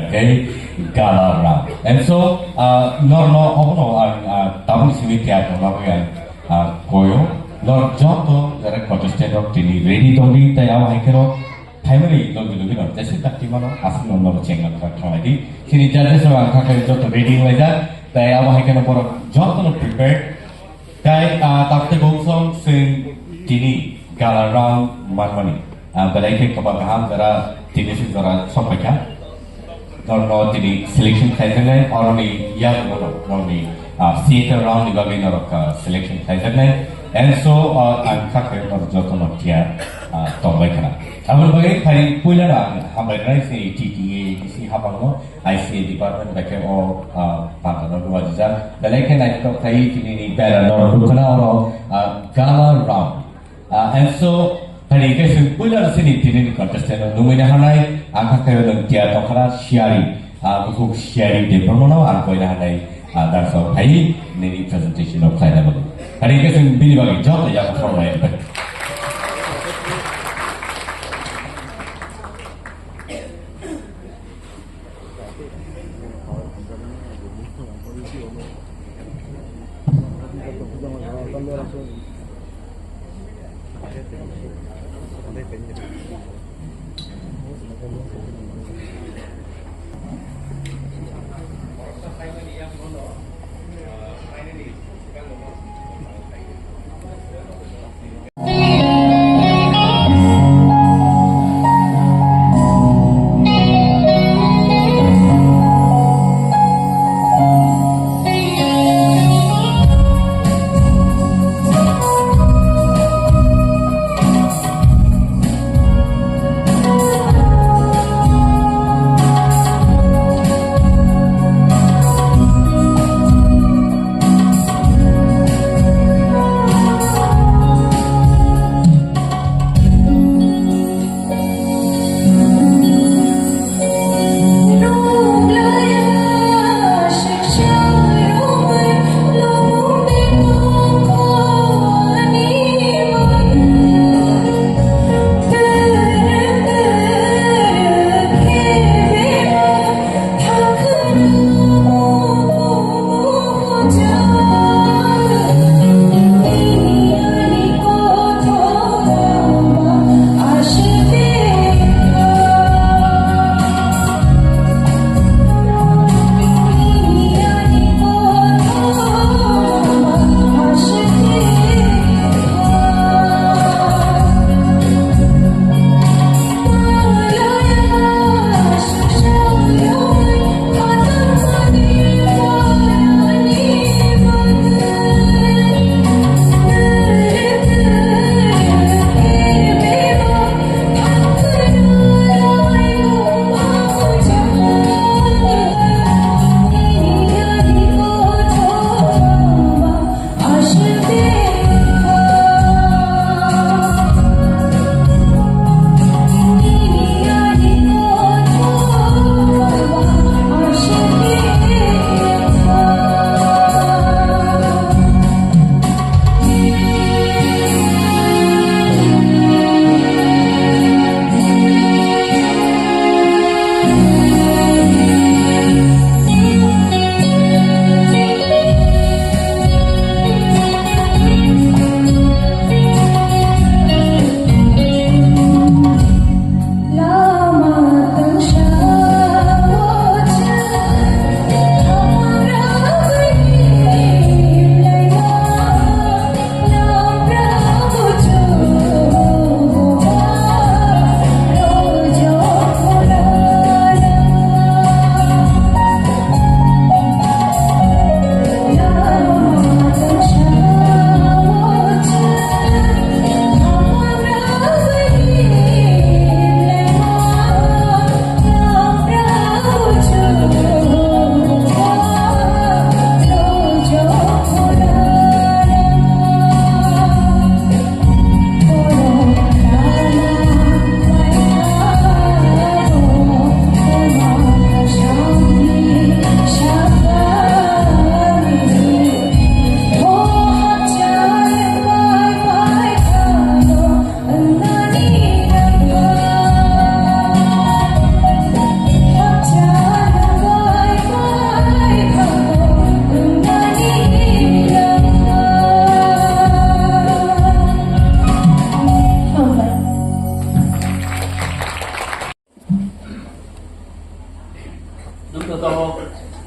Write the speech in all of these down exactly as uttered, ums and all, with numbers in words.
Kei gala rang. And so, uh, norno obono ang, uh, tabuk simi tiar tongna bagwi ang, uh, koyo. Nor joto jara contestant rok tini ready tongdi, tai abo hai kheno phaimani logi logi no jesa dakti mano aswk no nor chengna thang thanglai di. Chini judges rok ang kha khe joto ready wnglaijak, tai abo hai kheno borok joto no prepared. Tai, ah, takte gong song sing tini gala round manmani. Ah, belai khe kwbang kaham jora tini sing jora sok paikha. Norno tini selection khlaijaknai, oroni yagulo norni, ah, theater round ni bagwi norok, ah, selection khlaijaknai. And so, ah, ang kha khe norok jotono tiya, ah, tongbai khna. Aboni bagwi phai puila ang hambai nai si T T A D C hapangno. I C A department bai khe o, ah, panda no rwajak. Belai khe naithok khai tini ni bera no rwkha na oro, ah, gala round. Ah, and so, thani khe chwng puila sini tini ni contestant no nungwi na hanai, ang kha khe nung tiya tongkhana siyari, ah, bukhuk siyari de promo no ang koi na hanai, ah, dance o khai nini presentation no khlai na bagwi. Thani khe chwng bini bagwi joto yak khoroknai.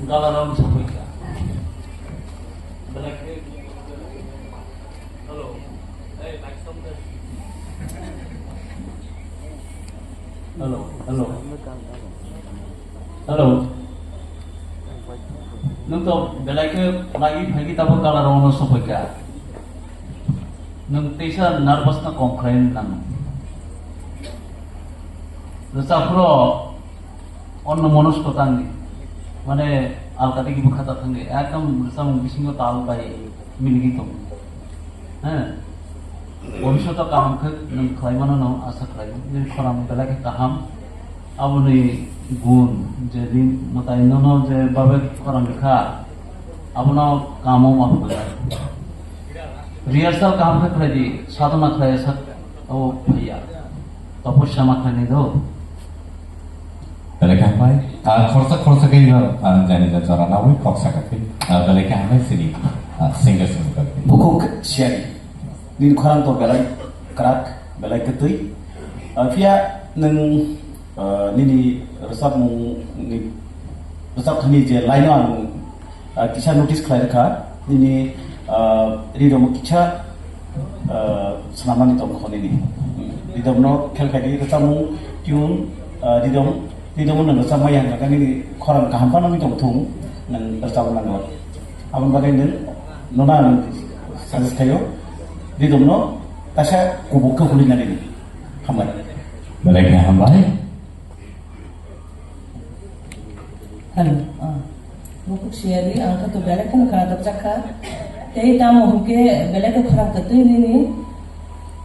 Galaram sapaikha. Belai khe, hello. Hey, mic stop de. Hello, hello. Hello. Nwng to belai khe lagi phaigi tabo galaram no sapaikha. Nwng teisa nervous no kom khlai nang. Rwchapro Onno monosko tangdi. Mane alkati kibu khata thangdi. Ekdom samung bisingo tal bai miligi tong. He. Bhobishoto kaham khe nwng khlai mano no asa khlai. Nini khorang belai khe kaham. Aboni gun je din mwtai nono je babe khorang kha. Abono kamo ma phuya. Rehearsal kaham khe khlai di. Sadhana khlai sak o phuya. Tapos sama khlai ni do. Belai khe hambai. Ah, khoroksa khoroksa khe no, ah, jani ja jora nawi kok saka khe. Ah, belai khe hambai sini, ah, singer song khe. Bukhuk siyari. Nini khorang to belai kwrak, belai kwtwi. Ah, phiya nwng, ah, nini rwchapmung ni, rwchap thani je line o ang Ah, kisa notice khlai rwkha, nini, ah, ridom kisa, ah, swnamnani tong kho nini. Ridom no khel khai di, rwchapmung, tune, ah, ridom, ridom no rwchap maya hwnba khe nini khorang kaham phano wngwi tong thung, nwng rwchapna nango. Aboni bagwi nwng, nono ang suggest khaio, ridom no kaisa kubuk khe hwnwi na nini. Hambai. Belai khe hambai. Hello, ah. Bukhuk siyari, ang khe to belai kheno khna dokjak kha. Tei tamo hwnkhe belai khe khorang kwtwi nini.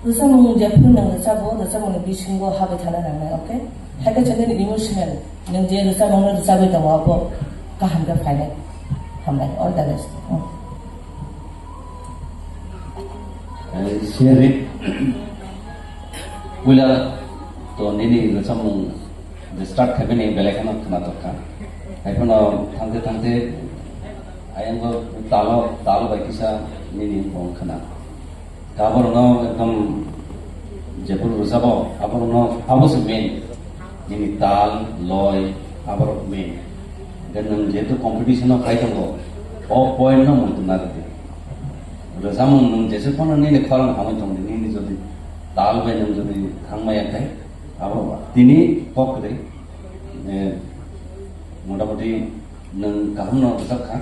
Rwchapmung jephru nwng rwchabo, rwchapmungni bisingo habwi thana nangnai, okay? Hai khe chwngni emotional, nwng je rwchapmungno rwchagwi tongo, abo kaham khe phainai. Hambai, all the best. Hmm. Eh, siyari, puila to nini rwchapmung je start khaimani belai kheno khna tongkha. Haiphano thangte thangte ayang bo talo, talo bai kisa nini bong khna. Aborokno ekdom jephru rwchabo, aborokno abo se main. Nini tal, loi, aborok main. Then nwng jehetu competition o khai tongo, o point no muitu narwkdi. Rwchapmung nwng jesa phano nini khorang hamwi tongdi, nini jodi tal bai nwng jodi thangmaya khe, abo tini kok kwrwi, eh, motamoti nwng kaham no rwchap kha,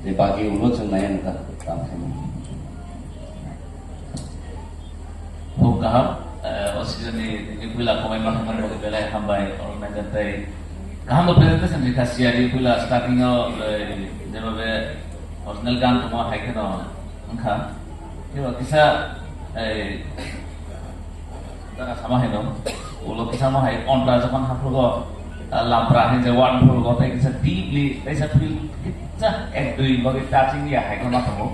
tei baki ulo chwng nai ang kha, tamo khe. Khub kaham, eh, o season ni tini puila komai ma hamar bagwi belai hambai, organizer tei kaham bo presentation rikha siyari puila starting o, eh, jeba be original gan tongma hai kheno wngkha. Tei bo kisa, eh, Dara sama hai no, ulo kisa ma hai onta jokon haphugo, ah, lampra hai je wan phugo, tei kisa deeply, tei sa feel, kisa ek dui bagwi touching ya hai kono tongo.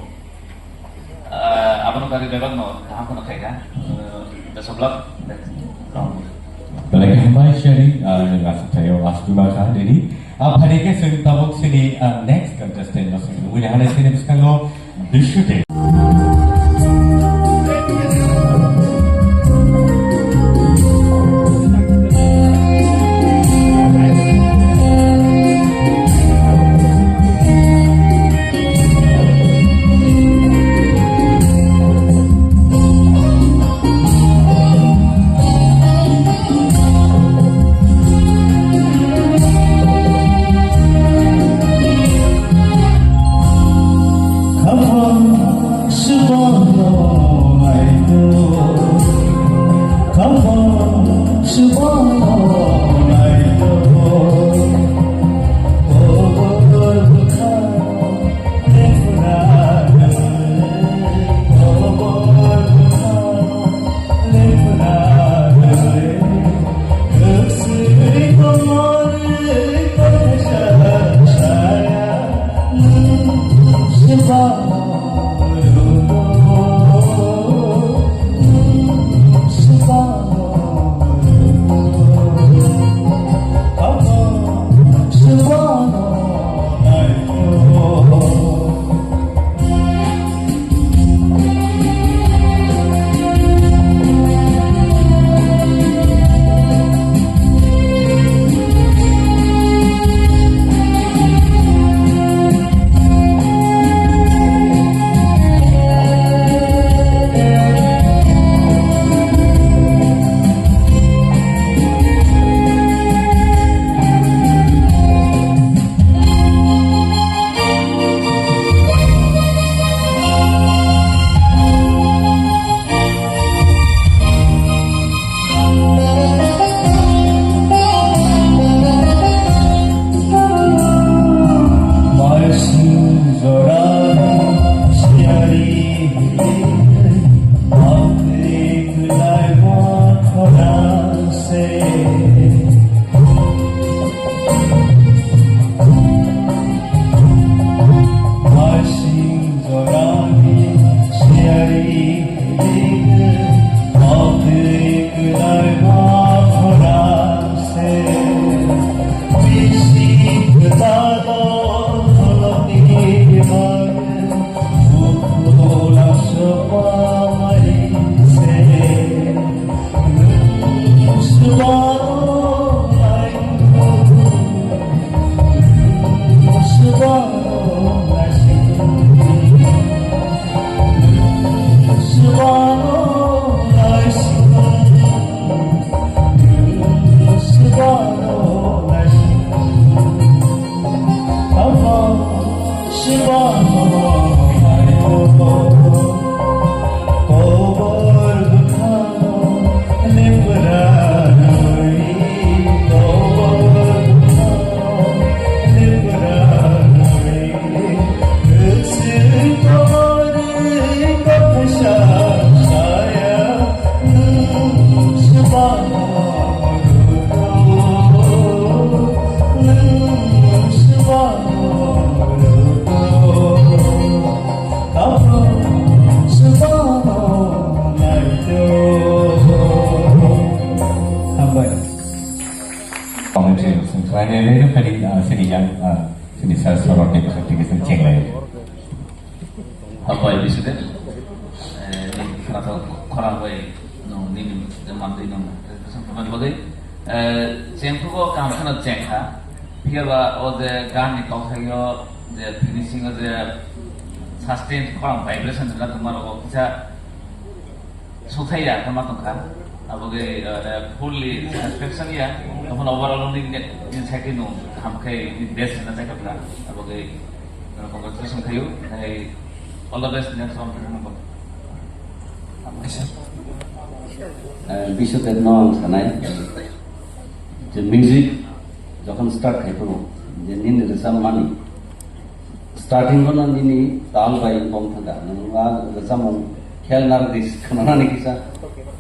Ah, abono kari bebak no, kaham kono khaika. Eh, best of luck. Belai khe hambai sharing, ah, nwng aswk thaio, aswk ma kha, nini. Ah, phaidi khe chwng tabuk sini, ah, next contestant no swngwi hanai sini bwskango Bishwate. Khaphang Hambai. Commentary sung khlainai le no kani, ah, sini yang, ah, sini sir sorok ni kisa tiki sung chenglai. Hambai Bisudep. Eh, ni khara khorang bai no nini mantwi no presentation khobani bagwi. Eh, chengphugo kam kheno chengkha. Phiya ba o je gan ni kok thaio je finishing o je sustain khorang vibration jela tongma rok kisa suthai ya kama tongkha. Abo ge, eh, fully satisfaction ya. Tamo overall ni, ni, ni side no ham khai ni best na chai kapla. Abo ge, eh, congratulations khayo. Hai, all the best next round. Eh, Bisudep no ang sanai. Je music jokhon start khai phano, je nini rwchapmani starting o no nini tal bai bong thangkha, nwng a rwchapmung khel narwgwi khwnanani kisa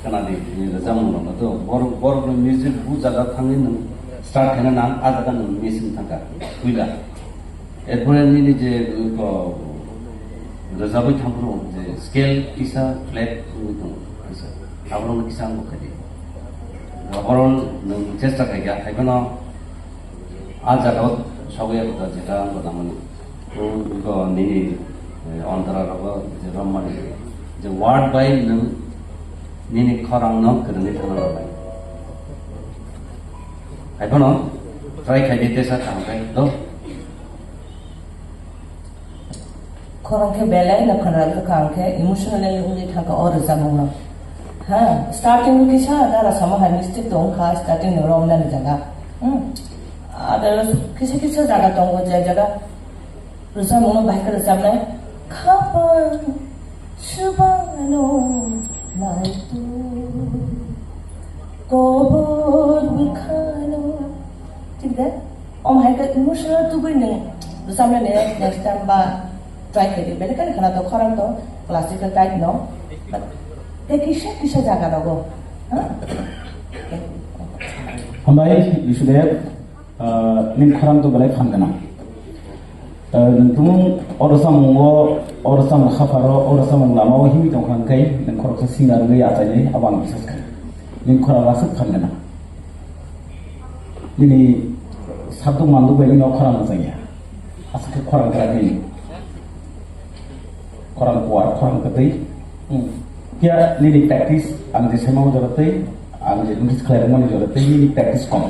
khwnadi, nini rwchapmung rokno to borok, borok ni music bu jaga thangwi nwng start khaina nang, a jaga nwng miss wng thangkha, puila. Erpore nini je, uh, ko, rwjagwi thangphuru je scale kisa flat wngwi tongo, kisa. Abono kisa ang bukhadi. Abono nwng chesta khaikha, haiphano a jagao sogwi abo jeta ang gwnamani. Ko, ko nini, eh, ontara rogo je rommani. Je word by nwng nini khorangno kwrwngwi thangna nangnai. Haiphano try khaidi tesa kaham khai do. Khorang khe belai no khwnarok wngkha, ang khe emotionally wngwi thangkha o rwchapmungno. Ha, starting o kisa dara samo hai mistake tong wngkha, starting ni romnani jaga. Hmm. Other kisa kisa jaga tongo, je jaga rwchapmungno bahai khe rwchapnai. Khapang swbangno naitu kobor bwkhano. Thik de? Om hai khe emotional tubui nwng bwsam le next, next time ba try khe di. Belai khe khwna to khorang to classical type no. But tei kisa kisa jaga rogo. Ha? Hambai, Bisudep, ah, nini khorang to belai phan gwnang. Ah, nwng tumung oro samung o, oro samung haparo, oro samung lama o himwi tongkha hwnkhe nwng khoroksa singer wngwi achainai abo ang bisas kha. Nini khorang aswk phan gwnang. Nini sabduk manduk bai nini khorang mwchangya. Aswk khe khorang kwrak nini. Khorang kuar, khorang kwtwi. Hmm. Phiya nini practice, ang je saimano jora twi, ang je notice khlai rwmani jora twi, nini practice kom.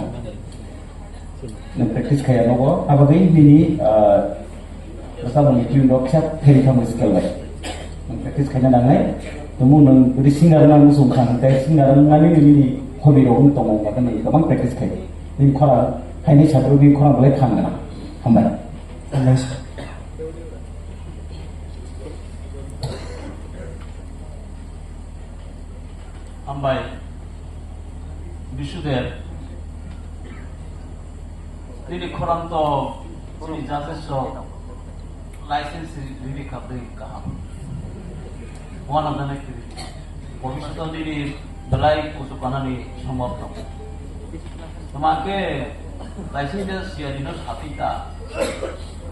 Nwng practice khaiya nogo, abagwi nini, ah, bwsaboni tune rok kisa pherwi thangwi scale bai. Nwng practice khaina nangnai. Tumung nwng bwdwi singer wngna muchung kha, hwnkhe singer wngmani nini hobby rok wng tongo, hwnkhe nwng kwbang practice khai. Nini khorang, haini satro nini khorang belai phan gwnang. Hambai. Hambai sir. Hambai. Bisudep. Nini khorang to chini judges rok license riri kha bwrwi kaham. One of the next riri. Bhobishoto nini belai kuchuk kanani sombhob tongo. Tama khe license de siya dino sapi ta.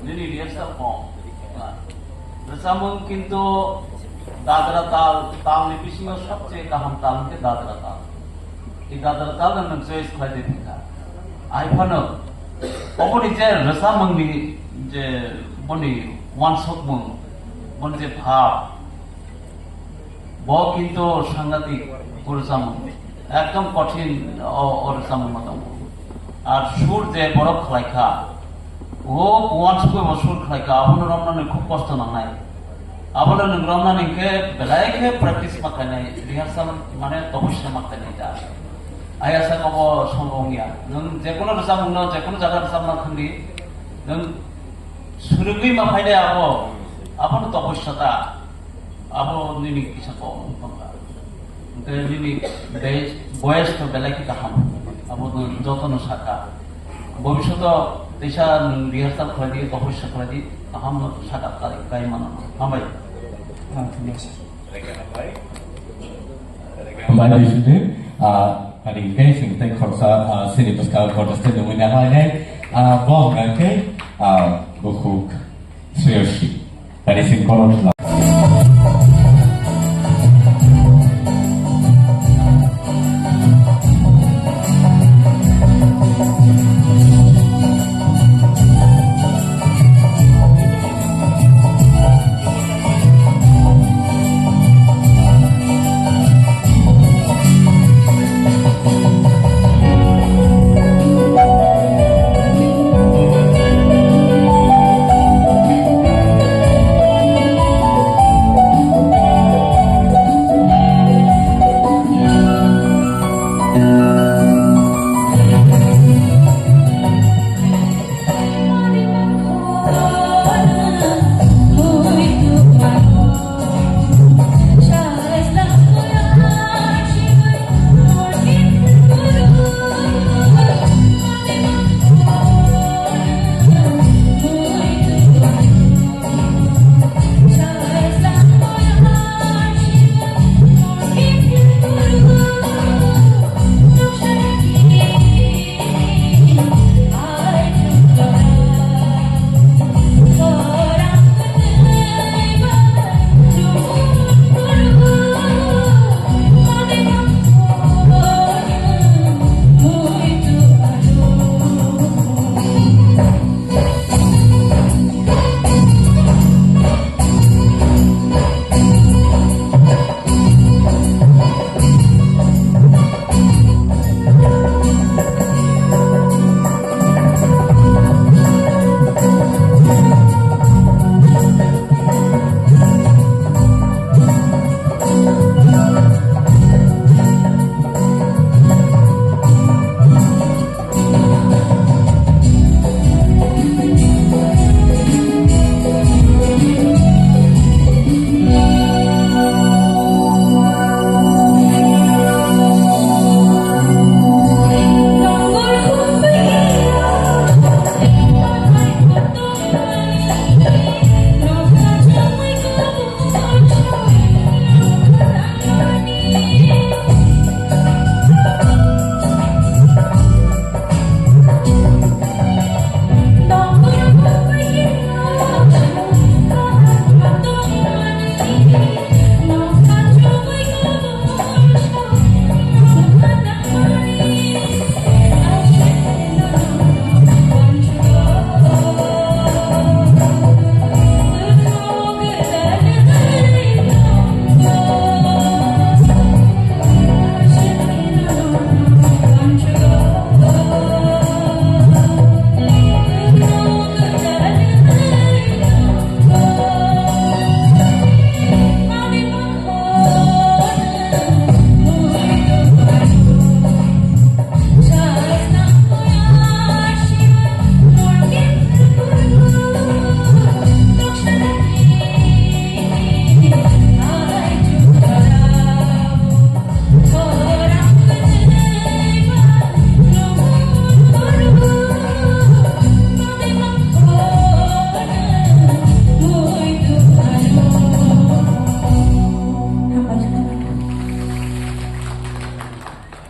Nini rehearsal kom. Rwchapmung kintu dadra tal, talni bisingo sobcheye kaham tal hwnkhe dadra tal. I dadra tal no nwng choice khlai de thangkha. Ai phano oboni je rwchapmungni je boni uansukmung, boni je bhab, bo kintu sangatik rwchapmung. Ekdom kothin o, o rwchapmung no tongo. Ar sur je borok khlai kha, o uansukmung bo sur khlai kha, abono romnani khub kosto nangnai. Abono nwng romnani hwnkhe belai khe practice ma khlainai, rehearsal mane tobosya ma khlainai da. Ayasa kobo song wngya. Nwng jekono rwchapmungno, jekono jaga rwchapna thangdi, nwng Rwgwi ma phainai abo, abono topos sata, abo nini kisa kok wng tongkha. Hwnkhe nini base, boyes to belai khe kaham, abo no jotono sakha. Bobishoto teisa nwng rehearsal khlai di, topos khlai di, kaham no sakha kai, kai mano. Hambai. Ah, hambai sir. Hambai, Bishnu. Ah, ani khe sing tei khoroksa, ah, sini bwskang contestant nungwi naharnai. Ah, bo hwnkha khe, ah, bukhuk Sreyashi. Ani sing kono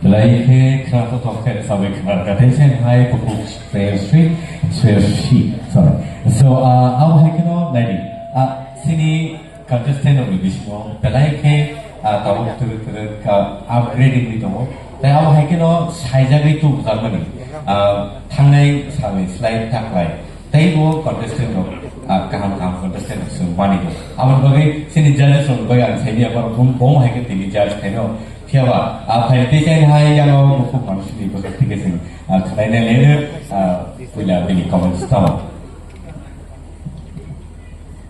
Belai khe khwnathok khe sabai khwnar kha tei sen hai bukhuk Sreyashi, Sreyashi, sorry. So, ah, abo hai kheno naidi. Ah, sini contestant rokni bisingo belai khe, ah, tabuk twrwk twrwk, ah, upgrade wngwi tongo. Tei abo hai kheno saijagwi tubujakmani, ah, thangnai salni slai taklai. Tei bo contestant rok, ah, kaham kaham contestant rok swng mani bo. Aboni bagwi chini judges rok bagwi ang saimanya borok bum, bum hai khe tini judge khaino. Phiya ba, ah, phaidi tei chini hai yang o bukhuk manusini bwswk thik khe chwng, ah, khwlaina leno, ah, puila bini comments tamo.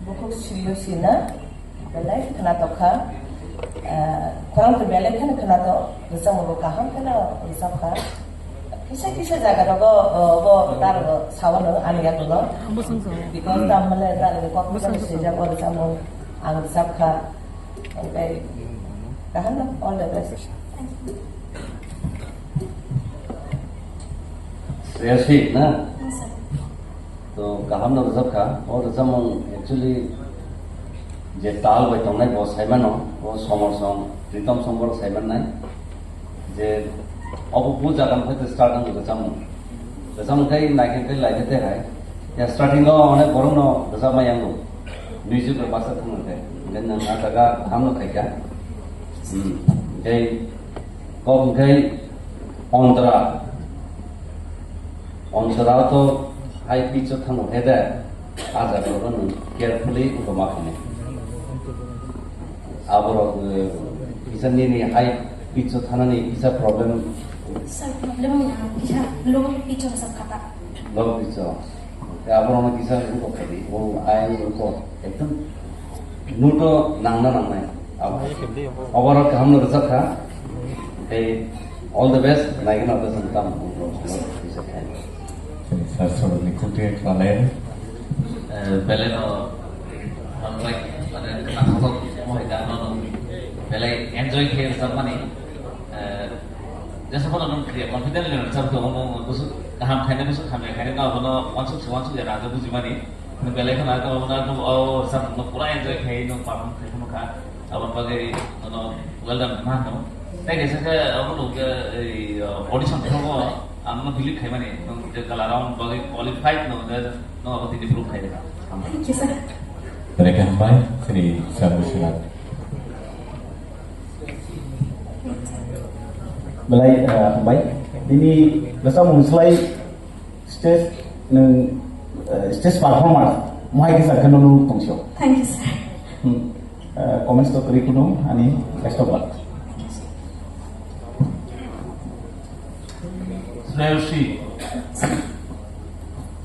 Bukhuk Sreyashi na, belai khwnatok kha. Ah, khorang to belai kheno khwnatok, rwchapmung bo kaham kheno rwchap kha. Kisa kisa jaga rogo, o, bo tar rogo sawano ani yakulo. Because tam male tar rogo kok kisa kisa jaga rogo samung ang sapkha. Okay. Kaham na, all the best. Sreyashi na? Yes, sir. To kaham no rwjak kha, o rwchapmung actually je tal bai tongnai bo saimano, o Somor song, Pritom song borok saimannai, je obo bu jaga niphai start wngkha rwchapmung. Rwchapmung khai naikhe khai laikhe tei hai. Ya starting o onek borok no rwchapma yango. Music rok baksa thangma khe. Then nang a jaga kaham no khaikha. Hmm. Tei kok hwnkhe Ontra. Ontra to high pitch o thango khe de, a jaga o nwng carefully wngkha ma khainai. Aborok, eh, kisa nini high pitch o thanani kisa problem. Sir, problem wngkha, kisa low pitch o bwsajak kha ta. Low pitch o. Tei aborokno kisa wngkha khaidi, o ayang wngkha ekdom note o nangna nangnai. Abo, oborok kaham no rwjak kha. Tei all the best, naigwna bwsajak tam. Sir, sorry, ni khunti khlale. Eh, belai no hambai, mane, naithok mohai gano no belai enjoy khe rwjak mani. Eh, jesa phano nwng khe confident le rwjak tongo, nwng busu kaham khaina, busu hamya khaina, no, bono wansuk se wansuk ya rwjak buji mani. Nwng belai kheno, no, no, no, o rwjak no pura enjoy khai nwng perform khai kheno kha. Aboni bagwi nono well done ma hino. Tei kaisa khe abo nuk je ei, uh, audition throgo ang no believe khaimani, nwng je kala round bagwi qualified no je no abo tini proof khai rwkha. Thank you, sir. Belai khe hambai, chini sir Biswanath. Belai, uh, hambai. Nini rwchapmung slai stage nwng, eh, stage performance mohai kisa khe nono tongsi o. Thank you, sir. Hmm. Eh, comments to kwrwi kuno ani, best of luck. Shreyashi,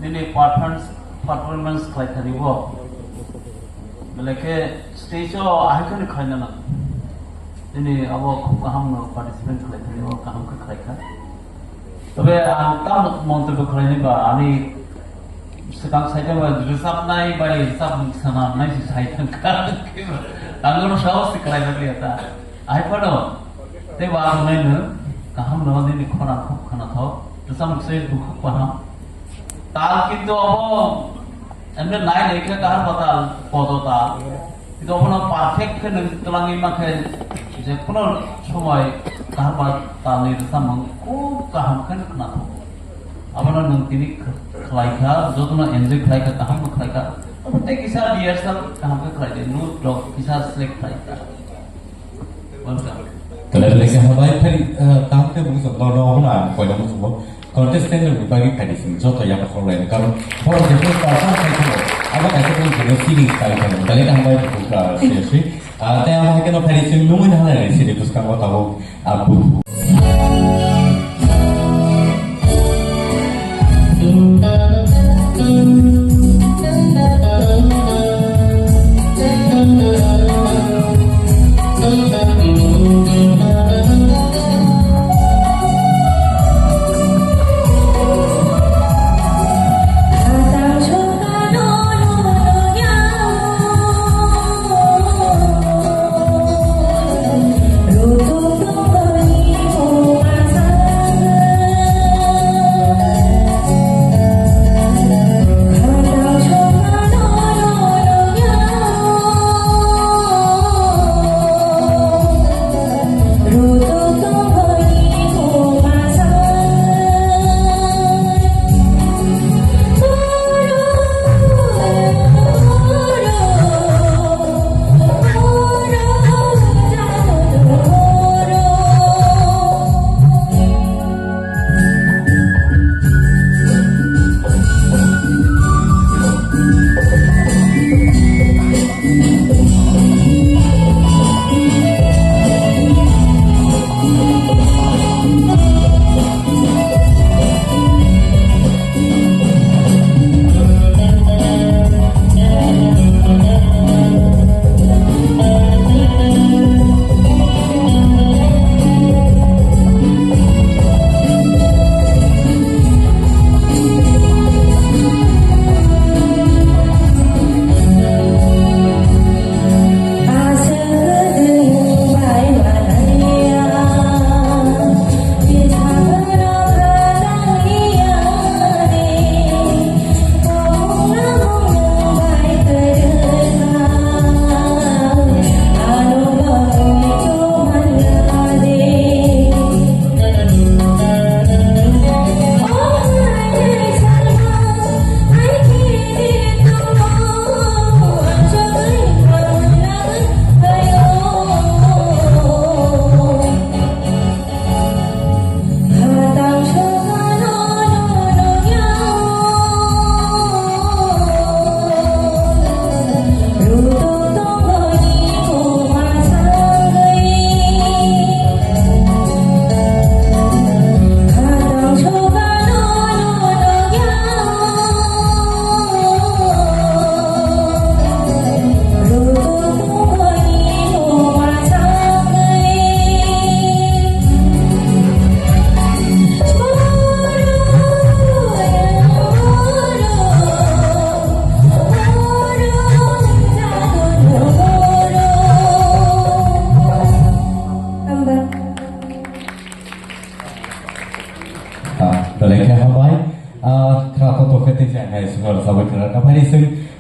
nini performance, performance khlai thani bo. Belai khe stage o ahai kheno khlaina nang. Nini abo khub kaham no participate khlai thani bo, kaham khe khlai kha. Tobe ang tam montobyo khlaini ba, ani swkang saitama rwchapnai bai rwchapmung sanamnai se sai thangkha. Ang oro saos se khlaiba liya ta. Ahai phano tei ba ang naino kaham no nini khorang khub khwnathok. Rwchapmung se bukhuk kaham. Tal kintu abo emne nai nai khe kaham ba tal, podo tal. Kintu obono perfect khe nwng twlangwi mankhe, je kuno somoi kaham ba talni rwchapmung khub kaham khe khwnathok. Abono nwng tini khlaikha, jotono enjoy khlaikha, kaham bo khlaikha. Obo tei kisa rehearsal kaham khe khlaidi, note rok kisa select khlaikha. Welcome. Belai belai khe hambai, phai, eh, kaham khe bung song, no, no, no, koina bung song. Contestant rokni bagwi phaidi simi joto yapha khorlaini, karon borok je phano perform khai phano, abo kaisa phano jeno singing style phano, belai kaham bai phano kha seriously. Ah, tei abo hai kheno phaidi simi nungwi nang nai sini bwskango tabuk, ah, bu-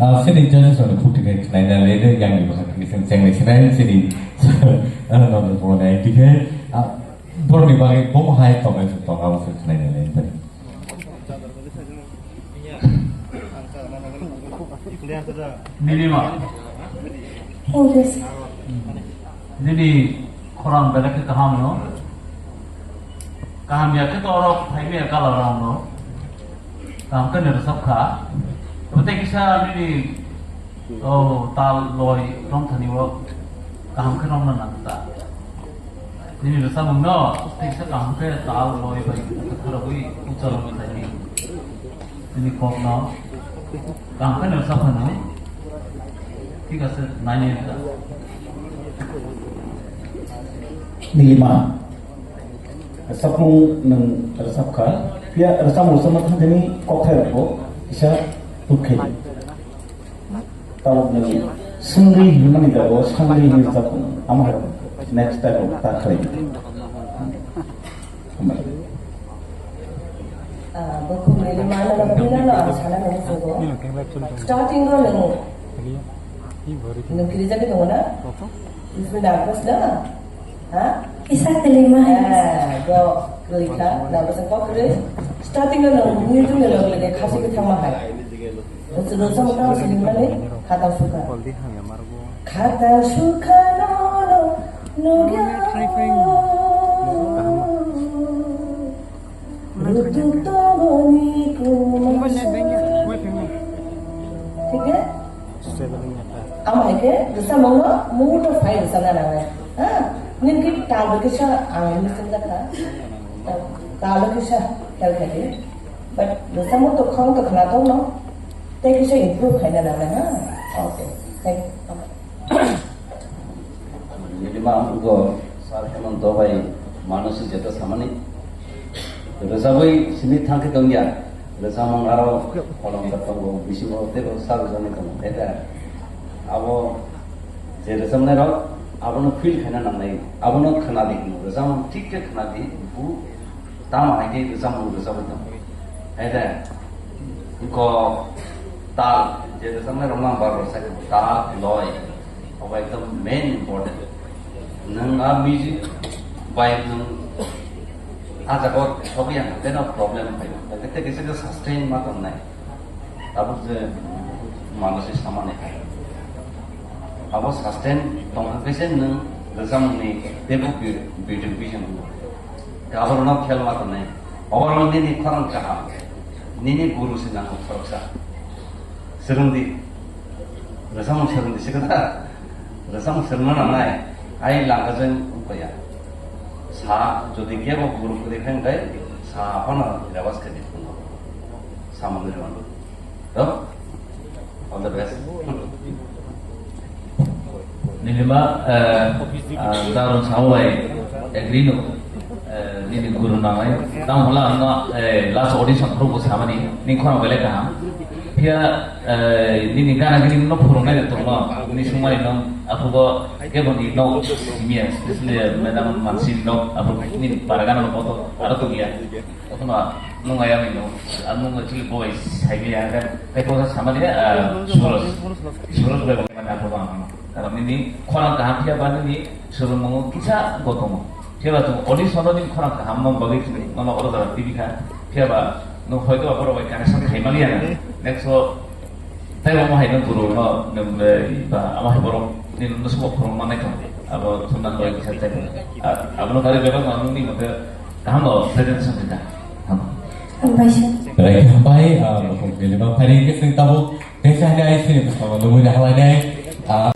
Ah, sini judges rokni phukti khe khwlaina le, le yang ni bwkha khe sini chengni sinai sini, ah, no, no, no, no, dikhe, ah, borokni bagwi bomo hai tongmani se tong, abo se khwlaina le. Nini ma. Oh, yes. Nini khorang belai khe kaham no. Kaham ya khe to oro phai maya kala rong no. Kaham khe nini rwchap kha. Tei kisa nini, oh, tal loi rong thani o kaham khe rong na nang ta. Nini rwchapmung no tei kisa kaham khe tal loi bai kharwi ucha rong thani. Nini kok no kaham khe nini rwchap kha no. Thik ase, nai nai ta. Nilima. Rwchapmung nwng rwchap kha, phiya rwchapmung rwchapma thangthani kokthai rokbo kisa tubkhai di. Tabuk nwng swngwi hinmani jago swngwi hinwi rwchapmung, amo hai rok next time rok ta khlai di. Hambai. Ah, bukhuk rili mana na pina no ang sana nang sugo. Starting ro nang. Nang kiri jagi nang na? Nang kiri na? Ha? Isa kelima hai. Ah, go kelika, na basa go kiri. Starting ro nang ni tu nang lagi khasi ke thama hai. Rasa mata sini mana? Kata suka. Kata suka no no no. Rutuk tongoni kumasa. Thik hai? Ama hai khe rwchapmung no mood of fire sana nangnai. Ha? Nini ki tal bo kisa ang missing da kha. Tal bo kisa khel khai di. But rwchapmung to khong to khna tong no. Tei kisa improve khaina nangnai ha. Okay. Thank you. Nini ma ang go sar Hemant bai mano si jeta samani. Rwchapwi simi thangkhe tongya. Rwchapmung aro kolom da tongo, bisingo teibo sar jani tongo. Eta abo je rwchapnai rok abono feel khaina nangnai. Abono khna di hino. Rwchapmung thik khe khna di. Bu Tamo hai khe rwchapmung rwchapwi tongo. Hai de, kok, tal, je rwchapnai rok mang bar bar sai, tal, loi, obo ekdom main important. Nwng a music bai nwng a jaga o sogwi ang khe no problem phai. Tei kisa khe sustain ma tongnai. Tabuk je manasi samani hai. Abo sustain tongkha khe se nwng rwchapmungni teibo bi-, beautification wngo. Tei aborokno khel ma tongnai. Overall nini khorang kaham. Nini guru se nango khoroksa. Swrwngdi. Rwchapmung swrwngdi se kwthar. Rwchapmung swrwngna nangnai. Ai langkajwng wngkha ya. Sa jodi kebo guru kwrwi khe wngkhe sa phano rebas khe di phungo. Samung rwmano. To? All the best. Nilima, eh, ah, Darun Saulai agree no, eh, nini guru nangai. Tang hola ang no, eh, last audition pro bo samani, ning khorang belai kaham. Phiya, eh, nini gana gini no phurung nai tong no, nini sumai no, apo bo kebo ni no, simi, especially, eh, madam Mansi no, apo nini paragana no moto, aro to giya. Okhno nung ayang ino, ang nung actually boy, saimaya, kan, kai ko sama dia, ah, Suraj. Suraj bai mana apa bang? Karena ini khorang kaham dia bani ni, Suraj mau kisa gotong. Dia batu, audition ni khorang kaham mau bagi tu, mama orang dalam T V kan. Dia ba, nung hoito apa orang connection kaimani ya. Next so, Tei omo hai no guru no, nung, eh, ba, omo hai borok ni no subo phurung manai tong. Abo thumna no kisa tei. Ah, abo no kari bebak ma nung ni mate kaham no presentation ni ta. Hambai se. Rai hambai, ah, bokong ni ba phari ke sing tabuk. Tei sa hai sini bosong no mui halai nai. Ah.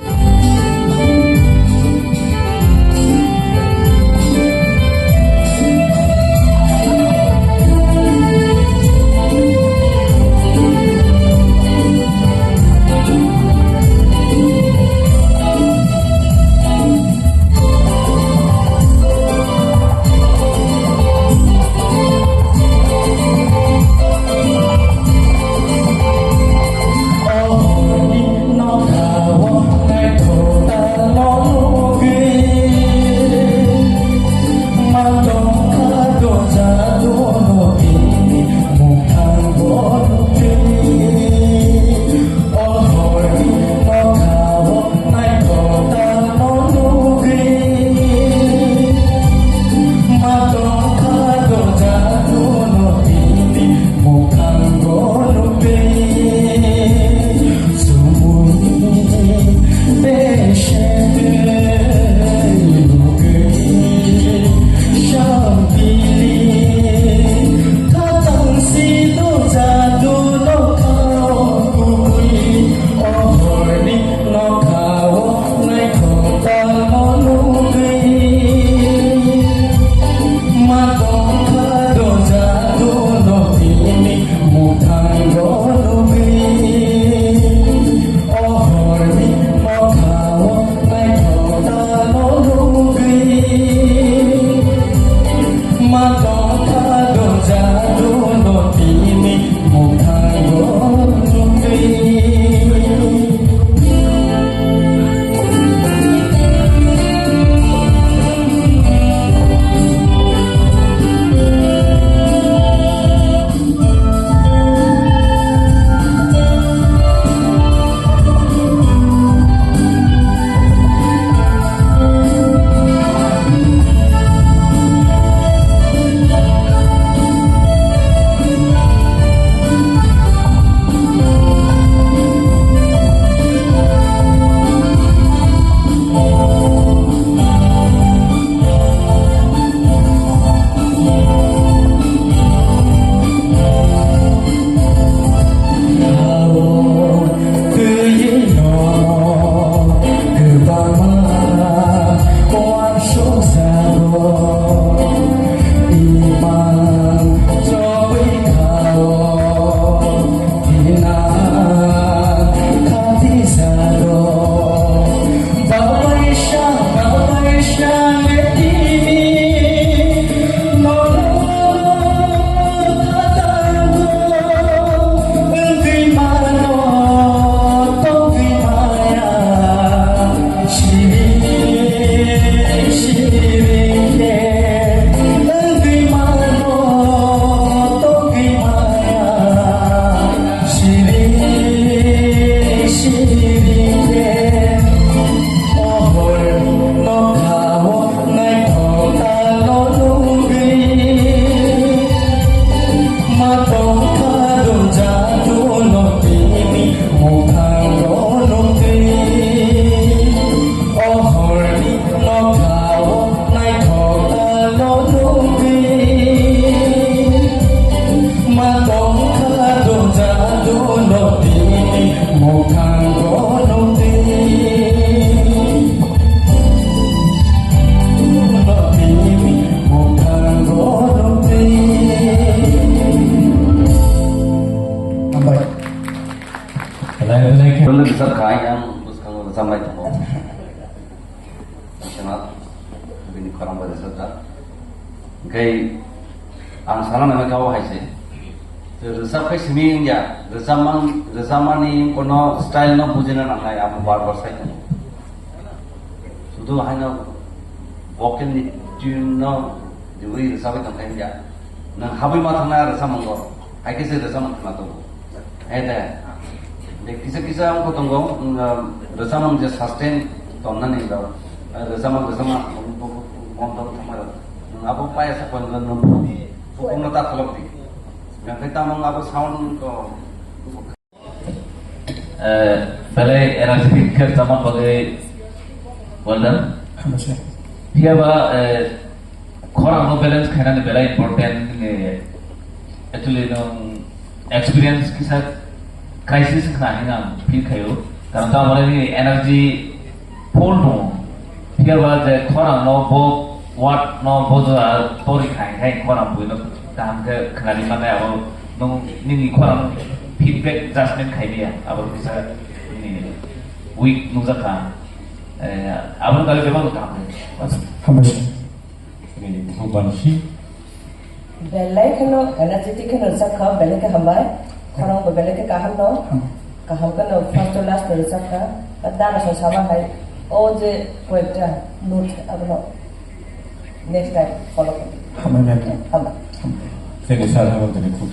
Hambai. Belai belai khe. Belai bijak khai ang bwskango rwchapnai tongo. Sena bini khorang bai rwchapjak. Hwnkhe ang sana nangkha o hai se. Rwchap khai simi wngya, rwchapmang-, rwchapmani kono style no bujina nangnai, amo bar bar sai tongo. Sudu haino vocal ni tune no riwi rwchapwi tongkha wngya. Nwng habwi ma thangna rwchapmung go, hai khe se rwchapmung khna tongo. Hai de. De kisa kisa wngkha tongo, wng, rwchapmung je sustain tonnani rw-, rwchapmung, rwchapmung, wng, wng, wng, wng, wng, thangma rw. Nwng abo paya sa kon nwng bukung no ta kholok di. Nang khai tamo wng abo sound ko. Eh, belai energetic khe rwchapmani bagwi well done. Hambai sir. Phiya ba, eh, khorang no balance khainani belai important, eh, actually nwng experience kisa crisis khna hinwi ang feel khaio. Karon tamo nini energy full tongo. Phiya ba je khorang no bo word no bo jora tori khai khai khorang buino kaham khe khnani mannai abo nwng nini khorang feedback judgment khai maya abo kisa nini weak nukjakha. Eh, abo kali bebak kaham khe. Hambai sir. Nini bukhuk bansi. Belai kheno energetic kheno rwchapkha, belai khe hambai. Khorang bo belai khe kaham no. Hambai. Kaham kheno first to last no rwchapkha. Dara song sama hai. O je koyekta note abono next time follow khe. Hambai, hambai. Hambai. Thank you, sir. Hambai, thank you.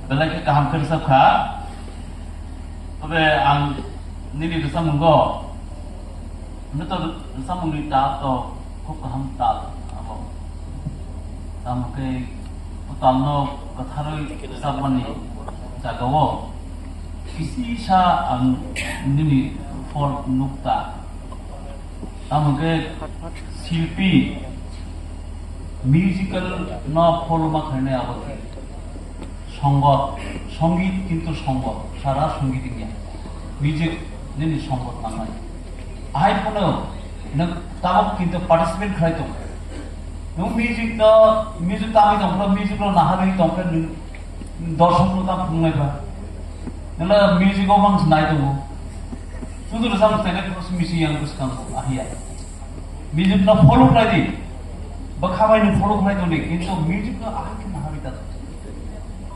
Belai khe kaham khe rwchapkha. Tobe ang nini rwchapmung go, nini to rwchapmung ni ta to khub kaham ta abo. Tamo khe kwtal no kwtharwi rwchapmani jaga o kisisa ang nini folk nuk ta. Tamo khe silpi musical no follow ma khainai abo khe. Songot, songit kintu songot, sara songit wngya. Music nini songot nangnai. Ahai phano nwng tabuk kintu participate khlai tong. Nwng music no, music tamwi tong phano, music no naharwi tong khe nwng dorsok no tam phunuknai ba. Nwng music o mang nai tongo. Sudu rwchapmung khlainai phano se misi yang bwskango, ahiya. Music no follow khlai di. Bwkha bai no follow khlai tong di, kintu music no ahai khe naharwi ta.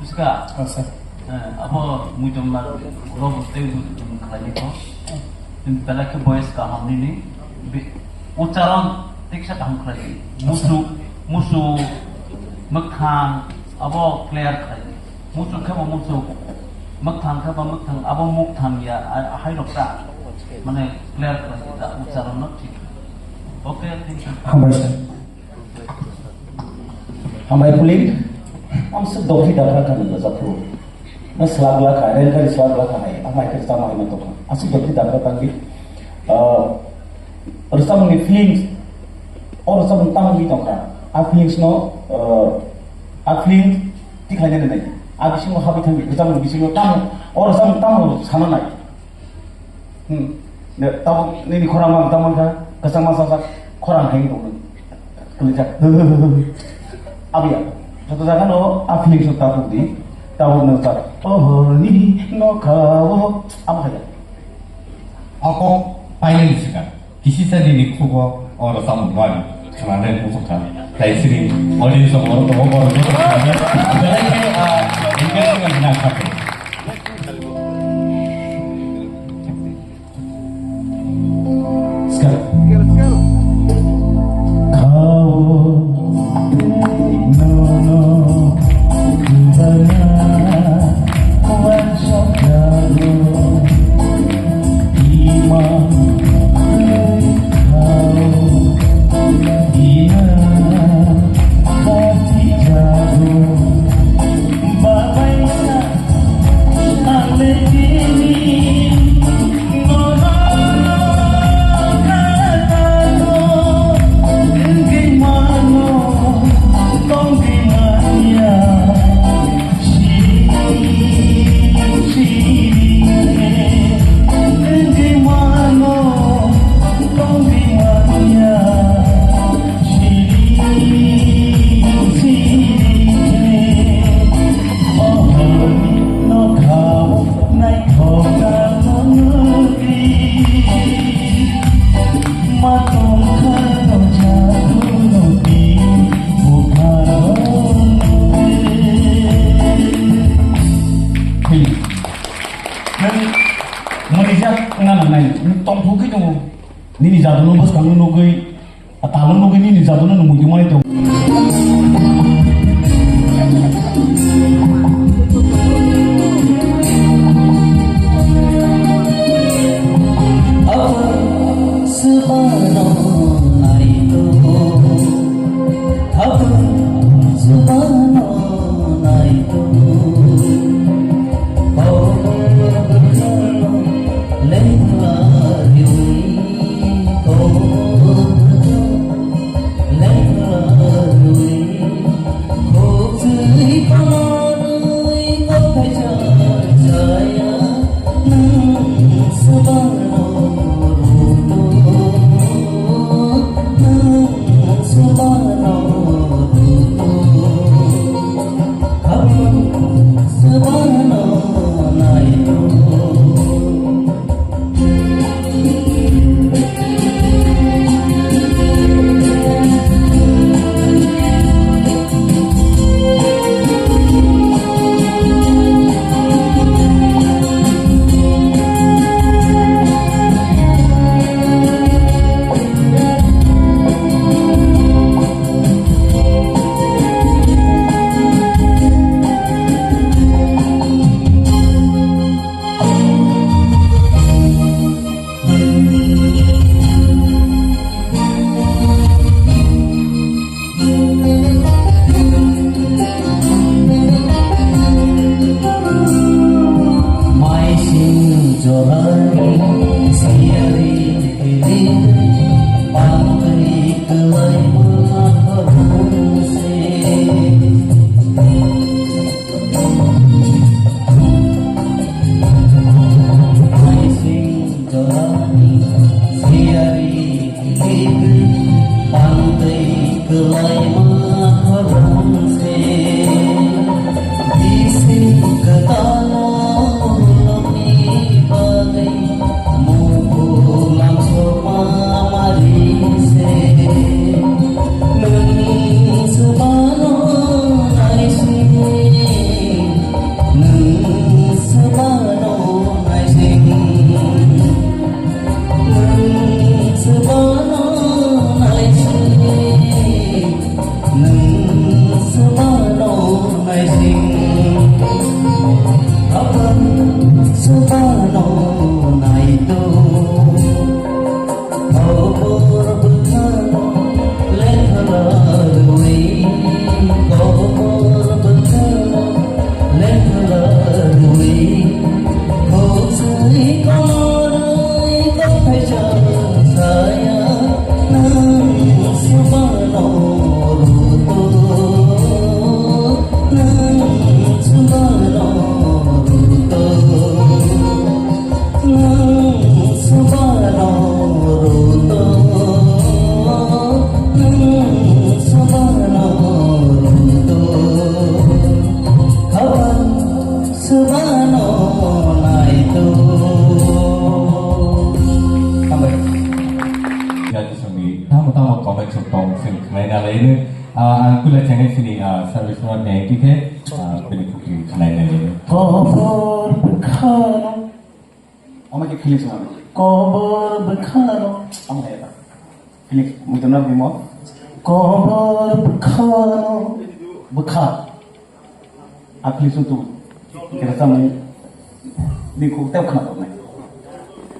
Bujiska? Oh, sir. Eh, abo muitom na robo tei muitom khlai ni ko. Belai khe voice kaham nini. Bi-, ucharon tiksa kaham khlai di. Oh, sir. Musu, musu, mwkhang, abo clear khlai di. Muchuk khe bo muchuk, mwkthang khe bo mwkthang, abo mwkthang ya, a-, ahai rok ta, mane clear khlai di ta, ucharon no thik. Okay, thank you. Hambai sir. Hambai puli, ang se dokhi dakra kha nang japhru. Na slagla kha, rel kari slagla kha hai, ang mai khe sama hai na tokha. Asik dokhi dakra tangdi. Ah, rwchapmung ni feelings, o rwchapmung tamo wngwi tongkha. A feelings no, ah, a feelings tikhlainani nai. A bisingo habwi thangdi, rwchapmung bisingo tamo, o rwchapmung tamo sana nai. Hmm. Ne, tamo nini khorang ang tamo kha, kwchangma sajak khorang hai tongmani. Kwlijak. Abiya. Joto jaga no a feelings no tabuk di. Tabuk no ta. Oh, ni no kha o. Amo kha. Ako paini sika. Kisisa nini khubo oro tamo bari. Khana le mukhang kha. Tai sini audience oro to oro to. Belai khe, ah, engagement na kha. Tongthok khe tongo. Nini jatoni bwskango nugwi, a talung nugwi nini jatoni nung muitu mani tongo. Apa sebano naito, apa sebano naito. Tamo tamo comment sok tong sing khnai na lai no. Ah, ang kula channel sini, ah, service no nai ti khe, ah, bini kukli khnai na lai no. Kobor bwkhano. Ama ke feelings ma. Kobor bwkhano. Ama ya ta. Feelings muitu na bimo. Kobor bwkhano. Bwkha. Apli sutu. Kira samung. Di ku tep khna tok nai.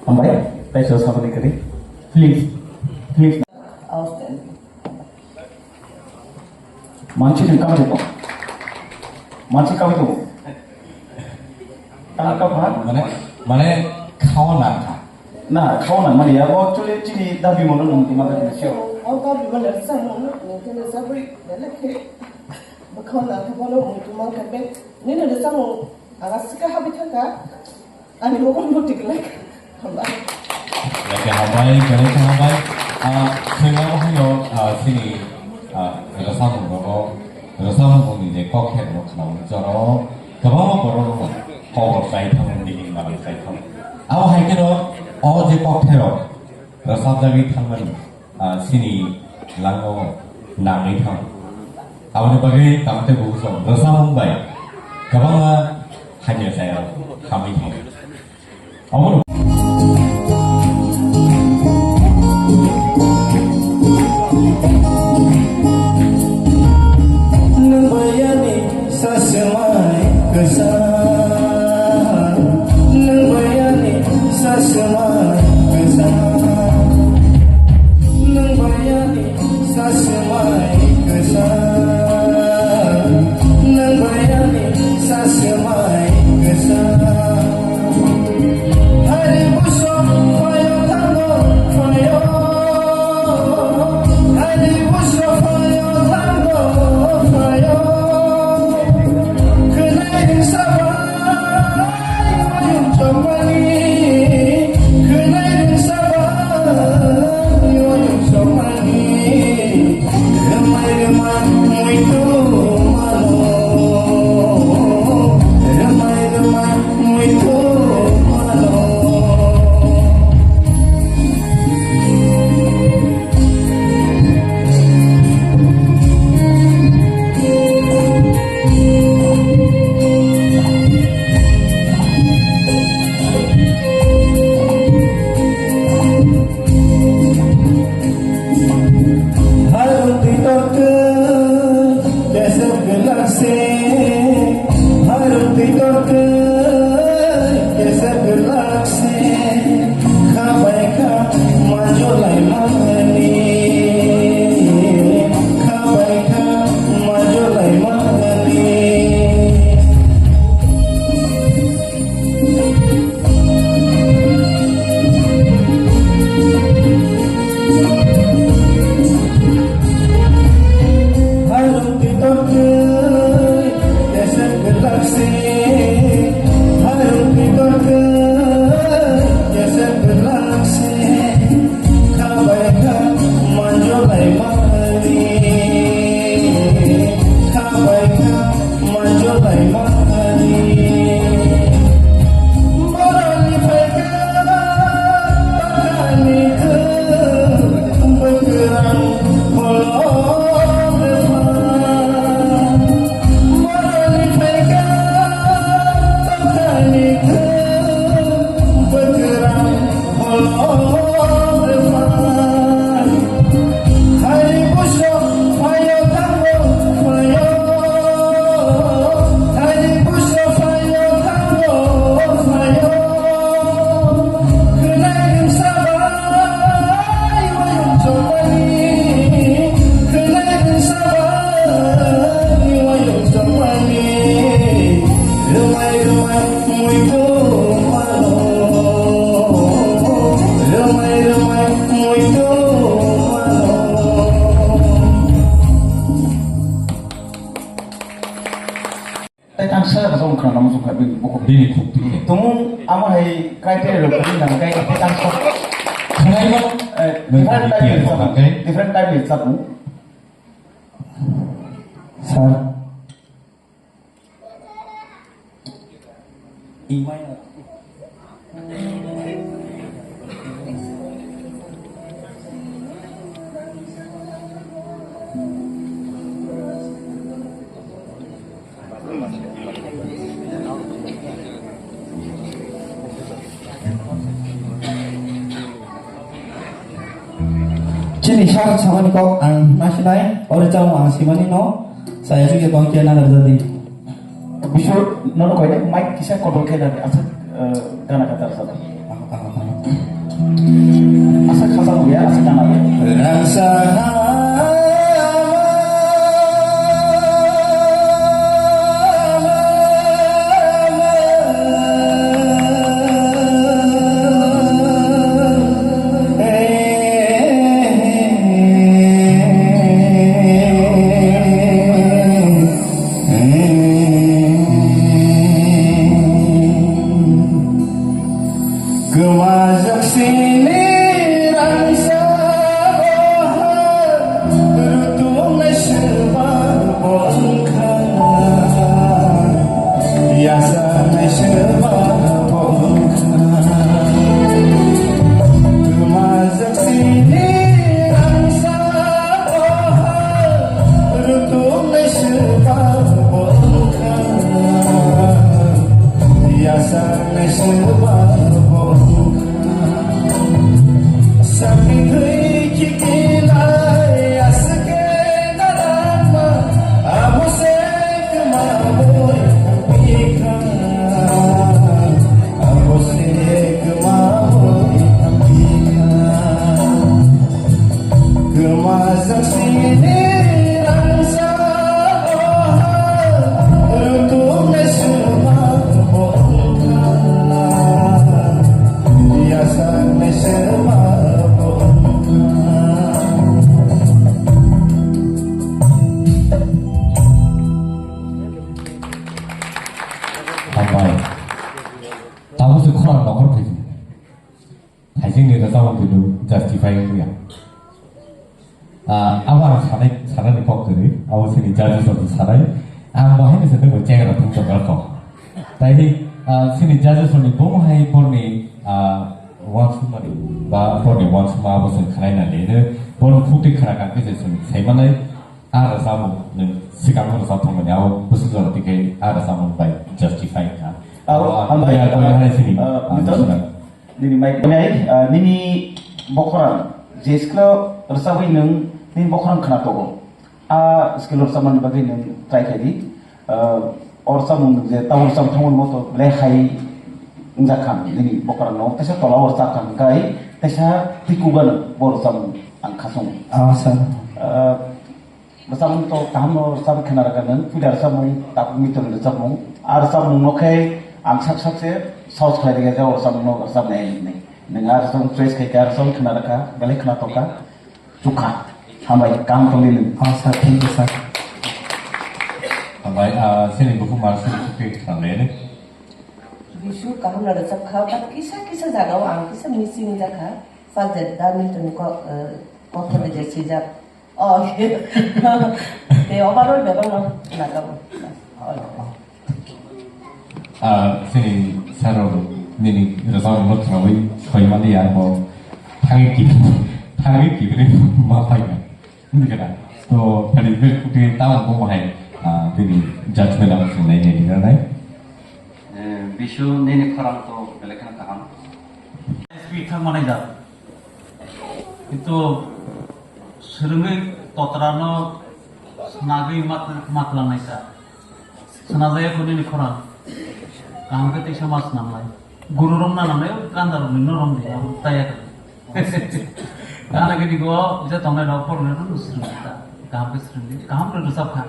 Ambai, tai so sabani kari. Please. Please. Outstanding. Manchi ni kam ko. Manchi kam ko. Tang ka ba? Mane, mane khawa na kha. Na, khawa na, mane ya, actually, chini dabi mono nung tima da sio. O dabi mono sa mo, nung kene sabri, dale ke. Bwkhao nangkukmano muitu mankha be. Nini rwchapmung aga sika habwi thangkha. Ani mokol muti glak. Hambai. Belai khe hambai, belai khe hambai. Ah, chwng abo haino, ah, chini, ah, rwchapmung rogo, rwchapmung ni je kok khe rok khnaui choro. Kwbangma borok rok kok rok chai thangmani, nini manwi chai thang. Abo hai kheno o je kok khe rok rwchapjagwi thangmani. Ah, chini lango nangwi thang. Aboni bagwi tamo tei bubuchong rwchapmung bai kwbangma hamya chaya hamwi thang. Abono Tei tangsa rok wngkha namo wngkha bini bukhuk. Bini khuk twi khe. Tumung amo hai criteria rok kwrwi nang khe tei tangsa. Khwnaima. Eh, nwng different B P M type ni rok hwnkha khe. Different type ni chabu. Sir. Chini sir samani kok ang nasinai, ori chamo ang simani no, saya sugi bangke na rajadi. Bisur, nono koine mic kisa kotor khe nadi, asa, eh, gana kata asa. Asa khasa ya, asa gana ya. Rangsa. Kwmajak sini rangsa rohor, rutungnai swba bo wngkha, yasanai swba bo wngkha. Kwmajak sini rangsa rohor, rutungnai swba bo wngkha, yasanai swba bo wngkha. Sakni thwi kikinai aswk khe narangma, abo se kwma boi thangpikha, abo se kwma boi thangpikha. Kwmajak sini rangsa rohor, rutungnai swma bo wngkha, yasanai swma bo wngkha. Hambai. Tabuk se khorang nokhor khaisi. Thaisingni rwchapmung khe justify wngya. Ah, abo ang sanai, sanani kok kwrwi, abo chini judges rok sanai. Ang bo haino se tongwi chengra thumjak rokho. Tai, ah, chini judges rokni bomo hai borni, ah, uansukmani ba borni uansukma abo chwng khwnai nangya. Borni khuk twi khwna kang khe se chwng sai manai. Ah, rwchapmung nwng swkang rwchap thangmani abo bwswk jora twi khe ah rwchapmung bai justify wngkha. Abo, abo ang hambai, bai ah, ang hai chini, ah, ah, Newton. Nini mic, nai, ah, nini bokhorang, je skill o rwchapwi nwng nini bokhorang khna togo. A skill o rwchapmani bagwi nwng try khai di. Ah, O rwchapmung je tabuk rwchapmung thangmani moto belai hai wngjak kha nini bokhrang no, teisa tola o rwchap kha hwnkhe teisa tikugo no bo rwchapmung ang khasung. Ah, sir. Ah, rwchapmung to kaham no rwchap khna rwkha nwng, puila rwchapmung, tabuk mitoni rwchapmung. A rwchapmung no khe ang sak sak se saos khlai rwkha je o rwchapmung no rwchapnai hinwi. Nwng a rwchapmung choice khai kha, a rwchapmung khna rwkha, belai khna tongkha. Chukha. Hambai, kaham tongdi nwng. Oh, sir, thank you, sir. Hambai, ah, sini buku marsi buku khe khlai le. Bisu kaham no rwchap kha, but kisa kisa jaga o ang kisa missing jakha. First that da Milton ko, eh, ko khode je sijak. Oh, okay. Te overall bebak no nagabo. All. Ah, chini sir rok nini rwchapmungno khwnawi soi mani ya, bo thangwi kibri, thangwi kibri ma phai ya. Wngkha da? To, kali be kuti tamo bo hai, ah, bini judgment ang swngnai nini nai. Eh, Bisu nini khorang to belai kheno kaham. S P thang manai da. Kintu swrwngwi totrano snagwi mat-, matlangnai sa. Swnajaya kho nini khorang. Kaham khe teisa ma swnamlai. Guru rok na nangnai, ganda rok ni norom di, abo taya kha. Gana gini go, je tongnai rok, pornai rok no swrwngwi ta. Kaham khe swrwngdi, kaham khe rwchap kha.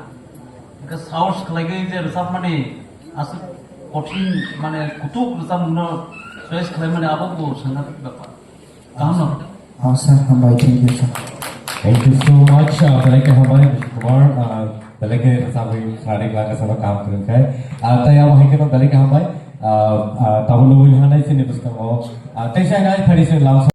Hwnkhe saos khlaigwi je rwchapmani aswk kothin, mane kutuk rwchapmungno choice khlaimani abo bo sangathik bepar. Kaham no? Oh, sir, hambai, thank you, sir. Thank you so much, uh, belai khe hambai, Vishnu Kumar, uh, belai khe rwchapwi sari khlai kha, sano kaham kwrwng khe. Uh, tei abo hai kheno belai khe hambai, uh, uh, tabukno wngwi hanai chini bwskango. Uh, tei sai nai phari chwng lam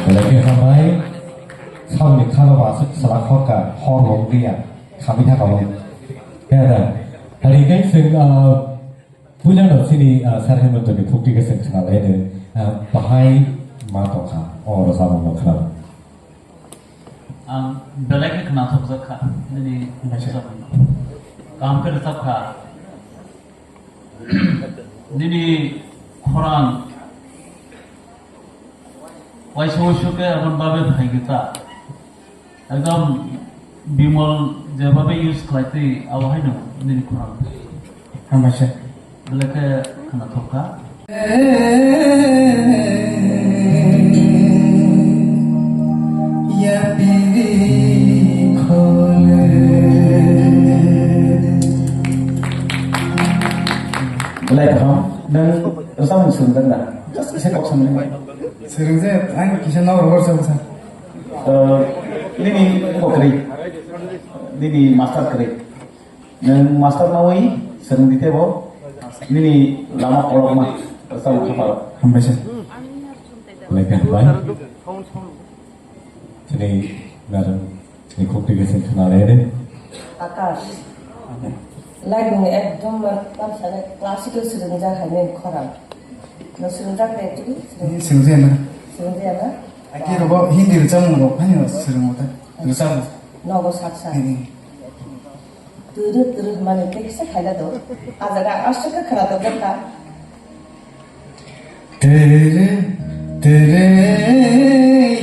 Belai khe hambai, saboni khalo ba aswk chwla khorka, hor bo wngya, khamwi thangkha bo. Khe da, hari khe chwng, ah, puila no chini, ah, Sir Hemantoni khukti khe chwng khna lai no, ah, bahai ma tongkha, o rwchapmung no khna. Ang belai khe khnathokjak kha, nini rwchapmung no. Kaham khe rwchap kha. Nini khorang waisa waisa khe aboni bagwi phaikhe ta. Ekdom Bimol jeba bai use khlai twi abo haino nini khorang. Hambai se. Belai khe khnathok kha. Yapiri khole. Belai kaham, nwng rwchapmung swrwngjakna? Just kisa kok sanai. Swrwngje, ang kisa nok rohor sa bwsa. Eh, nini bo kwrwi? Nini master kwrwi? Nwng master nawi swrwng di tebo, nini lama kolokma rwchapmung khapharo. Hambai se. Belai khe hambai. Chini narwng ni khukti khe chwng khna lai de. Akash. Like nwng ekdom ma-, ma sale classical swrwngjak hai nini khorang. No swrwngjak de actually? Swrwng-, swrwngjak na. Swrwngjak na? Aki rogo Hindi rwchapmung rok haino swrwngo ta. Rwchapmung. Nogo sak sak. Hmm. Turu turu hwnmani tei kisa khaina do. A jaga aswk khe khwna tongkha. Tere, tere,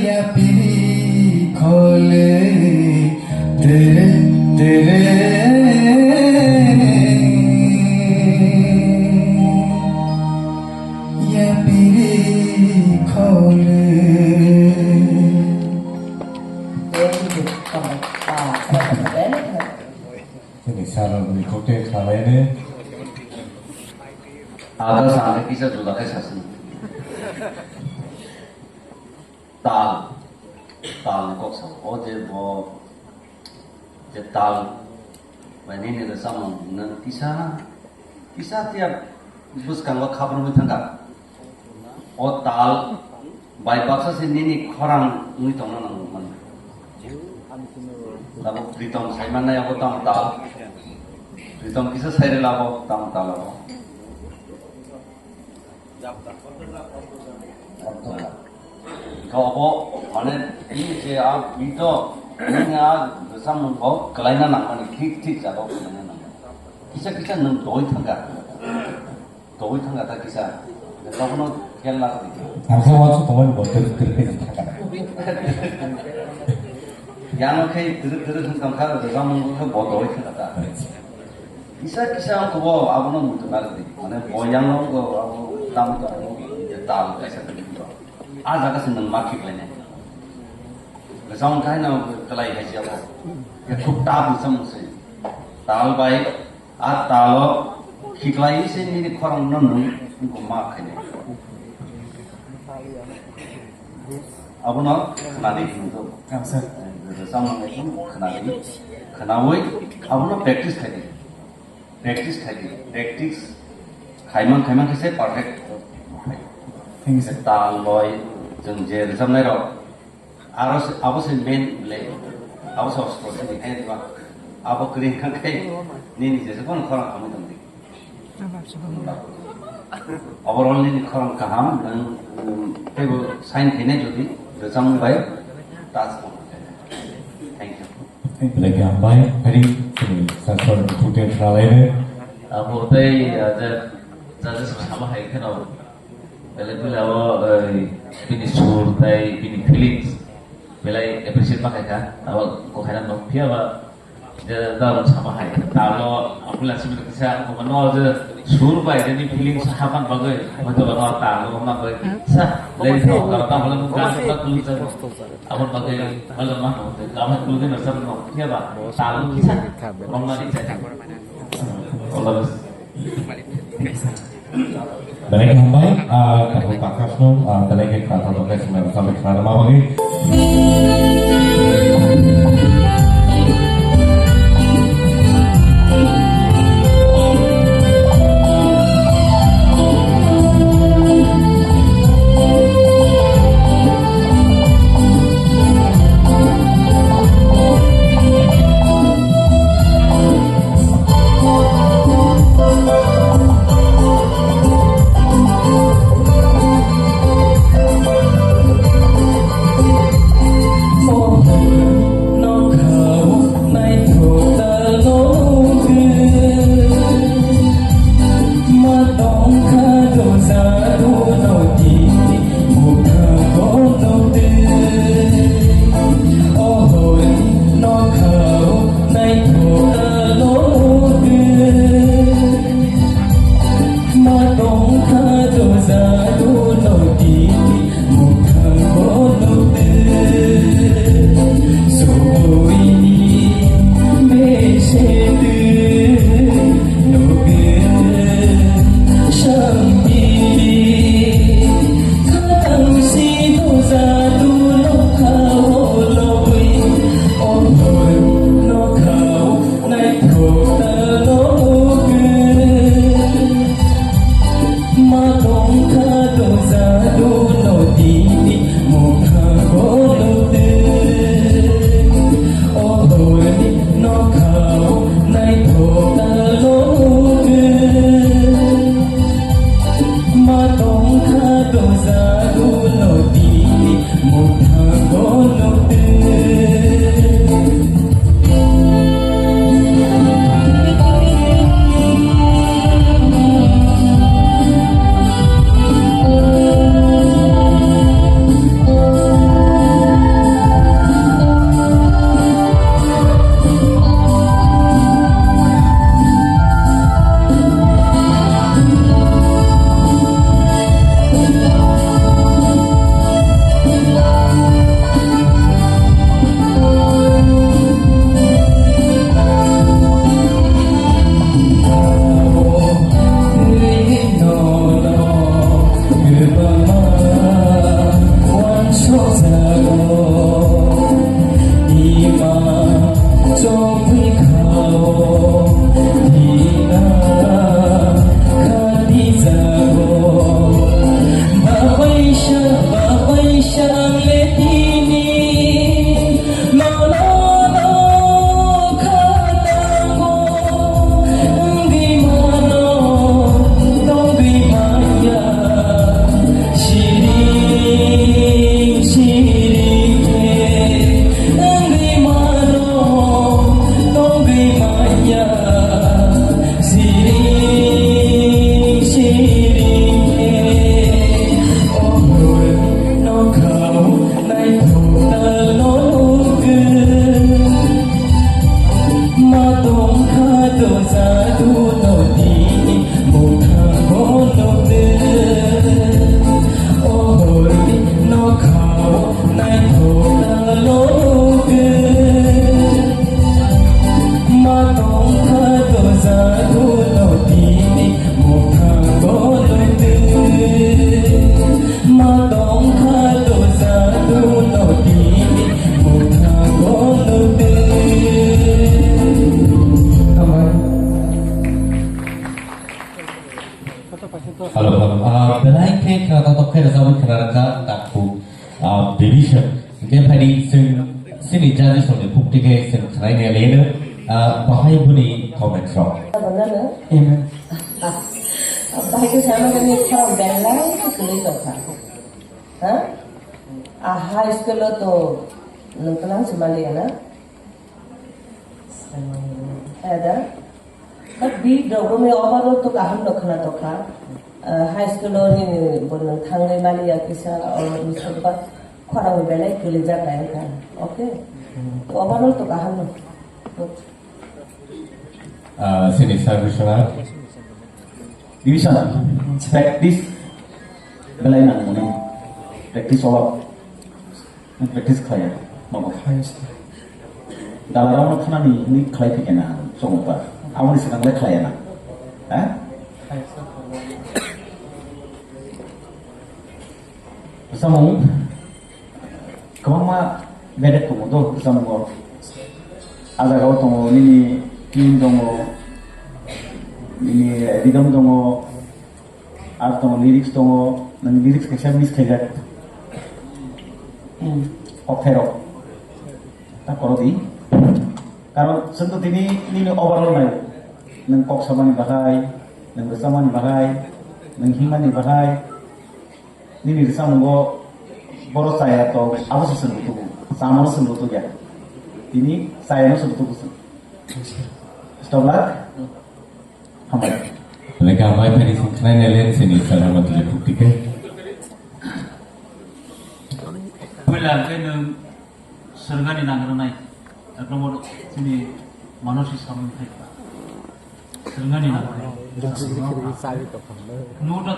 ya piri khole, tere, tere, ya piri khole. Chini sir rok ni khukti khlainai. Aga sa kisa juda khe sasini. Tal, tal ni kok sa. O je bo, je tal, bai nini rwchapmung nang kisa, kisa tiya bwskango khabrumwi thangkha. O tal bai baksa se nini khorang wngwi tongna nango mani. Tabuk Pritom sai mannai abo tamo tal. Pritom kisa sai rwla abo tamo tal abo. Kha obo mane bini je a bini to nini a bwsa mung bo kwlaina nangmani, thik thik jaga o kwlaina nangmani. Kisa kisa nwng dogwi thangkha. Dogwi thangkha ta kisa. Jokono khel na kha. Ang sa wansu tongmani bo twrwk twrwk khe thangkha. Yano khe twrwk twrwk hwn tongkha, bwsa mung khe bo dogwi thangkha ta. Kisa kisa wngkha bo abono muitu narwkdi. Mane bo yang wngkha abo tam tong je tal kaisa khe to. A jaga se nwng ma khiklainai. Bwsa wngkha haino kwlai hai se abo. Khe khub ta bwsa mung se. Tal bai a talo khiklai se nini khorang no nwng wngkha ma khainai. Abono khwnadi hinwi do. Ang sir. Rwchapmung ekdom khwnadi. Khwnawi abono practice khaidi. Practice khaidi. Practice khaimang khaimang khe se perfect. Thank you, sir. Tal loi, chwng je rwchapnai rok, aro se, abo se main le, abo se ostro se ni hai ba. Abo kwrwi kha khe nini je se kono khorang khamwi tongdi. Overall nini khorang kaham, nwng, um, teibo sign khainai jodi, rwchapmung bai touch tong. Thank you. Belai khe hambai, hari chini sir ni khukti khlainai. Abo tei, ah, je, judges sama hai kheno, belai belai abo, eh, bini sur tei bini feelings belai appreciate ma khaikha, abo kokhaina no phiya ba. Je, da, sama hai. Talo, aku lah sih bisa, aku menol je, sur bai, jadi feeling sahabat bagai, betul betul talo, ma bagai. Sah, lain tau, kalau tak boleh bukan, kita tulis aja. Abon bagai, kalau mah, kamu tulis macam no, ya, Pak? Talo, bisa. Belai khe hambai, ah, tabuk Akash no, ah, belai khe kha tabuk khe swnam samai khna rwma bagwi. Hello, hello. Ah, belai khe khna tongthok khe rwchapwi khna rwkha takhu, ah, Division. Hingkhe phaidi chwng chini judges rokni bukti khe chwng khnaina leno, ah, bahai boni comments rok. Amen. Bahai khe sama khe ni khorang belai khe kwlwi tongkha. Ha? Ah, high school o to nwng kwlang se maliya na? Ada. But bi dogome overall to kaham no khna tokha. Ah, high school o ni bo nwng thangwi maliya kisa, o ni soba khorang belai kwlwi jak kaya kha. Okay? Overall to kaham no. Ah, sini service na. Division, practice belai nang mani. Practice olo. Practice khlaiya. Mabo. Dalarok no khnani ni khlai phikena chongpa. Aboni swkang le khlaiya na. Ha? Samung. Kwbangma bedek tongo do, bwsamungo. A jagao tongo, nini tune tongo, nini rhythm tongo, ar tongo lyrics tongo, nini lyrics kaisa miss khaijak. Hmm, kokthairok. Ta koro di. Karon chwng to tini nini overall nai. Nwng kok samani bahai, nwng rwchapmani bahai, nwng himani bahai. Nini rwchapmungo boro chaya to abo se chwng rwtugo. Chamano chwng rwtugya. Tini chayano chwng rwtugo chwng. Stop lak? Hambai. Kha bai phani song khnai ne len sini sala mati le putike. Puila ke nung sergani nangrwnai. Aklomor sini manosi samung thai. Sergani nangrwnai. Nuda.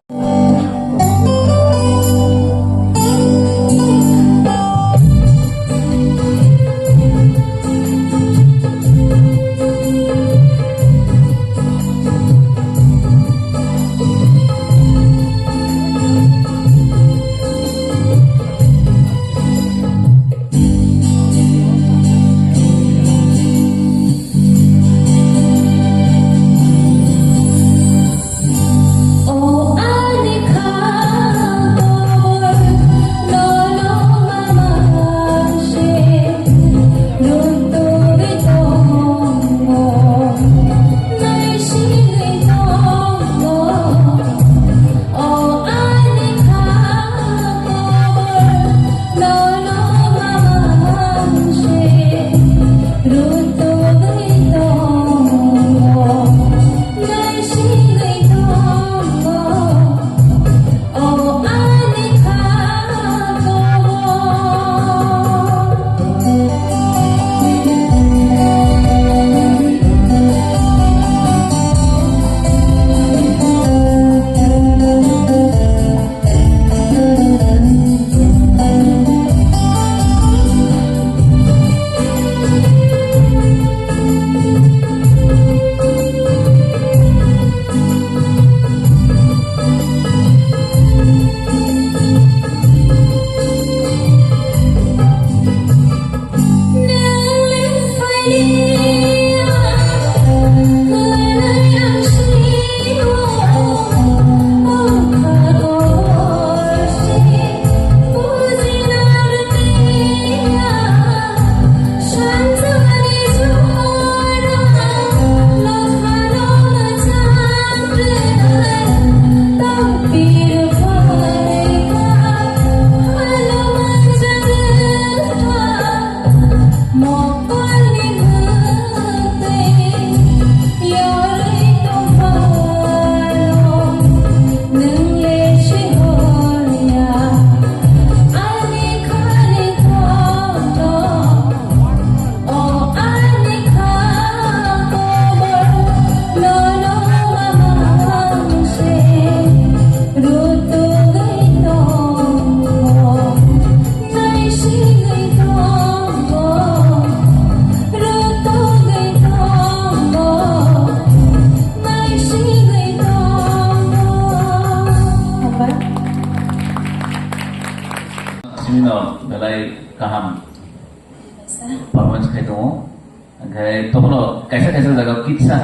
Sini no, belai kaham performance khai tongo. Hingke tobono kaisa kaisa jaga kisa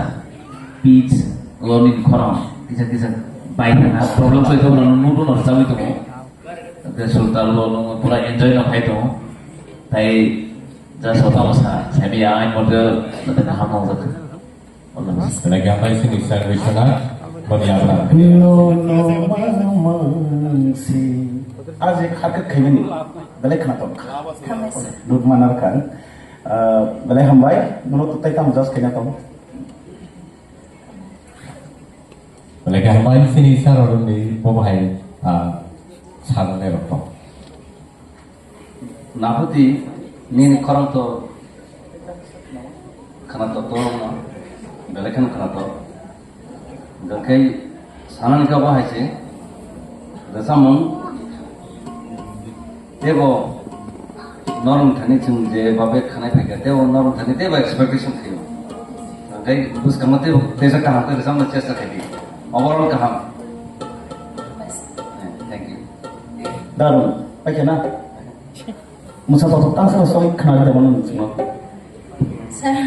pitch, lonin khorang kisa kisa bai thangha, problem koi tobono nudo no rwchagwi tongo. Hingke sultan bo no pura enjoy no khai tongo. Tai ja sota mo sa, sami ya ai model, mate kaham no jak. Belai kaham bai sini sir Biswanath Baniabra. No, no, mangsi. Aje kharkhe khaimani. Belai khna tong. Hambai sir. Dut manar khan. Ah, belai hambai. Muno to tai tam just khaina tong. Belai kaham bai sini sir oroni bo bahai, ah, sanane rok tong. Naputi nini khorang to khana to to no, belai kheno khana to. Hingke sanani kabo hai se, rwchapmung tebo norong thani chwng je babe khanai phaikha, tebo norong thani tebo expectation khaio. Hingke bwskango tebo teisa kaham khe rwchapna chesta khaidi. Overall kaham. Thank you. Darung, paikha na? Musa to tang sa soi khna de mano musa. Sir,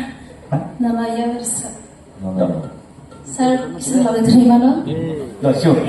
ha? Nama ya sir. Sir, sir, sir, mano. Da, sure.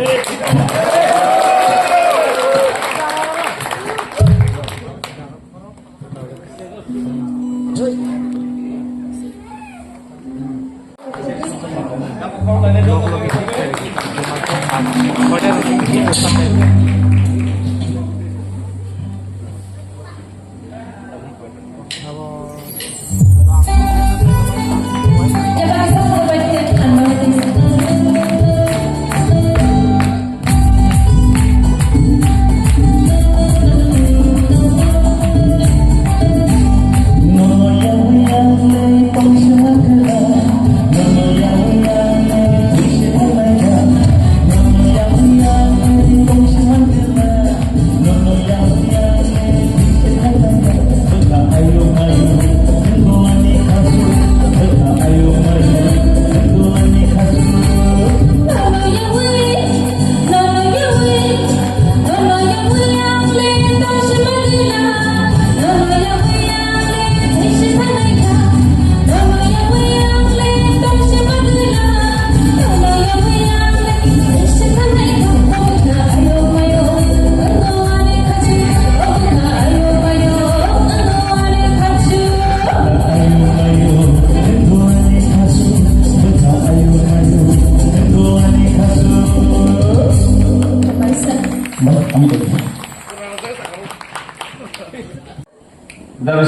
Dara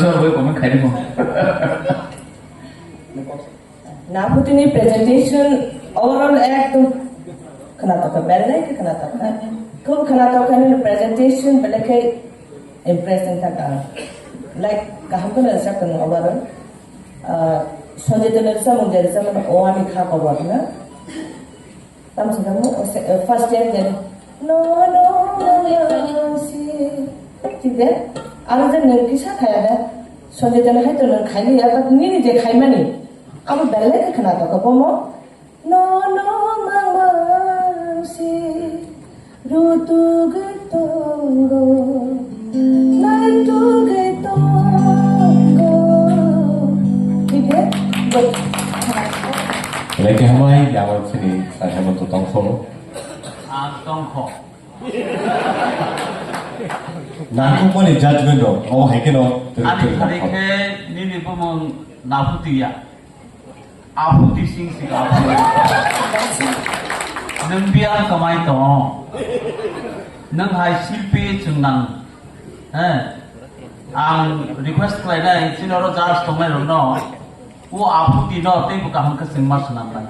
sir, gue komen khai dimo. Naphuti ni presentation overall ekdom khwnatok kha, belai khe khwnatok kha. Khub khwnatok kha nini presentation, belai khe impress wngkha ang. Like, kaham khe rwchaptong overall. Ah, Sanjay Tendulkar samung je rwchapmano, o ani kha kobor na. Tamo se tamo, o se, eh, first line je, "No, no, no, no, si." Thik de? Aro je nwng kisa khaya de, Sanjay Tendulkar hai to nwng khailiya, but nini je khaimani, abo belai khe khwnatok kha bomo. No, no, mama, si, rutugwi tongo, naitugwi tongo. Thik de? Good. Lagi hambai, yawan sini, saya mau tutong solo. Ang tongkho. Nangkukmani judgment rok, o hai kheno, Ani twi-, twi-, thari khe nini bumung Naphuti ya. Aphuti sing sing aphuti. Nwng biyang kamai tongo. Nwng hai silpi chwng nang. He. Ang request khlainai chini oro judge tongnai rokno. O aphuti no tei bo kaham khe chwng ma swnam nai.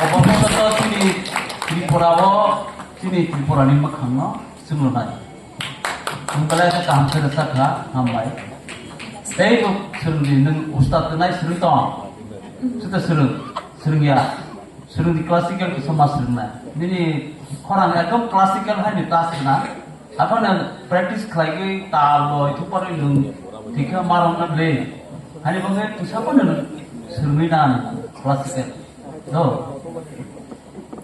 Obo khe to chini Tripura o, chini Tripura ni mwkhang no chwng rwnai. Nwng belai khe kaham khe rwchap kha, hambai. Tei bo swrwng di, nwng ustad rwnai swrwng tong. Chuta swrwng, swrwng ya. Swrwng di classical kisa ma swrwng nai. Nini khorang ekdom classical hai ni class rwna. Aphano practice khlaigwi tal loi thupari nwng thikha marwng na ble. Hani bagwi kisa phano nwng swrwngwi na classical. Do.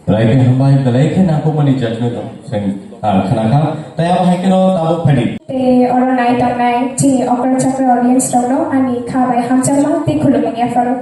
Belai khe hambai, belai khe nangkukmani judgment rok chwng, ah, khna kha. Tei abo hai kheno tabuk phaidi. Tei oro nai tongnai chini okra chakra audience rokno ani kha bai hamjakma tei khulumung yapharo.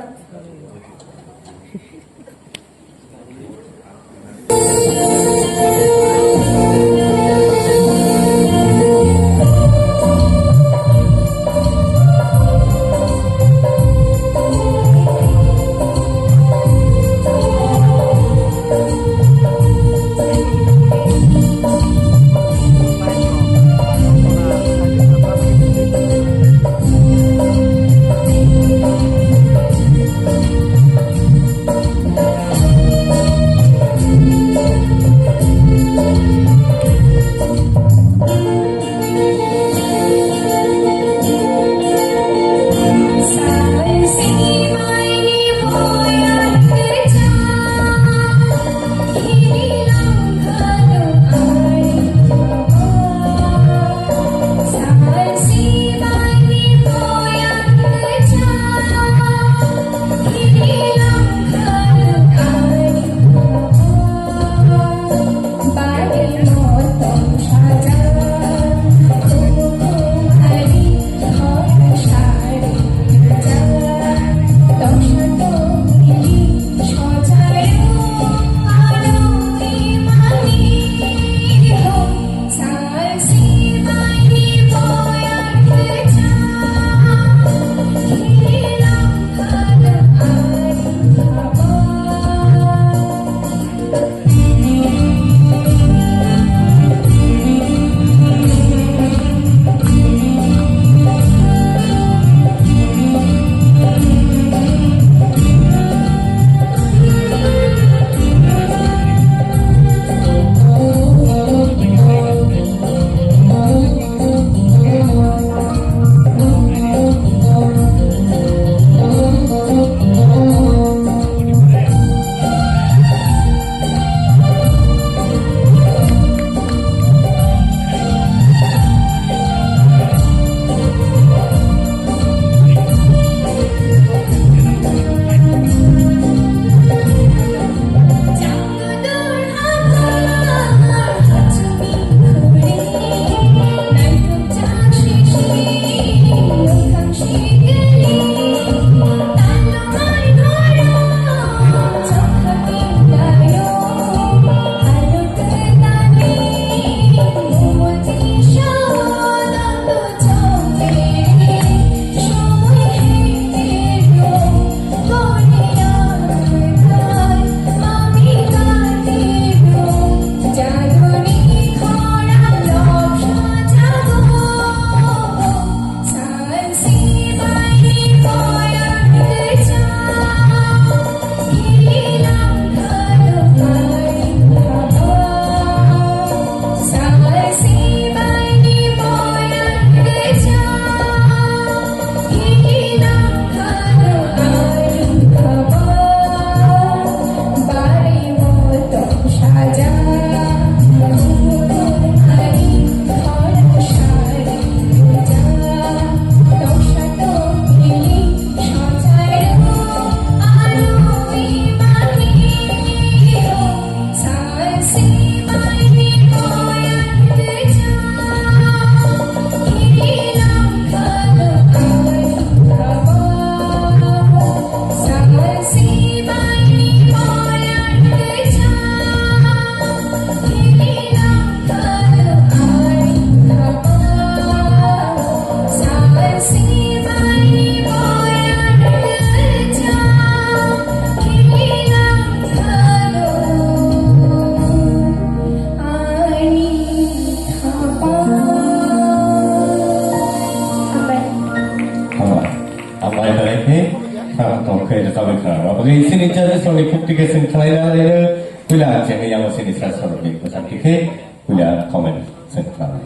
Oke, sini judges rokni khukti khe chwng khlaina laino, puila ang chengni yango sini sir rokni bwsakti khe puila comment chwng khlainai.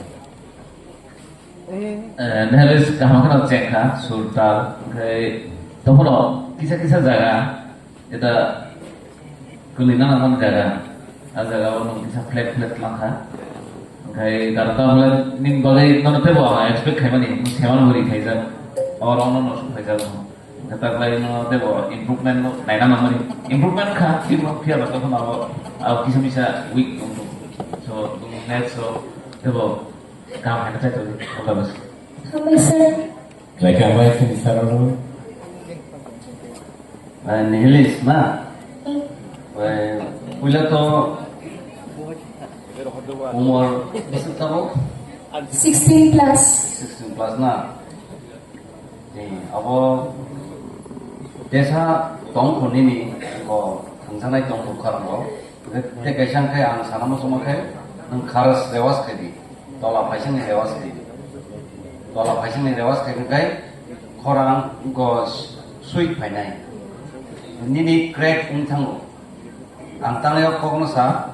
Eh, Nehelis kaham kheno chengkha, sur tal, onkhe tongphano kisa kisa jaga, eta kwlwina nangmani jaga, a jaga o nwng kisa flat flat langkha. Onkhe dara ta bole nini bagwi nono teibo ang expect khaimani, nwng seman bwrwi khaijak, or ono no suk khaijak. Khe ta khlai no teibo improvement no naina nangmani. Improvement kha, teibo phiya ba tongkha abo, abo kisa misa weak wngkha. So, next o teibo kaham khaina chai tongo, all the best. Hambai sir. Khlai kha hambai sini sir rok. Eh, Nihilis na? Eh, puila to umor bisi tabo? Sixteen plus. Sixteen plus na? Ni, abo tesa tongkho nini, bo thangsanai tongkho khorang bo. Tei kaisa khe ang sana muchungma khe, nwng kharas rewas khe di, tola phaisingni rewas khe di. Tola phaisingni rewas khe khe khorang go sweet phainai. Nini crack wng thango. Ang tangwi o kokno sa,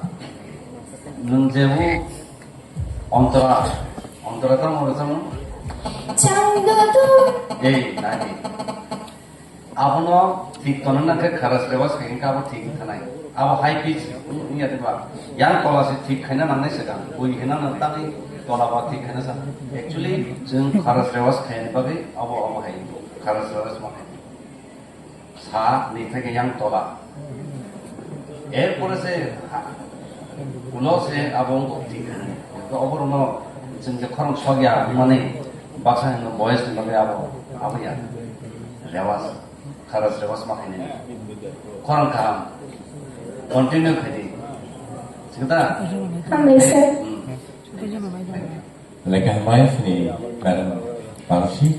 nwng jebu Ontora, ontora tamo rwchapmung? Changdo to. Ei, nai. Abono thik tongna nang khe kharas rewas khe hwnka abo thik wngkha nai. Abo high pitch wngya de ba. Yang tola se thik khaina nangnai se dang. Bui hwnna nang tangwi tola ba thik khaina sa. Actually, chwng kharas rewas khaina bagwi abo, abo hai kharas rewas ma khaina. Sa ni theke yang tola. Erpore se ha, ulo se abo wngkha thik. Oborokno chwng je khorang sokya wngmani baksa hino boyes ni bagwi abo, abo ya. Rewas, kharas rewas ma khainani. Khorang kaham. Continue khaidi. Singta? Hambai sir. Hmm. Thank you. Lekha hambai sini madam Bangsi.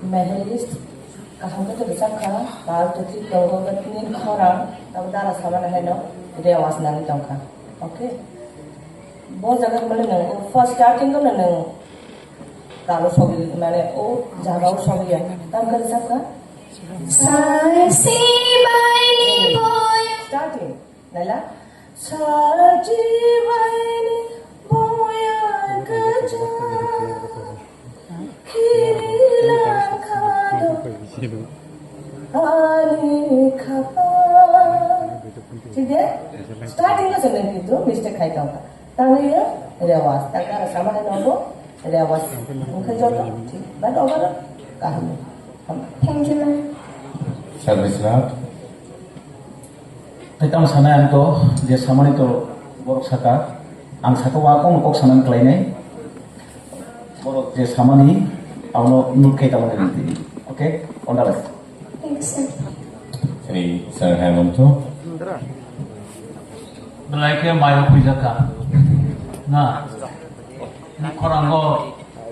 Medalist kaham khe rwchapkha, pal twtwi tongo, but nini khorang abo dara samani haino rewas nangwi tongkha. Okay? Bo jaga mane nwng o first starting o nwng kalo sogwi, mane o jaga o sogwi ya. Tamo khe rwchapkha? Sai si bai ni boy. Starting. Laila, sachi baini boya kacha, kiri langkha do, ani khapa. Thik de? Starting o se nang kintu mistake khai tongkha. Tangwi rewas, ta kara sama hai nobo. Rewas. Wngkha joto thik, but overall kaham. Thank you, ma'am. Service lab. Tei tamo sanai ang to, je samani to borok saka, ang saka wa kok kok sanani klainai. Borok je samani, abono nuk khe tamo rinti. Okay? All the best. Thanks, sir. Sri, sir, hai monto. Belai khe mayo khuijak kha. Na. Ni khorango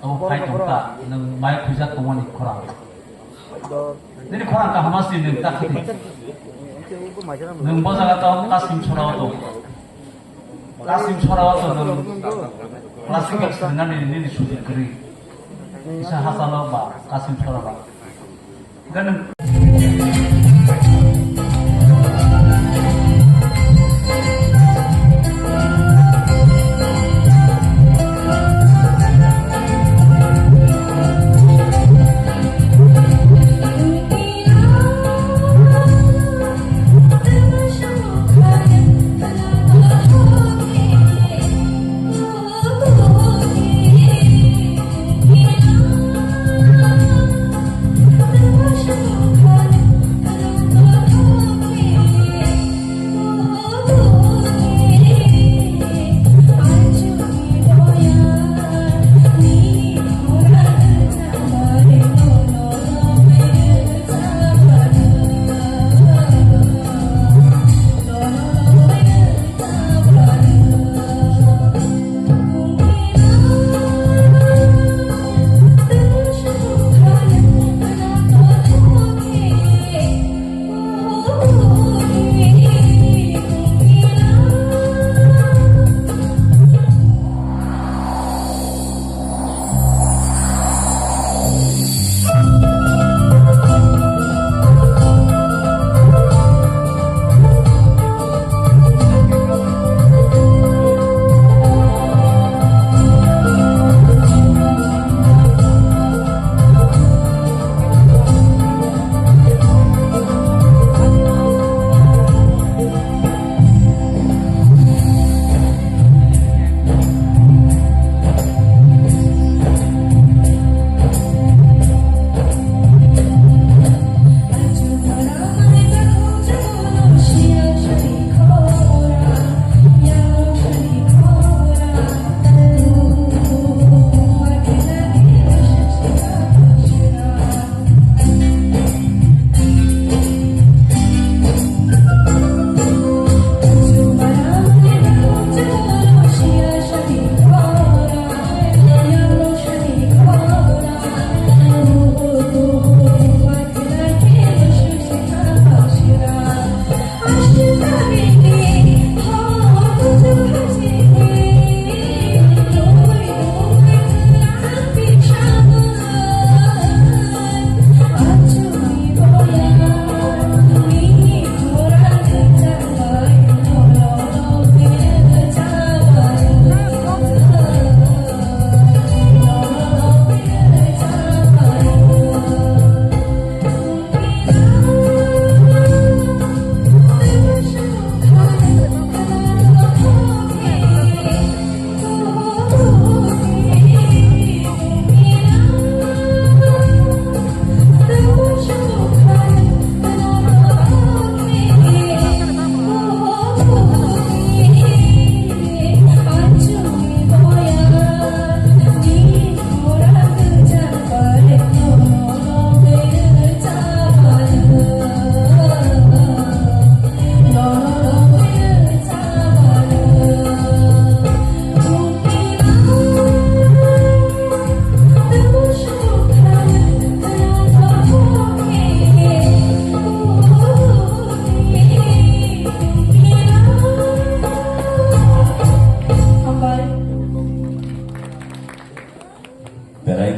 abo phai tongkha. Nwng mayo khuijak tongmani khorang. Nini khorang kaham si nwng ta khati. Nwng bo jaga to Kasim Sora o tong. Kasim Sora o tong nwng. Classical swngnani nini suji kwrwi. Kisa hachalo ba Kasim Sora ba.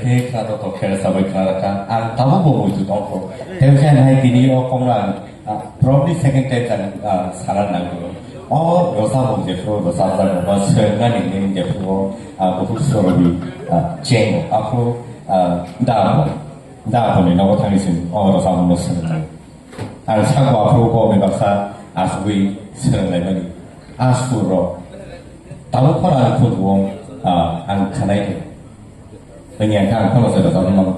He khna to to khe sabai khna rakha. Ang tabuk bo muitu tong kho. Tei khe hai tini o kong ang, ah, probably second time ang, ah, sana nang kho. O rosa bo je kho, rosa ja bo sengani ni je kho, ah, bo sorobi, ah, cheng. Ako, ah, da bo, da bo ni nogo thani sin. O rosa bo sengani. Ang sakbo aphuru bo mui baksa asugwi swrwnglaimani. A surrok tabuk phano ani khunjugo, ah, ang khanai khe. Wngya khe ang phano se rwchapwi mano.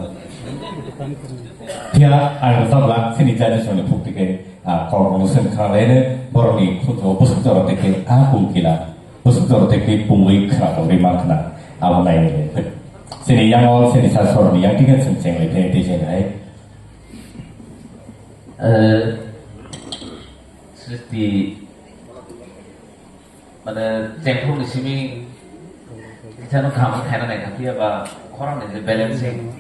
Phiya ang rwchapla chini jani songni phukti khe, ah, kok rwngno swng khanalaino borokni khunjugo bwswk jorok tei khe a kungkila bwswk jorok tei khe pungwi khna tongwi man khna abo nainai le. Chini yango chini sa sorokni yang tikhe chwng chenglai phai tei chenglai. Eh, Srishti, mane, chengphru ni simi, kisa no kaham khaina nai kha, phiya ba khorang ni je balancing,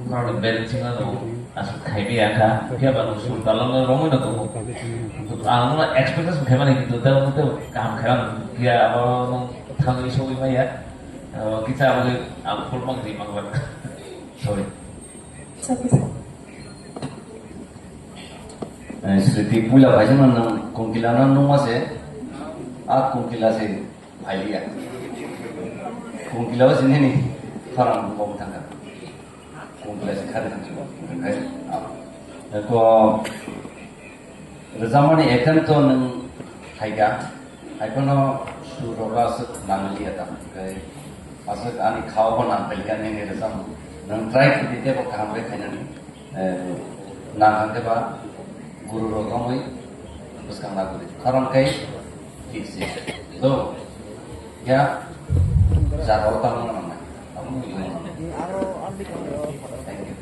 khorang ni balancing ano aswk khai bi ya kha, phiya ba no sur dalang no romwi no tongo. Ang no expectation khai mani, kintu tei, tei kaham khai mani, phiya abo no thangwi sogwi maya, eh, kisa abo ang full mark di mang ba. Sorry. Eh, Sriti, puila phaisano nwng kungkila no nungma se, a kungkila se phailiya. Kungkila o se nini khorang bumbo thangkha. Kungkila se khari thangsibo. Eko, rwchapmani attempt to nwng khaikha. Haiphano surrok aswk nanglia tamo, tei aswk ani khao bo nangpalikha nini rwchapmung. Nwng try khaidi teibo kaham khe khainani, eh, nang khe ba guru rok romwi bwskang nagwi. Khorang khe fix se. Do, ya, jaga o tamo nangnai. Abo nungwi tongma. Thank you.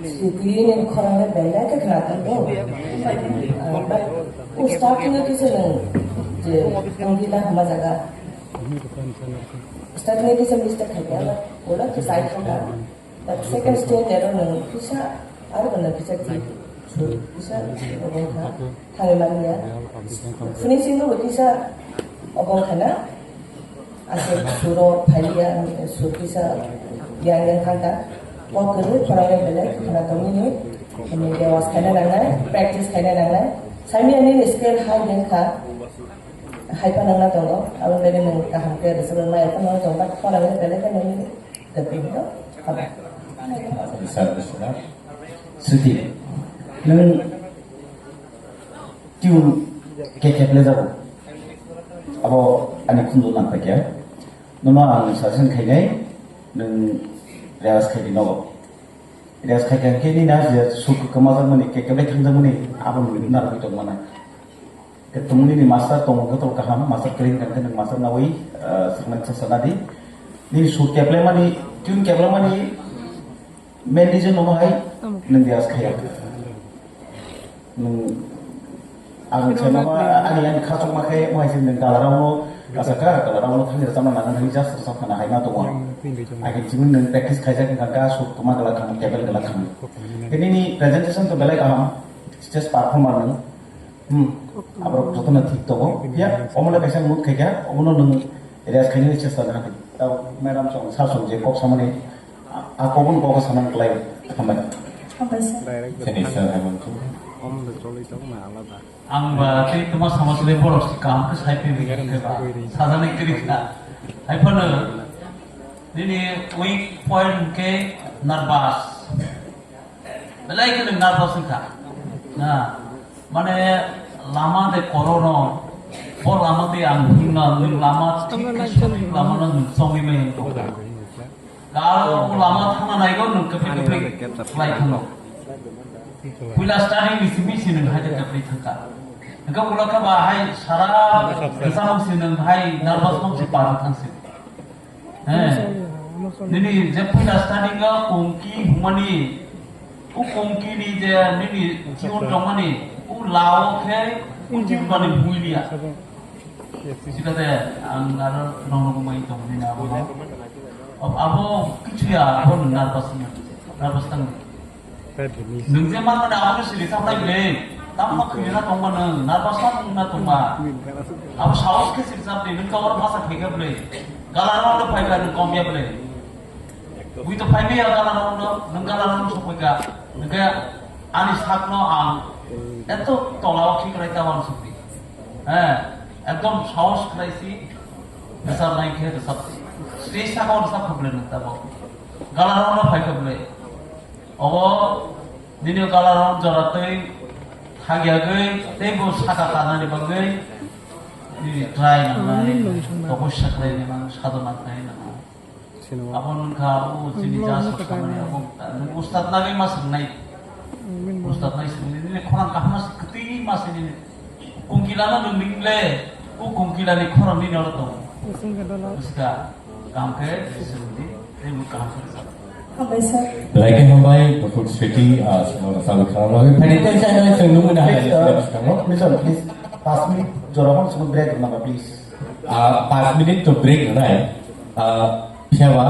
Sutwi nini khorang le belai khe khna tongo. Ah, but o starting o kisa nwng je kungkila hama jaga. Starting o kisa mistake khai kha, but ulo kisa ai thangkha. But second stage aro nwng kisa, aro bo nwng kisa di, su-, kisa obo wngkha, thangwi manya. Finishing o bo kisa obo wngkha na. Aswk suro phailiya, sur kisa yang yang thangkha. Kok kwrwi khorang belai khna tongmani. Ani rewas khaina nangnai, practice khaina nangnai. Sami ani skill high wngkha. Hai phano wngna tongo. Aboni bagwi nwng kaham khe rwchapwi maya phano wngna tongo. But khorang belai kheno wngwi tongkha. Sir, Sir. Sriti, nwng tune khe khe play jago. Abo ani khunju nang paikha. Nono ang suggestion khainai, nwng rehearse khaidi nogo. Rehearse khaikha khe nini na je sur kwmajakmani, khe khe thangjakmani, abo nwng narwgwi tongmana. Khe tongmani ni master tongo khe tong kaham, master kwrwi hwnkha khe nwng master nawi, ah, swkmani chesta nadi. Nini sur keplemani, tune keplemani, Main reason omo hai nwng rehearse khaiya. Nwng ang saimano ani ani khachokma khe omo hai se nwng dalarokno kasa kha, dalarokno thangwi rwchapna nang thangwi just rwchap khana hai ma tongo. Agi chini nwng practice khaijak wngkha kha, sur kwma gwlak khamu, table gwlak khamu. Tei nini presentation to belai kaham, stage performer nwng. Hmm. Aborok jotono thik tongo. Phiya omono kaisa mood khaikha, omono nwng rehearse khainani chesta nangkha. Tao madam song, sir song je kok samani, a, a kokno kok sana kwlai. Hambai. Hambai sir. Sini sir, hai mangkuk. Ang ba tei tuma sama sile borok si kaham khe sai phi bi khe ba. Sajani kiri kha. Hai phano nini weak point khe nervous. Belai kheno nervous wngkha. Na, mane lama de korono, bo lama de ang himna, nwng lama thik khe sotthik lama no nwng chongwi maya wngkha. Karo bo lama thangna naigo nwng kwpli kwpli khlai thango. Puila starting ni simi si nwng hai de kwpli thangkha. Hwnkhe ulo khe ba hai sara bwsamo si nwng hai nervous mong si par thangsi. He. Nini je puila starting o kongki humani, o kongki ni je nini tune tongmani, o lao khe o tune bani huiliya. Sikate ang aro nong nong mai tong nini abo. Ab-, abo kichu ya, abo nervous ni, nervous tang. Nwng je manmani abono siri saplai ble, tamo khwina tongma nwng, nervous ma wngna tongma. Abo sahos khe siri sapli, nwng kobor masa khaikha ble. Galarno phaiba nwng komya ble. Bui to phai maya gala rok no, nwng gala rok no sokoi ka. Hwnkhe ani sak no ang eto tola o khiklai ta uansuk di. He, ekdom sahos khlai si, bwsarnai khe bwsardi. Stage saka o bwsa problem nang tabo. Gala rok no phai khe bwle. Obo nini gala rok jora twi thagyagwi tei bo saka tanani bagwi nini try nangnai, toposya khlai nangnai, sadhana khlai nangnai. Abo wngkha o chini ja sok samani abo, nwng ustad nagwi ma swngnai. Ustad nai swngnai, nini khorang kaham ma se, kwtwi ma se nini. Kungkila no nwng ning le, o kungkila ni khorang nini oro tongo. Bwskha, kaham khe swngdi, tei bo kaham khe rwchap. Hambai sir. Belai khe hambai, Bukhuk Switi, ah, chwng rwchapwi khna bagwi. Phaidi tei chai nai chwng nungwi nahai. Please, uh, bwskango. Mister, please, paanch minute jora hwn chwng break rwna ba, please. Ah, paanch minute to break rwnai. Ah, phiyaba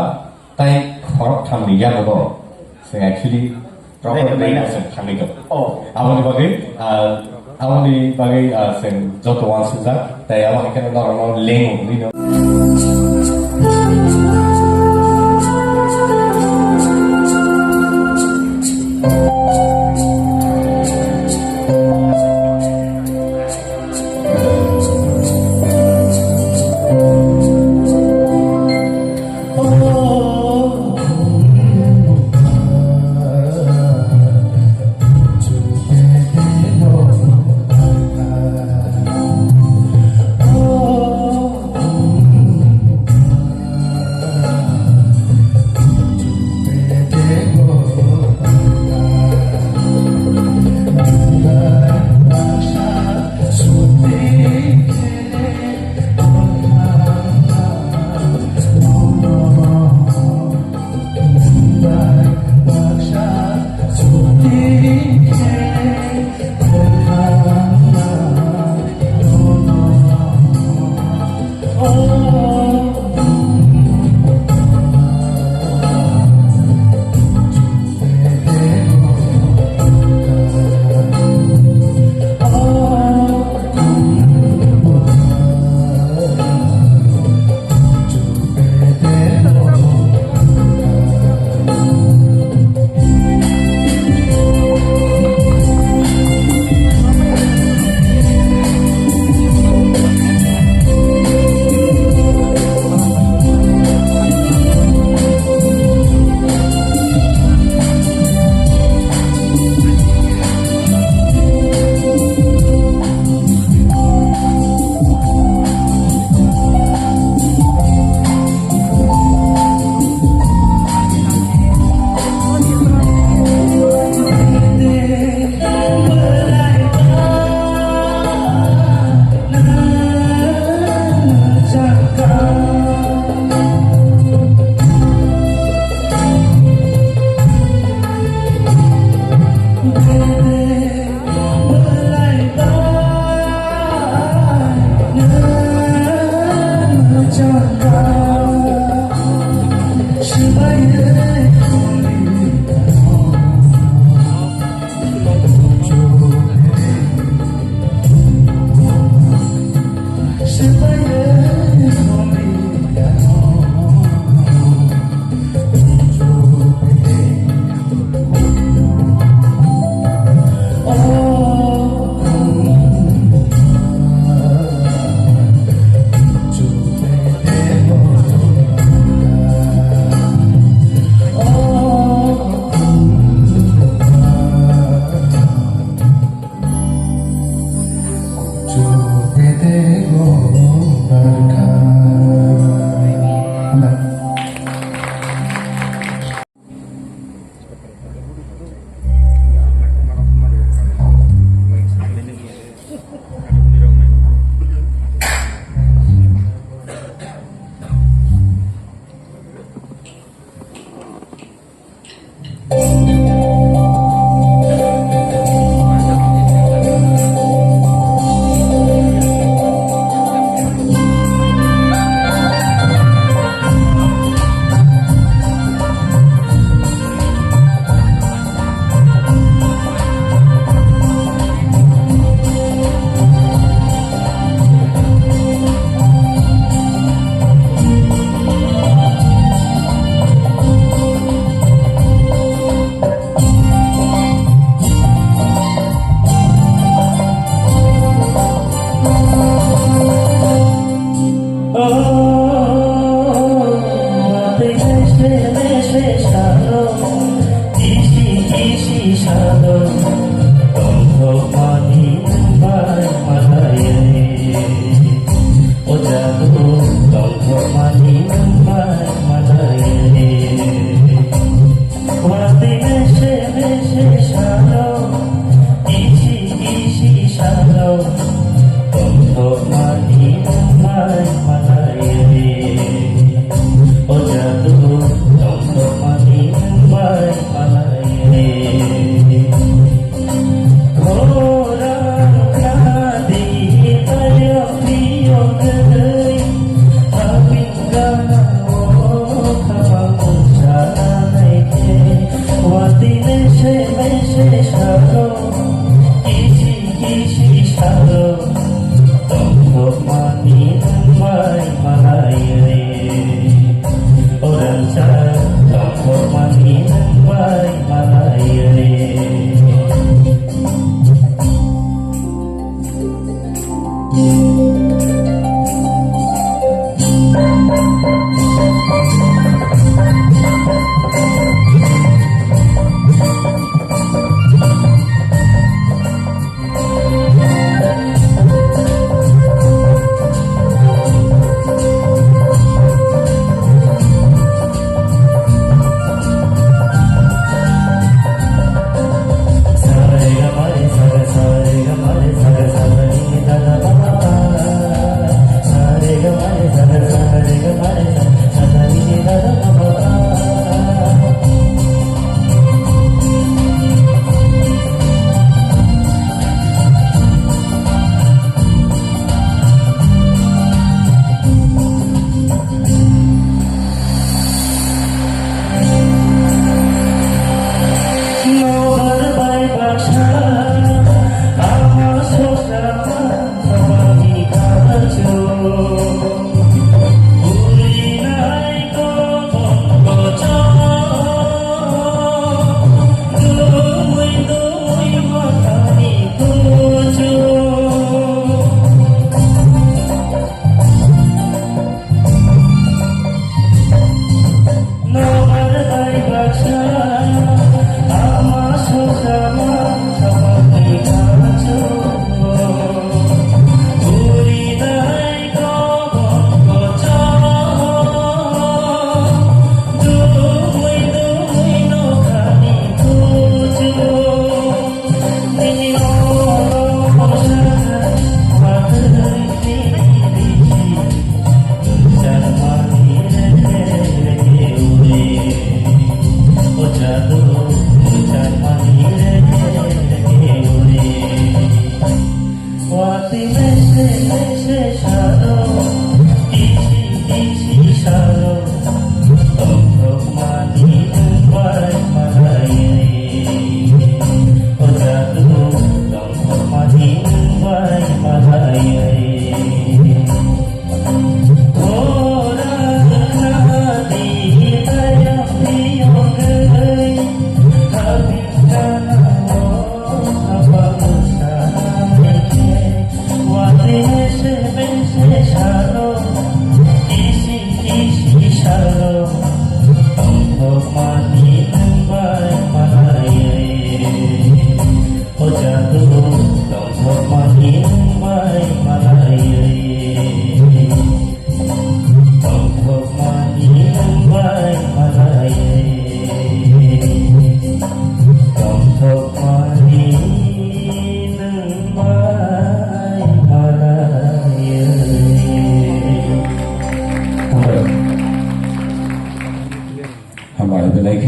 tai khorok thamni yago chwng actually proper break rwnai. Chwng thangwi tongo. Oh. Aboni bagwi, ah, aboni bagwi, ah, chwng joto uansukjak, tei abo hai kheno norokno lengo hwnwi no.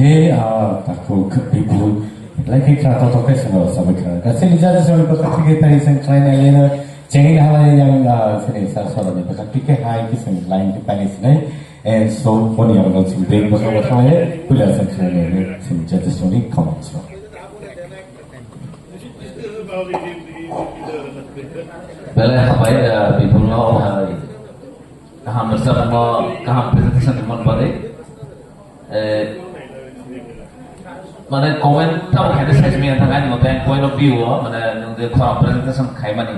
Hey, ah, takhu, Bipul, like, kha, to, to, ke, sino, sabai, kha. Kasi, ni, judges, sabai, to, to, ke, tari, sang, try, na, ye, na, chengin, hala, yang, ah, sini, sa, sa, ni, to, to, ke, hai, ke, sang, line, ke, tari, sini. And so, boni, yang, nang, sing, break, basa, basa, ye, pula, sang, try, na, ye, sini, judges, sini, come on, so. Belai habai, ah, Bipul no, hai. Kaham rwchapmung, kaham presentation tongmani bagwi. Eh, mane comment tamo khaina sai simi ang thang ani mote point of view o, mane nwng je khorang presentation khaimani.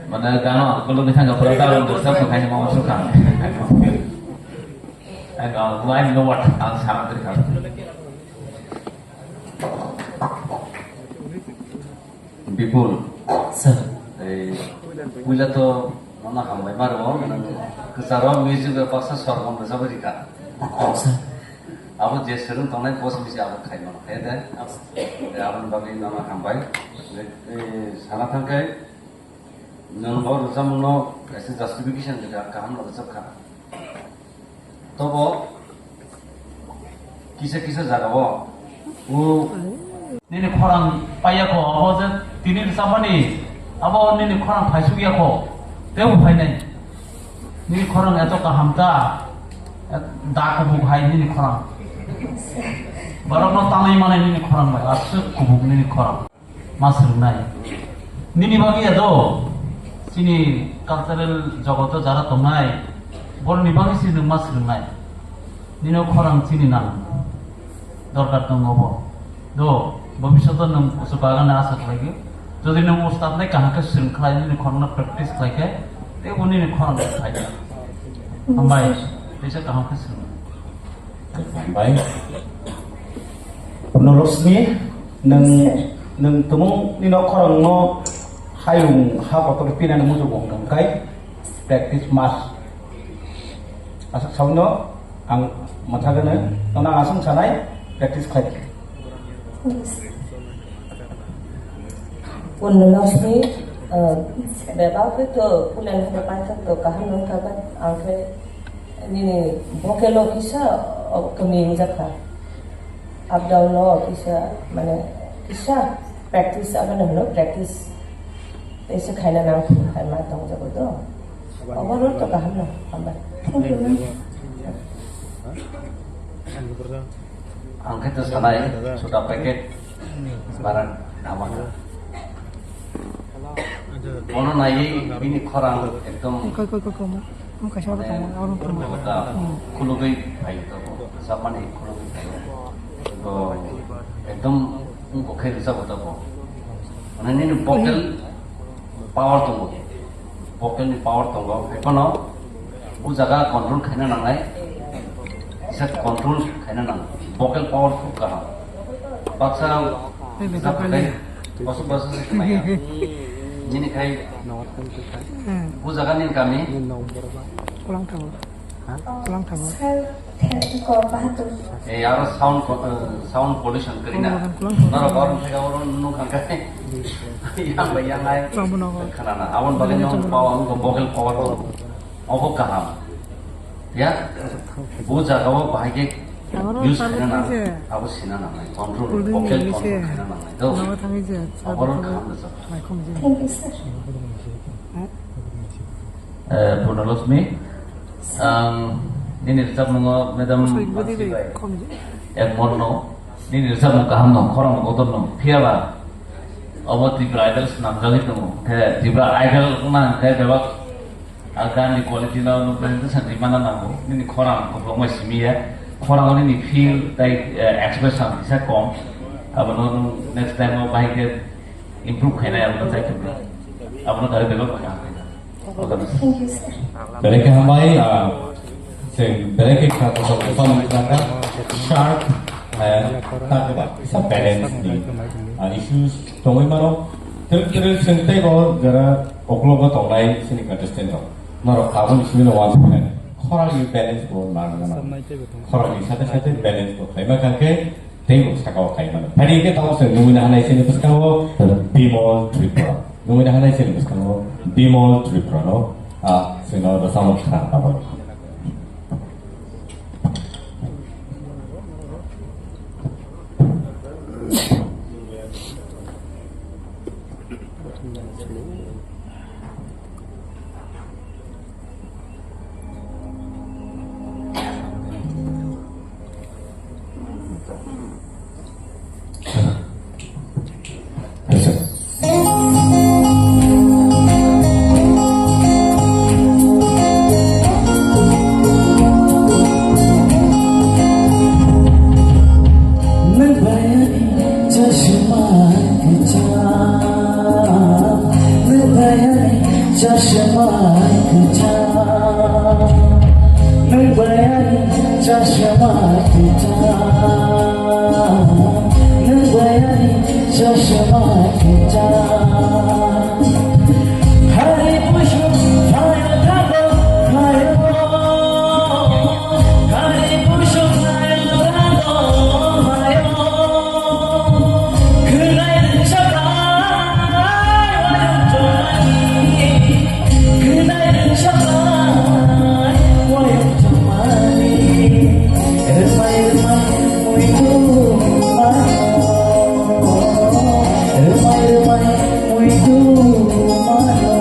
Mane gano ang kolok ni thang pura ta rong rwchap khaina ma sukha. Ang, ang, I know what ang sa kha. Bipul. Sir. Ei, puila to nono hambai maro, nang kwcharo music bai baksa sor bon rwchapwi rikha. Sir. Abo je swrwng tongnai post bisi abo khai mano, khai de? Aboni bagwi nono hambai. Ei, sana thangkhe, nwng o rwchapmungno kaisa justification rwkha, kaham rwchapkha. Tobo kisa kisa jagao o nini khorang paiyakho, abo je tini rwchapmani, abo nini khorang phaisuk yakho, tebo phainai. Nini khorang eto kaham ta, da kubuk hai nini khorang. Borokno tanai manai nini khorang bai, aswk kubuk nini khorang. Ma swrwngnai. Nini bagwi ya do, chini cultural jogoto jara tongnai, borokni bagwi se nwng ma swrwngnai. Nini o khorang chini nang, dorkar tongo bo. Do, bobishoto nwng kusu bagani asa khlaigwi. Jodi nwng ustad nai kaham khe swrwng khlai, nini khorang no practice khlai khe, tei bo nini khorang khe khlai. Hambai, teisa kaham khe swrwng. Hambai. Purno Lakshmi, nwng, nwng tumung ni nok khorang no hayung ha kotor pinani muchung wng tong kai practice mas. Aswk sawi no ang mwthagano, nono ang aswk sanai practice khlai. Purno Lakshmi, eh, bebak khe to pulen khe paithak to kaham nung thangkha, ang khe nini vocal o kisa, oh, kami wngjakha. Up down o kisa, mane, kisa practice, aboni hwno practice. Teisa khaina nang khe, hai ma tongjago do. Overall to kaham no, hambai. Thank you, ma'am. Ang khe to sanai, suda packet, baran nama kha. Bono naiwi bini khorang ekdom Koi, koi, koi, koi, mo. Mo kaisa oro tongmo, oro tongmo. Khulugwi phaio to, samani khulugwi phaio. To ekdom wngkok khe rwchapbo to bo. Mane nini vocal power tongo. Vocal ni power tongo. Ekhono o jaga control khaina nangnai. Kisa control khaina nang. Vocal power khub kaham. Baksa Ei, beta kisa kali. Bosok bosok se khwlaiya. Nini khai Hmm. o jaga ni kami. Kulang tabo. Ha? Kulang tabo. Sir, therapy ko bahatur. Eh, aro sound po-, eh, sound pollution kwrwi na. Kulang tabo. Noro gor thega oro nung khangkai. Yang bai yang ai. Kulang tabo. Khana na. Abon bagwi nung power, nung vocal power. Obo kaham. Ya, bo jagao bahai khe use khaina nang, abo sina nangnai, control, vocal control khaina nangnai, do. Abo kaham rwchap. Thank you, sir. Eh, Purnalakshmi, ang nini rwchapmungo madam Mansuri bai ek mon no, nini rwchapmung kaham no, khorang kotor no, phiyaba obo Tripura Idol swnamjagwi tongo, khe Tripura Idol wngna hwnkhe bebak A gan ni quality no nwng presentation rimana nango, nini khorang koplokma simi ya, khorang nini feel tai, eh, expression kisa kom, abono nwng next time o bahai khe improve khainai, abono chai thumnai, abono dare develop khainai. Thank you, sir. Belai khe hambai, ah, se belai khe kha kotor kotor nang kha sharp, eh, ta khe ba kisa balance ni, ah, issues tongwi mano. Twrwk twrwk chwng teibo jora uklogo tongnai chini contestant rok. Norok aboni simi no uansuknai. Khorang ni balance bo nang nang. Khorang ni sate sate balance bo khlaima kha khe teibo sakao khai mano. Phari khe tamo se nungwi na hanai chini bwskango Bimol Tripura. Nungwi na hanai chini bwskango Bimol Tripura no, ah, sino da samung kha abo. Chashma kita, nung bayani chashma kita. Hari pushpa phayo thago phayo, hari pushpa phayo thago phayo. Khwnai rwngsabai wayang chongmani, khwnai rwngsabai wayang chongmani. Rwmai rwmai muitu mano, rwmai rwmai muitu mano.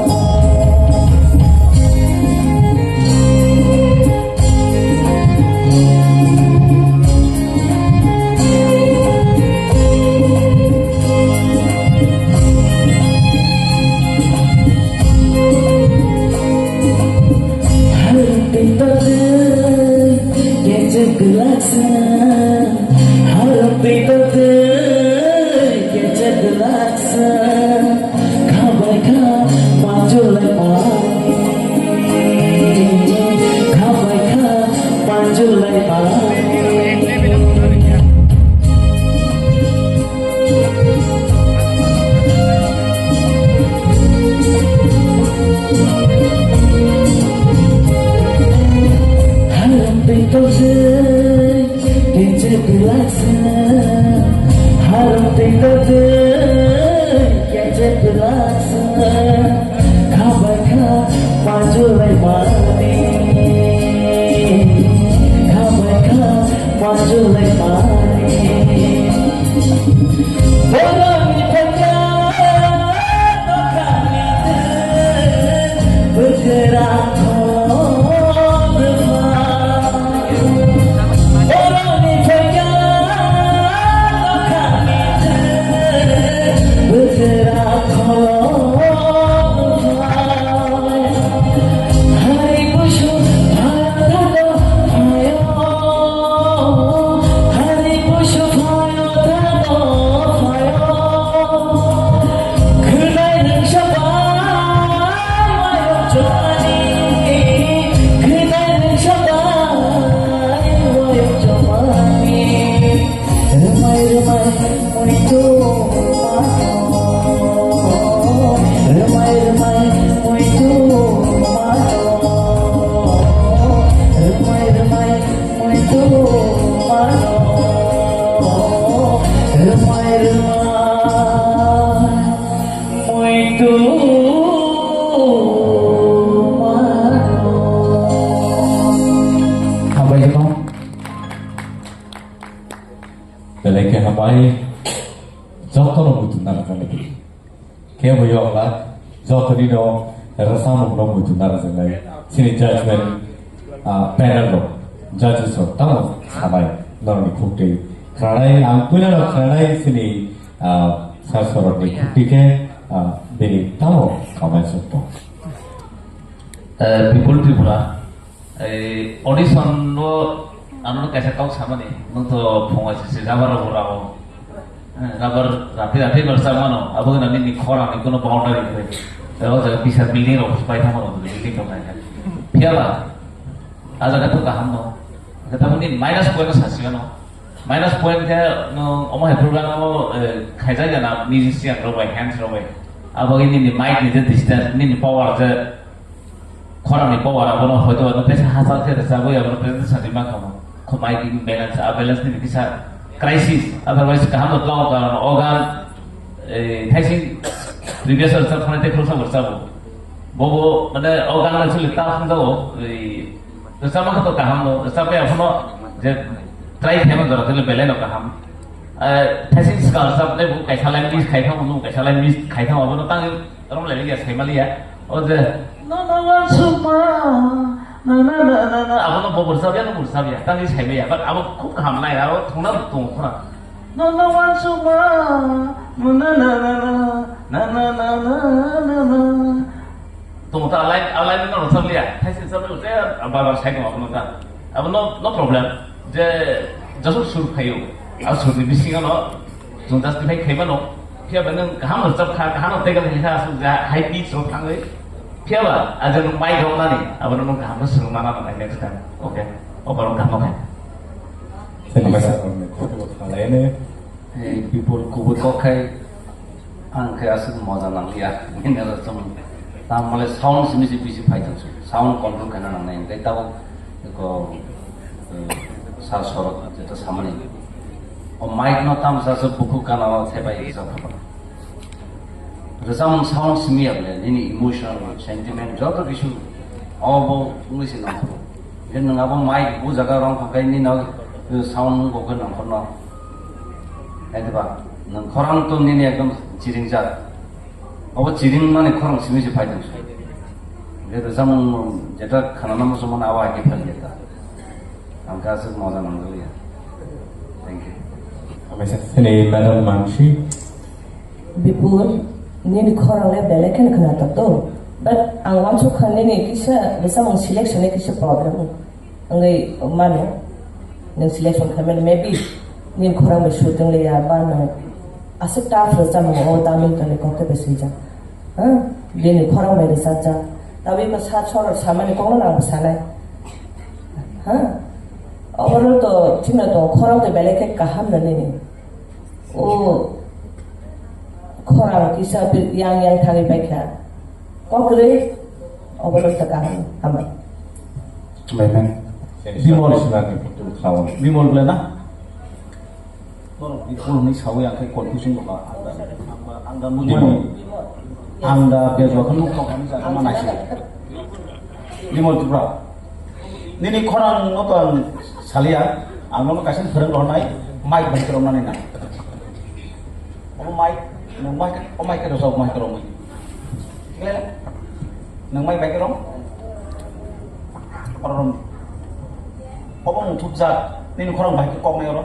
Harung twi totwi kechek glaksa, harung twi totwi kechek glaksa. Khabai kha panjulai pani, khabai kha panjulai pani. Harung twi totwi kechek glaksa, harung twi totwi kechek glaksa. Khabai kha panjulai pani, khabai kha panjulai pani. Borokni phaikha dokhani twi, bwkhwra khorokma. Borokni phaikha dokhani twi, bwkhwra khorokma. Hari pushpa phayo thago phayo, hari pushpa phayo thago phayo. Khwnai rwngsabai wayang chongmani, khwnai rwngsabai wayang chongmani. Rwmai rwmai muitu mano, rwmai rwmai muitu mano, rwmai rwmai muitu mano, rwmai rwmai muitu mano. Hambai khe. Belai khe hambai, jotono muitu narwknai. Kebo yokla, jotonino rwchapmungno muitu narwknai. Chini judgment, ah, panel rok, judges rok tamo sanai, norokni khuktwi khwnanai, ang puilano khwnanai chini, ah, sir sorokni khuktwi khe, ah, bini tamo comments rok tong. Eh, Bipul Tripura, Ei audition o ano kaisa kok samani, nwng to phunga sisi rubber rok rao. Eh, rubber rapi rapi rwchapmano, abo gana nini khorang ni kono boundary kwrwi. O jaga bisa building rok pai thangmano, building rok nai. Phiyaba, a jaga to kaham no. Khe tamoni minus point no sasi gano. Minus point khe nwng omo hai program o, eh, khaijak gana musician rok bai, hands rok bai. Abo nini mic ni je distance, nini power je Khorang ni power abono hoito ano pesa hachal khe rwchapwi abono presentation sadi mankha. Khumai ki balance, a balance ni kisa crisis. Otherwise kaham no twlang karon o gan, eh, thaising previous year rwchap thani tei khoroksa bo rwchabo. Bobo mane o gan actually ta phunjago, eh, rwchapma khe to kaham no, rwchapya phano je try khaima jora tele belai no kaham. Eh, thaising swkang rwchap tei bo kaisa line miss khai thangma, bo kaisa line miss khai thangma, abono tangwi Rom lai ya, sai maliya. O je, no, no, no, suma. Na, na, na, na, na. Abono bo bursa ya, no bursa ya. Tangwi sai maliya. But abo khub kaham nai, abo thungna tong khuna. No, no, no, suma. Na, na, na, na, na. Na, na, na, na, na, na. Tong ta alai, alai no rosam liya. Thai sin sam liya. Bar bar sai ko abono ta. Abono, no problem. Je, jasuk sur phayo. Abo sur ni bisingo no. Chwng justify khai mano, phiya ba nwng kaham rwchap kha, kaham no tegal kha, aswk ja high pitch rok thangwi. Phiya ba, a je nwng mic rok nani, abo nwng kaham no swrwng mana nangnai next time. Okay, obo rok kaham no khai. Thank you, sir. Khalaini. Ei, Bipul kubui kok khai ang khe aswk moja nangya. Bini aro chwng tam male sound simi se bisi phai tong su. Sound control khaina nangnai. Tei tabuk ko, eh, sa sorok jeta samani. O mic no tam sa se buku kana o thebai sa phaba. Rwchapmung sound simi ya bole, nini emotional, sentiment, joto kisu obo wngwi se nangkukgo. Je nwng abo mic bo jaga rong kha khe nini sound wngkok khe nangkukno. Hai diba? Nwng khorang to nini ekdom chiringjak. Obo chiring mani khorang simi se phai tong se. Je rwchapmung jeta khanana muchungmani abo hai khe phai jeta. Ang khe aswk moja nangjakliya. Thank you. Hamai sa sini Madam Mansi. Bipul, nini khorang le belai kheno khwnatok to. But ang uansuk kha nini kisa rwchapmung selection ni kisa problem wngwi mano. Nwng selection khaimani maybe nini khorang bai suiting liya ba nwng aswk tough rwchapmung o Tamil toni kok tei bai swijak. Ha? Bini khorang bai rwchapjak. Tabwi ko sa sorok samani kokno nang sanai. Ha? Overall to chimna to khorang to belai khe kaham na nini. O khorang kisa yang yang thangwi paikha. Kokrwi obo rwkha kaham hambai. Hambai man. Bimol. Bimol bwle na? Borok Bimol hwnwi sawi ang khe confusion rwkha. Ang da, ang da, ang da nukmani. Ang da bejwa khe nuk tong kha nini jaga ma naising. Bimol Tripura. Nini khorang no to ang salia, ang no kaisa phwrwng rwnai, mic bai kwrwng nani na. Omo mic, nwng mic, o mic kwrwng, o mic kwrwng. Khe, nwng mic bai kwrwng? Oro rwng. Obo nwng thupjak, nini khorang bai khe koknai oro.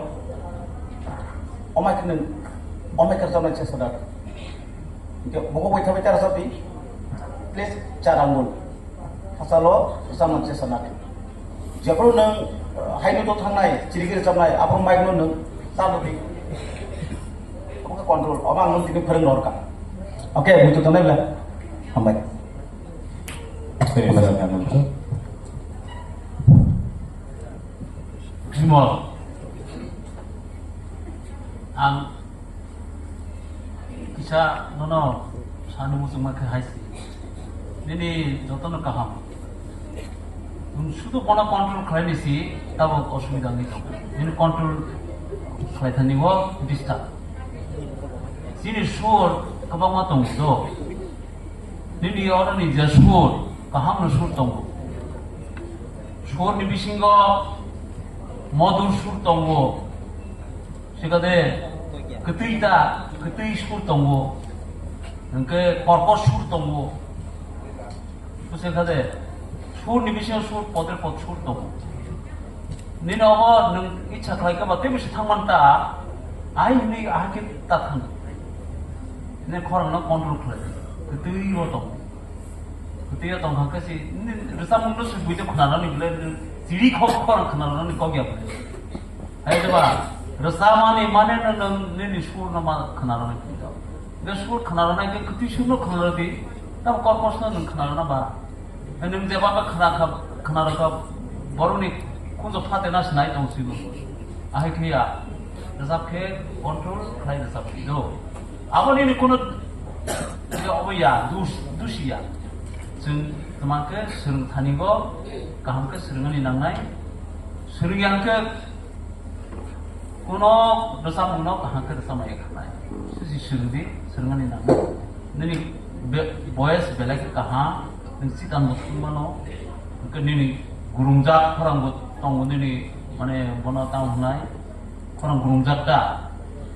O mic nwng, o mic kwrwng nai chesta da. Hingke bogo bai thabai tara sati, please, char angul. Hachalo, rwchapna chesta nadi. Jephru nwng, eh, haino to thangnai, chirigwi rwchapnai, aphuru mic no nwng, ta nadi. Omo khe control, omo ang nwng tini phwrwng rwkha. Okay, muitu tongnai bwle. Hambai. Hambai. Bimol. Ang kisa nono sani muchungma khe hai si. Nini jotono kaham. Nwng sudu bono control khlaini si tabok osubida wngwi tongo. Nini control khlaithani o disturb. Chini sur kwbangma tongo do. Nini oroni je sur, kahamno sur tongo. Surni bisingo modur sur tongo. Sikade kwtwi ta, kwtwi sur tongo. Hwnkhe korkot sur tongo. Sikade surni bisingo sur, poder pot sur tongo. Nini obo nwng icha khlai khe ba tei bisi thangman ta, ai hwnwi ahai khe ta thang. Nini khorang no control khlai. Kwtwi o tong. Kwtwi o tong kha khe si, nini rwchapmung no si buino khwnarani bwle, nini chiri khok khorang khwnarani kok ya bwle. Hai de ba, rwchapmani mane no nwng nini sur no ma khwnarani bwle. Nge sur khwnarani khe kwtwi sur no khwnaradi, tamo korkos no nwng khwnarana ba. Nwng jeba ba khna kha, khna rwkha, borokni khunjo phate na sinai tong sigo. Ahai khe ya, rwchap khe control khlai rwchap khe do. Abo nini kuno, obo ya, dus, dusi ya. Chwng twma khe swrwng thani go, kaham khe swrwngani nangnai. Swrwng yang khe Kuno rwchapmungno kaham khe rwchapmani khanai. Susi swrwngdi, swrwngani nango. Nini be-, voice belai khe kaham, nwng chitan bo thwngmano. Hwnkhe nini gurungjak khorang bo tongo nini, mane bono tamo hwnai, khorang gurungjak ta?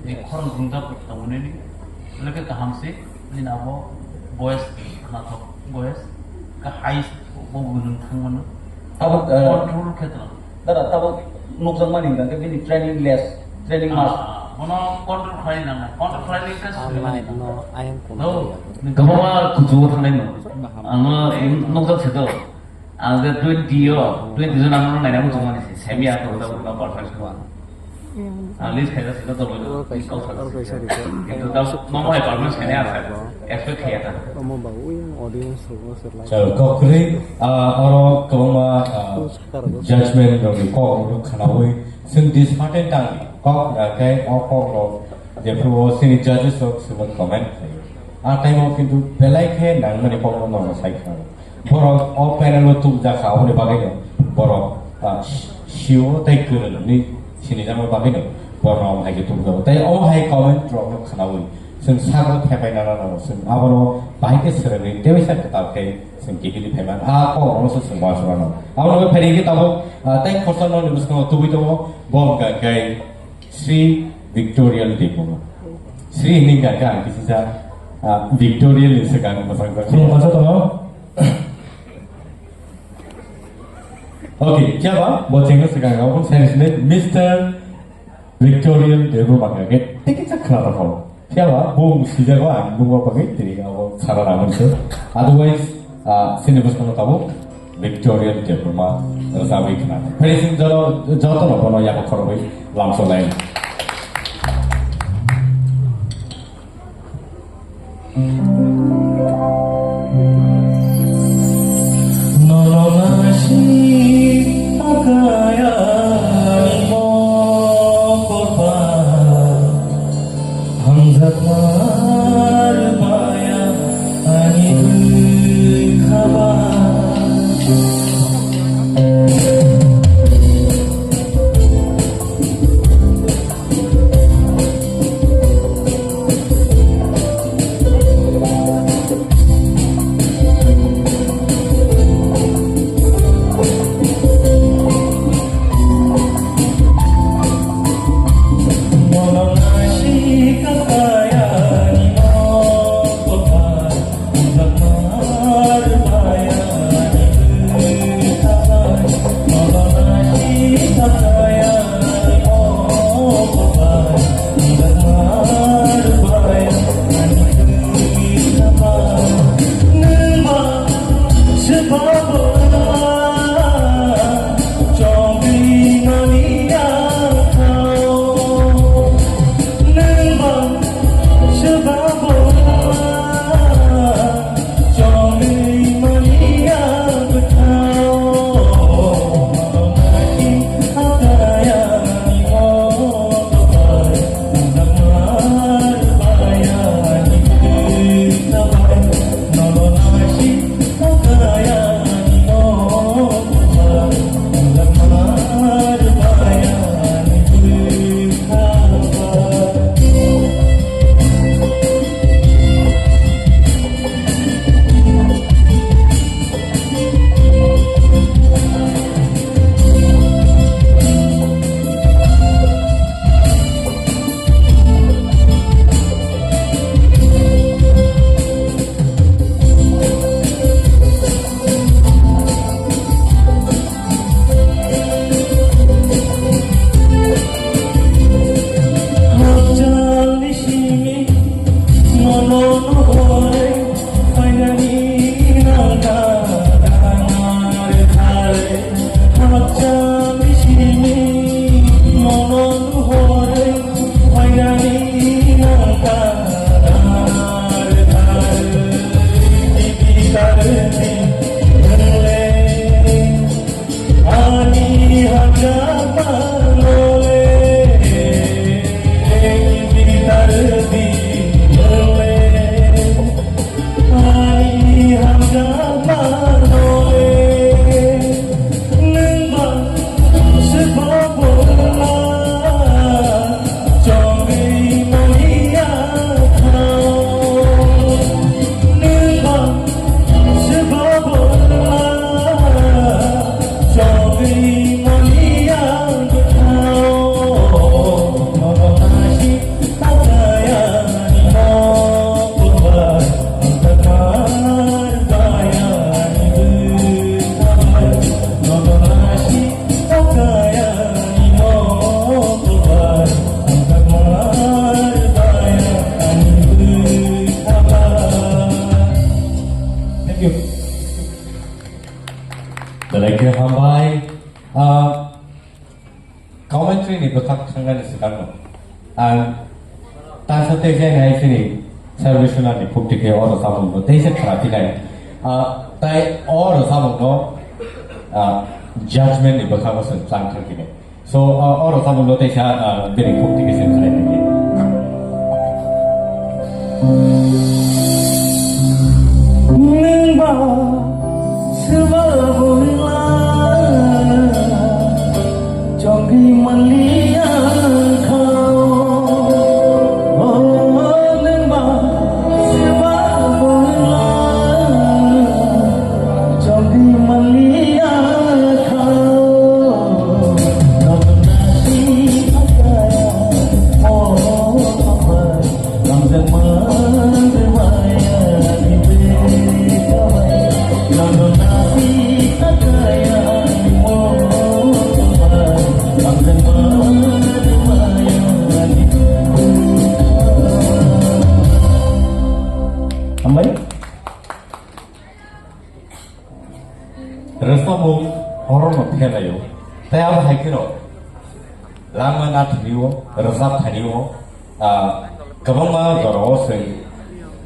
Ni khorang gurungjak bo tongo nini. Belai khe kaham se, nini abo voice khnathok voice, khe high bo bo nwng thangmano. Abo, eh, control khe tong. Dara, tabuk nukjakmani hwnkha khe bini training less, training must. Ah, bono control khlai nangnai. Control khlai ni khe swrwngmani. No, I am control. Kwbangma kuchugo thangnai no. Ang no nukjak se do. Ang je twenty o, twenty jon ang no naina muchungmani se. Semi ang to tabuk no performance khlai. Ang list khaijak se do, tolo. Kintu tabuk no hai performance khaina asa. Expect khaiya ta. Chalo, kok kwrwi, ah, oro kwbangma, ah, judgment rokni kok rok khnaui, Chwng disheartened tangdi, kok hwnkhe o kokno jephru o chini judges rok chwngno comment khlaio. A time o kintu belai khe nangmani kokno norok sai khna. Borok o panel o tubujak kha, aboni bagwino borok, ah, sio tei kwrwngni sinijakma bagwino borokno omo hai khe tubujago. Tei omo hai comment rokno khnaui chwng sago thepai nana nango, chwng abono bahai khe swrwngwi tei waisa kwtal khe chwng kihili phaiman. A kokrokno se chwng uansukmano. Abono phaidi khe tabuk, ah, tei khorsa nokni bwskango tubui tongo, bo hwnkha khe Sri Victorial Debbarma. Sri hwnwi hwnkha khe ang kisisa, ah, Victorial ni swkang mwchang jak. Khulumkha jotono. Okay, phiya ba bo chengno swkang abo sai sini Mister Victorial Debbarma hwnkha khe tei kisa khwna rw phano. Phiya ba bung sijago ang bungma bagwi tini abo sana nangmani se. Otherwise, ah, chini bwskango tabuk Victorial Debbarma rwchapwi khna. Phai chwng joto, jotono bono yago khorogwi lamsok lai. Nono nasi akaya ni mokol pa. Hamjakmar baya ani bwkhaba. Thank you. Belai khe hambai. Ah, commentary ni bwkhak thangnani swkangno ang tasa tei jai nai chini Salvation Army phukti khe oro samungno tei se khara phinai. Ah, tai oro samungno, ah, judgment ni bwkhago se chang thang khe. So, uh, oro tabuk no teisa, uh, bini khukti khe se khlai nai. Nwng ba swba bwla chongwi manliya kha. O nwng ba swba bwla chongwi manliya kha. Nokna si akaya o khabar. Hambai. Rwchapmung orono phelaio. Tei abo hai kheno langma nathani-o, rwchap thani-o, ah, kwbangma jorao chwng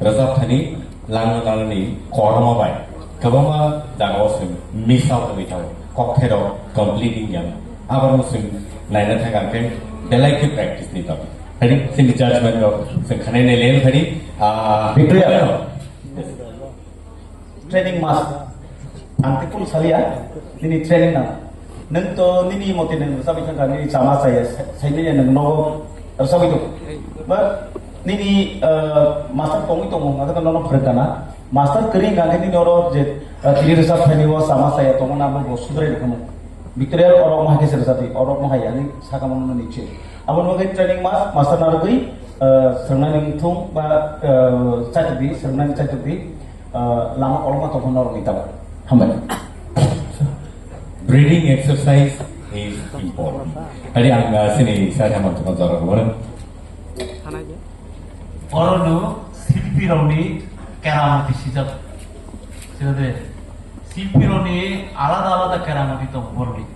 rwchap thani langma nanani kormo bai kwbangma jagao chwng miss out wngwi thango. Kokthairok complete wngya. Abono chwng naina thangkha khe belai khe practice ni tong. Thani chini judgment rok chwng khanai nai le thani, ah, Victoria. Yes. Training must. Ang tei kunu salia, nini training nang. Nwng to nini moti nwng rwchapwi thangkha, nini chama chaya, saimanya nwng nogo rwchapwi tong. Ba nini, uh, master tongwi tongo, hwnkha khe nono phwrwngkha na. Master kwrwi hwnkha khe nini oro je, uh, tini rwchap phaini o chama chaya tongo na, abo bo sudrai rwkha mo. Victoria oro mo hai khe se rwchapwi, oro mo hai ani saka mo nini che. Aboni bagwi training must, master narwgwi, uh, swrwngnani wngthung ba, uh, chaitokdi, swrwngnani chaitokdi. Ah, lama kolokma tongkha norokni tabuk. Hambai. Breathing exercise is important. Tadi ang, ah, sini saya sama tukang jorok kemarin. Orono silpi rokni keramoti sijak. Sijak silpi rokni alada alada keramoti tong borokni.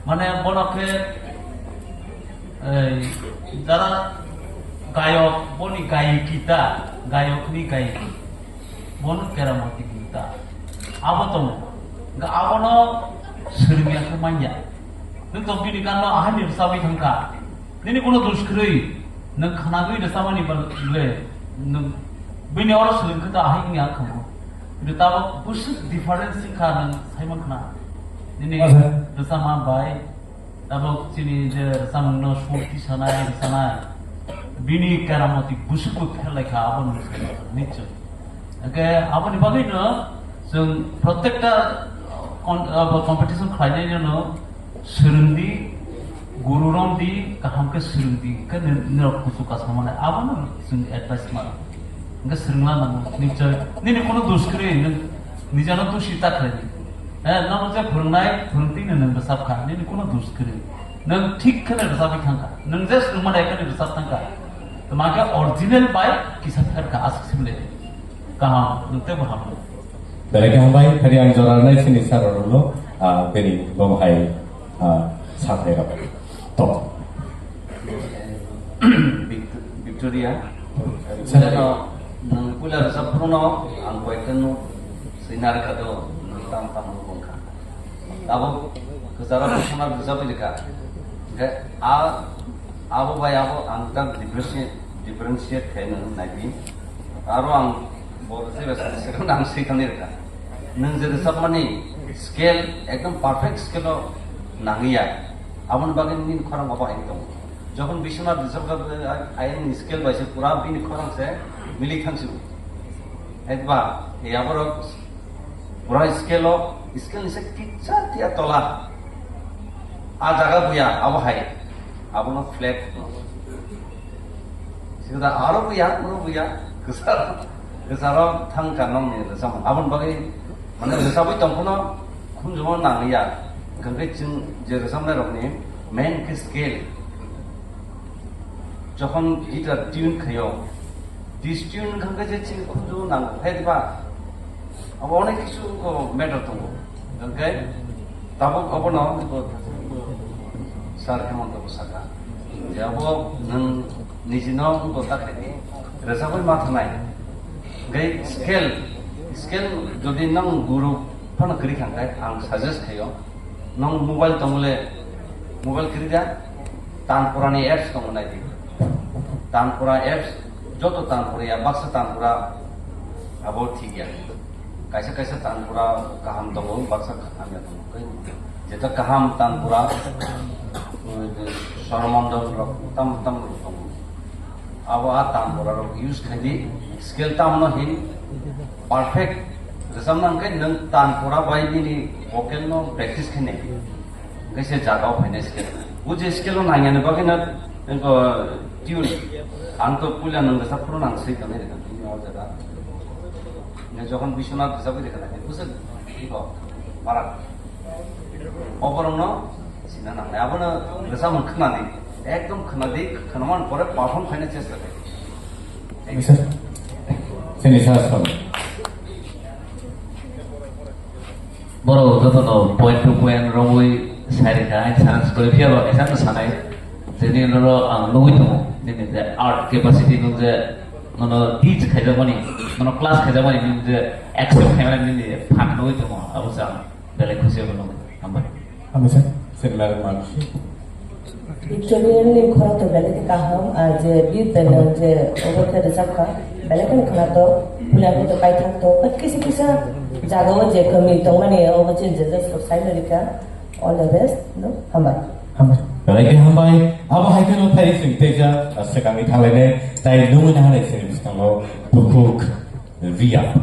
Mane bono khe, ei, jara gayok, boni gayiki ta, gayokni gayiki. Bono keramoti hinta. Abo tongo. Hwnkhe abono swrwngya khe manya. Nwng tong bini gano ahai ni rwchabwi thangkha. Nini kono dos kwrwi. Nwng khanagwi rwchabmani bale nwng bini oro swrwng khe to ahai wngya khamu. Kintu tabuk bwswk difference wngkha nwng saimankha. Nini Asa. Rwchapma bai Tabuk chini je rwchapmungno sur tisanai, rwchanai, bini keramoti bwswkbo pherlaikha, abo nwng sai nichoi. Hwnkhe aboni bagwino chwng protekta con-, abo competition khlainainono swrwngdi, guru romdi, kaham khe swrwngdi, hwnkhe nini, nini rok kuchuk kasamani, abono chwng advice mano. Hwnkhe swrwngna nango, nichoi. Nini kono dos kwrwi, nwng nijano dosi ta khlaidi. Eh, nono je phwrwngnai, phwrwngtwino nwng rwchapkha, nini kono dos kwrwi. Nwng thik kheno rwchapwi thangkha. Nwng je swrwngmani hai kheno rwchap thangkha. Tamo khe original bai kisa pherkha, aswk simi le. Kaham, nwng teibo hamno. Belai khe hambai, phari ang jora rwnai chini sir rokno, ah, bini bo hai, ah, sathai rok. To. Vict-, Victoria. Sir. Jeno, nwng puila rwchap phuru no, ang koi kheno swinar kha do, nwng tam tam wng kha. Abo kwcharo kwchama rwchapwi rwkha. Hwnkhe a, abo bai abo ang tak differentiate, differentiate khaino naibi. Aro ang bo jeba sari sari ang swi thangwi rwkha. Nwng je rwchapmani scale, ekdom perfect scale o nangya. Aboni bagwi nini khorang obo hai tongo. Jokhon Biswanath rwchapkha, ayang ni scale bai se pura bini khorang se milik thangsigo. Ekba, e aborok pura scale o, scale ni se kitsa tiya tola. A jaga buya, abo hai. Abono flat. Sida aro buya, aro buya. Kwcharo, kwcharo thangkha nokni rwchapmung. Aboni bagwi, mane, rwchapwi tongphano khunjumo nangya. Hwnkhe chwng je rwchapnai rokni main khe scale. Jokhon guitar tune khaio, dis tune wngkha khe je chini khunju nango, hai diba? Abo onek kisu ko matter tongo. Hwnkhe tabuk obono sir Hemanta bo sakha je abo nwng nijino wngkha ta khaidi, rwchapwi ma thanai. Hwnkhe scale, scale jodi nwng guru phano kwrwi kha hwnkhe ang suggest khaio, nwng mobile tongole Mobile kwrwi da, Tanpura ni apps tongo, nai di. Tanpura apps, joto Tanpura ya, baksa Tanpura abo thik ya. Kaisa kaisa Tanpura kaham tongo, baksa hamya tongo. Jeto kaham Tanpura, eh, Swaromondol rok tam tam rok tongo. Abo a Tanpura rok use khai di, scale tamno hin perfect rwchapna hwnkhe nwng Tanpura bai nini vocal no practice khai nai. Hwnkhe se jaga o phainai scale. O je scale o nangya ni bagwi no, tune. Ang to puila nwng rwchap phuru nang swi tongwi rwkha, tini o jaga. Nwng jokhon Biswanath rwchapwi rwkha, nai, bujak? Iko, parak. O borok no sina nangnai. Abono rwchapmung khwnadi. Ekdom khwnadi, khwnaman pore perform khaina chesta khlai. Thank you. Sir. Sini sir, sir. Borok jotono point to point romwi sai rikha, ang sana sikori phiya ba kaisa no sanai. Jeni noro ang nugwi tongo, nini je art capacity nung je nono teach khaijakmani, nono class khaijakmani, nini je accept khaimani, nini je phan nugwi tongo, abo se ang belai khusi abo nugwi. Hambai. Hambai sir, sir, madam, madam. Actually, nini khorang to belai khe kaham, ah, je beat belai je obo khe rwchap kha, belai kheno khwnato, puila khe to paithak to, but kisa kisa jaga o je kwmwi tongmani, obo chini je just sai no rikha. All the best, no? Hambai. Hambai. Belai khe hambai. Abo hai kheno phai sing teisa, ah, swkangni thanglainai, tai nungwi nahanai sini bwskango bukhuk Ria.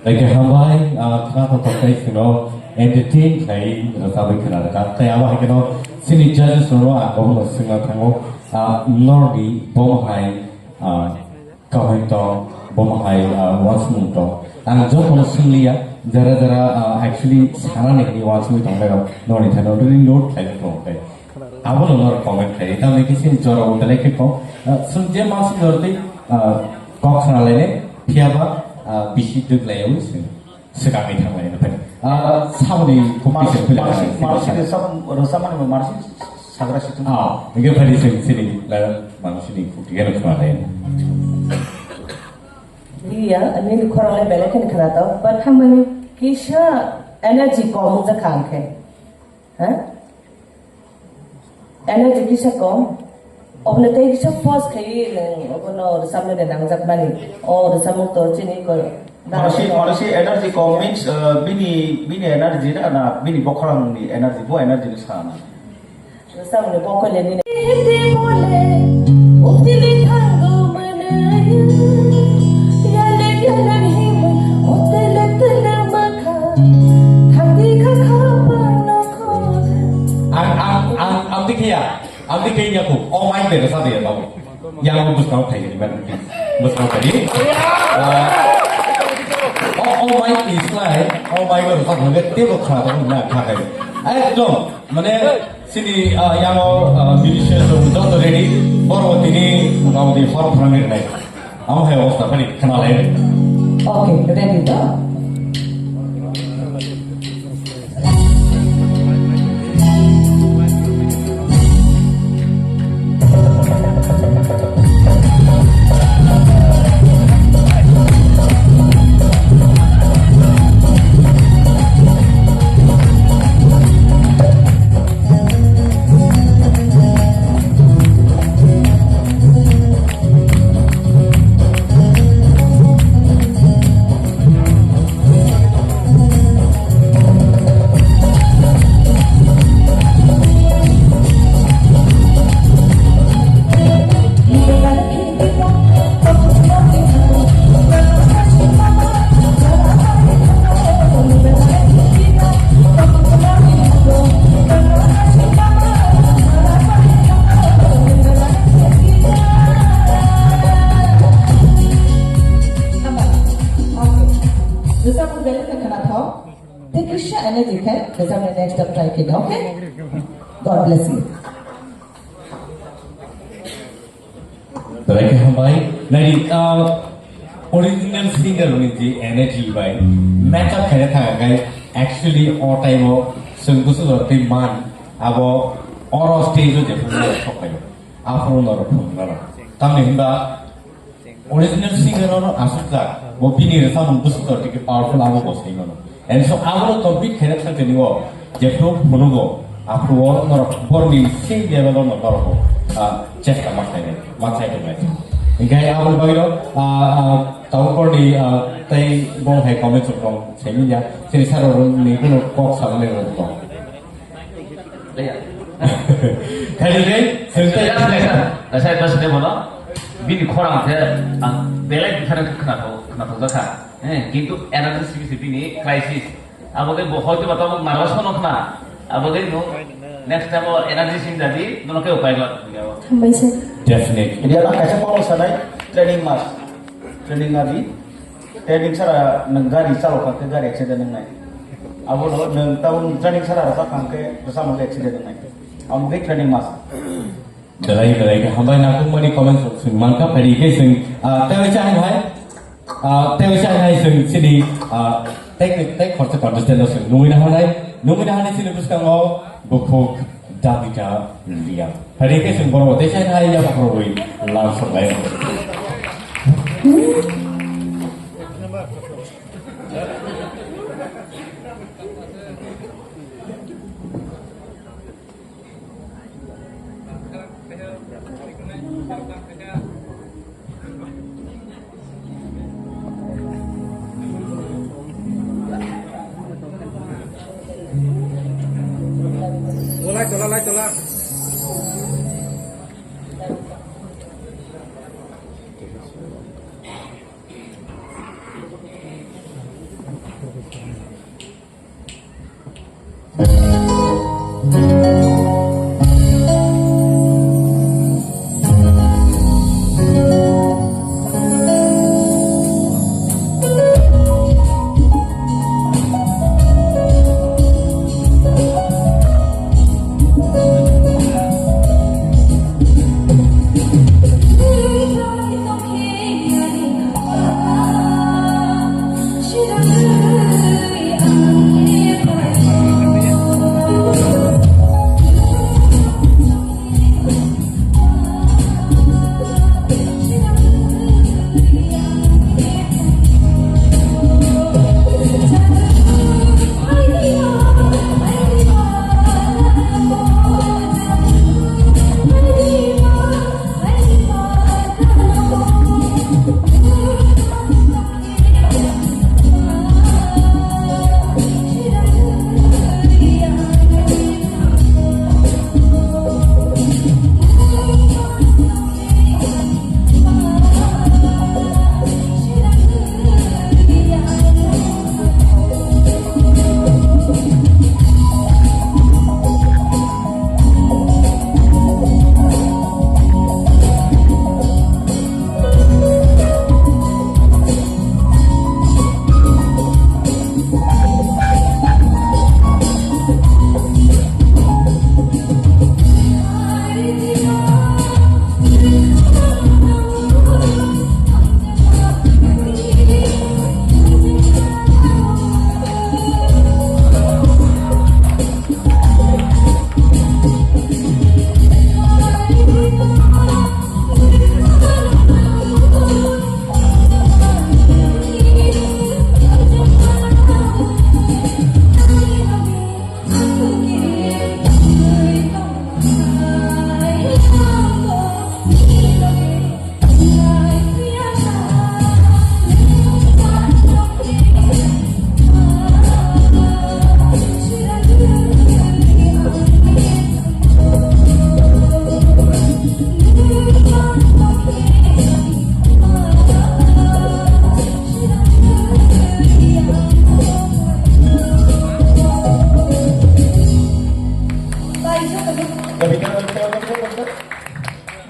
Thank you, hambai, ah, khna to tokai sino entertain khai rwchabwi khna rwkha. Tei abo hai kheno chini judges rokno ang bono swngna thango, ah, nordi bomo hai, ah, kaham tong, bomo hai, ah, uansukmung tong. Ang jotono swngliya, jara jara, ah, actually sanani hwnwi uansugwi tonglaio, norni thani already note khlai tong khe. Abono norok comment khlai, tamni khe chini jorao belai khe kok, ah, chwng je mansuk jordi, ah, kok khna lainai, phiyaba, ah, bisi dwk laiwi chwng swkangni thang lainai. Ah, saboni kok Marsi, kisa puila marsi, khlai. Marsi rwchap-, rwchapmani bo marsi sagra situng. Ah, hingke phai di chwng chini la mansini kok khe khna lainai. Iya, nini khorang le belai khe khna to, but hamani kisa energy kom jak kha ang khe. Ha? Energy kisa kom. Obne tei kisa force khai nang obono rwchapna de nangjak mani. O rwchapmung to chini ko. Morosi, morosi energy kom means, uh, bini, bini energy na, na bini bokhorang ni energy, bo energy ni sana. Samne bokole nini. Hindi bole, upili thango manaya. Yale yale himai, hotele tele makha. Thangdi kha kha pano kho. Ang, ang, ang, ang dikhiya, ang dikhiya ku. Oh my God, sabi ya, babu. Yang bwskang khaijani man, bwskang khaidi. Ah, oh, oh my is like, oh my God, sak hwnkhe teibo khna tong na kha khai. Ekdom, mane, sini, ah, yang, ah, musician rok joto ready, borok tini mota moti hor phwrwngwi rwnai. Amo hai obostha phani khna lai. Okay, ready to? Hambai. Okay. Jesa ko belai khe khna thok. Tei kisa energy khe, jesa ni next time try khe, okay? God bless you. Belai khe hambai. Nai, ah, original singer ni je energy bai match up khaina thang khe, actually o time o chwng busu jor tei man abo oro stage o je phunuknai sok phaio. Aphuru norok phunuknai. Tamni hinba original singer ono asukjak, bo bini rwchapmung bwswk tiki powerful abo bo sai mano. And so abono compete khaina thangtini o jephru phunugo, aphuru o norok borni same level ono norok, ah, chesta ma khainai, ma khainai. Hinkhe aboni bagwino, ah, ah, tabuk borni, ah, tei bo hai comments rok tong saimanya, chini sir rok ni kuno kok sajaknai rok tong. Leya. Khaidi khe, sir tei. Kaisa, kaisa, kaisa, kaisa, bono. Bini khorang khe, ang belai bithang khe khna thok, khna thok jakha. Eh, kintu energy sibisi bini crisis. Abo khe bo hoito ba tabuk nervous no khna. Abo khe no next time o energy sing jadi, nono khe upai gwa. Hambai sir. Definitely. Dia lah kaisa power sanai training mas. Training nadi. Training sara nwng gari chalok kha khe gari accident wngnai. Abo no nwng tabuk training sara rwchap kha khe rwchapmung accident wngnai. Amo khe training mas. Belai belai khe hambai, nangkukmani comments rok chwng mankha, phaidi khe chwng, ah, tei waisa hai hai, ah, tei waisa hai hai chwng chini, ah, tei tei khoroksa contestant no chwng nungwi naharnai, nungwi naharnai chini bwskango bukhuk Dabita Reang. Phaidi khe chwng borok tei sai hai yaphang rwi lam sok lai. Lai tola, lai tola.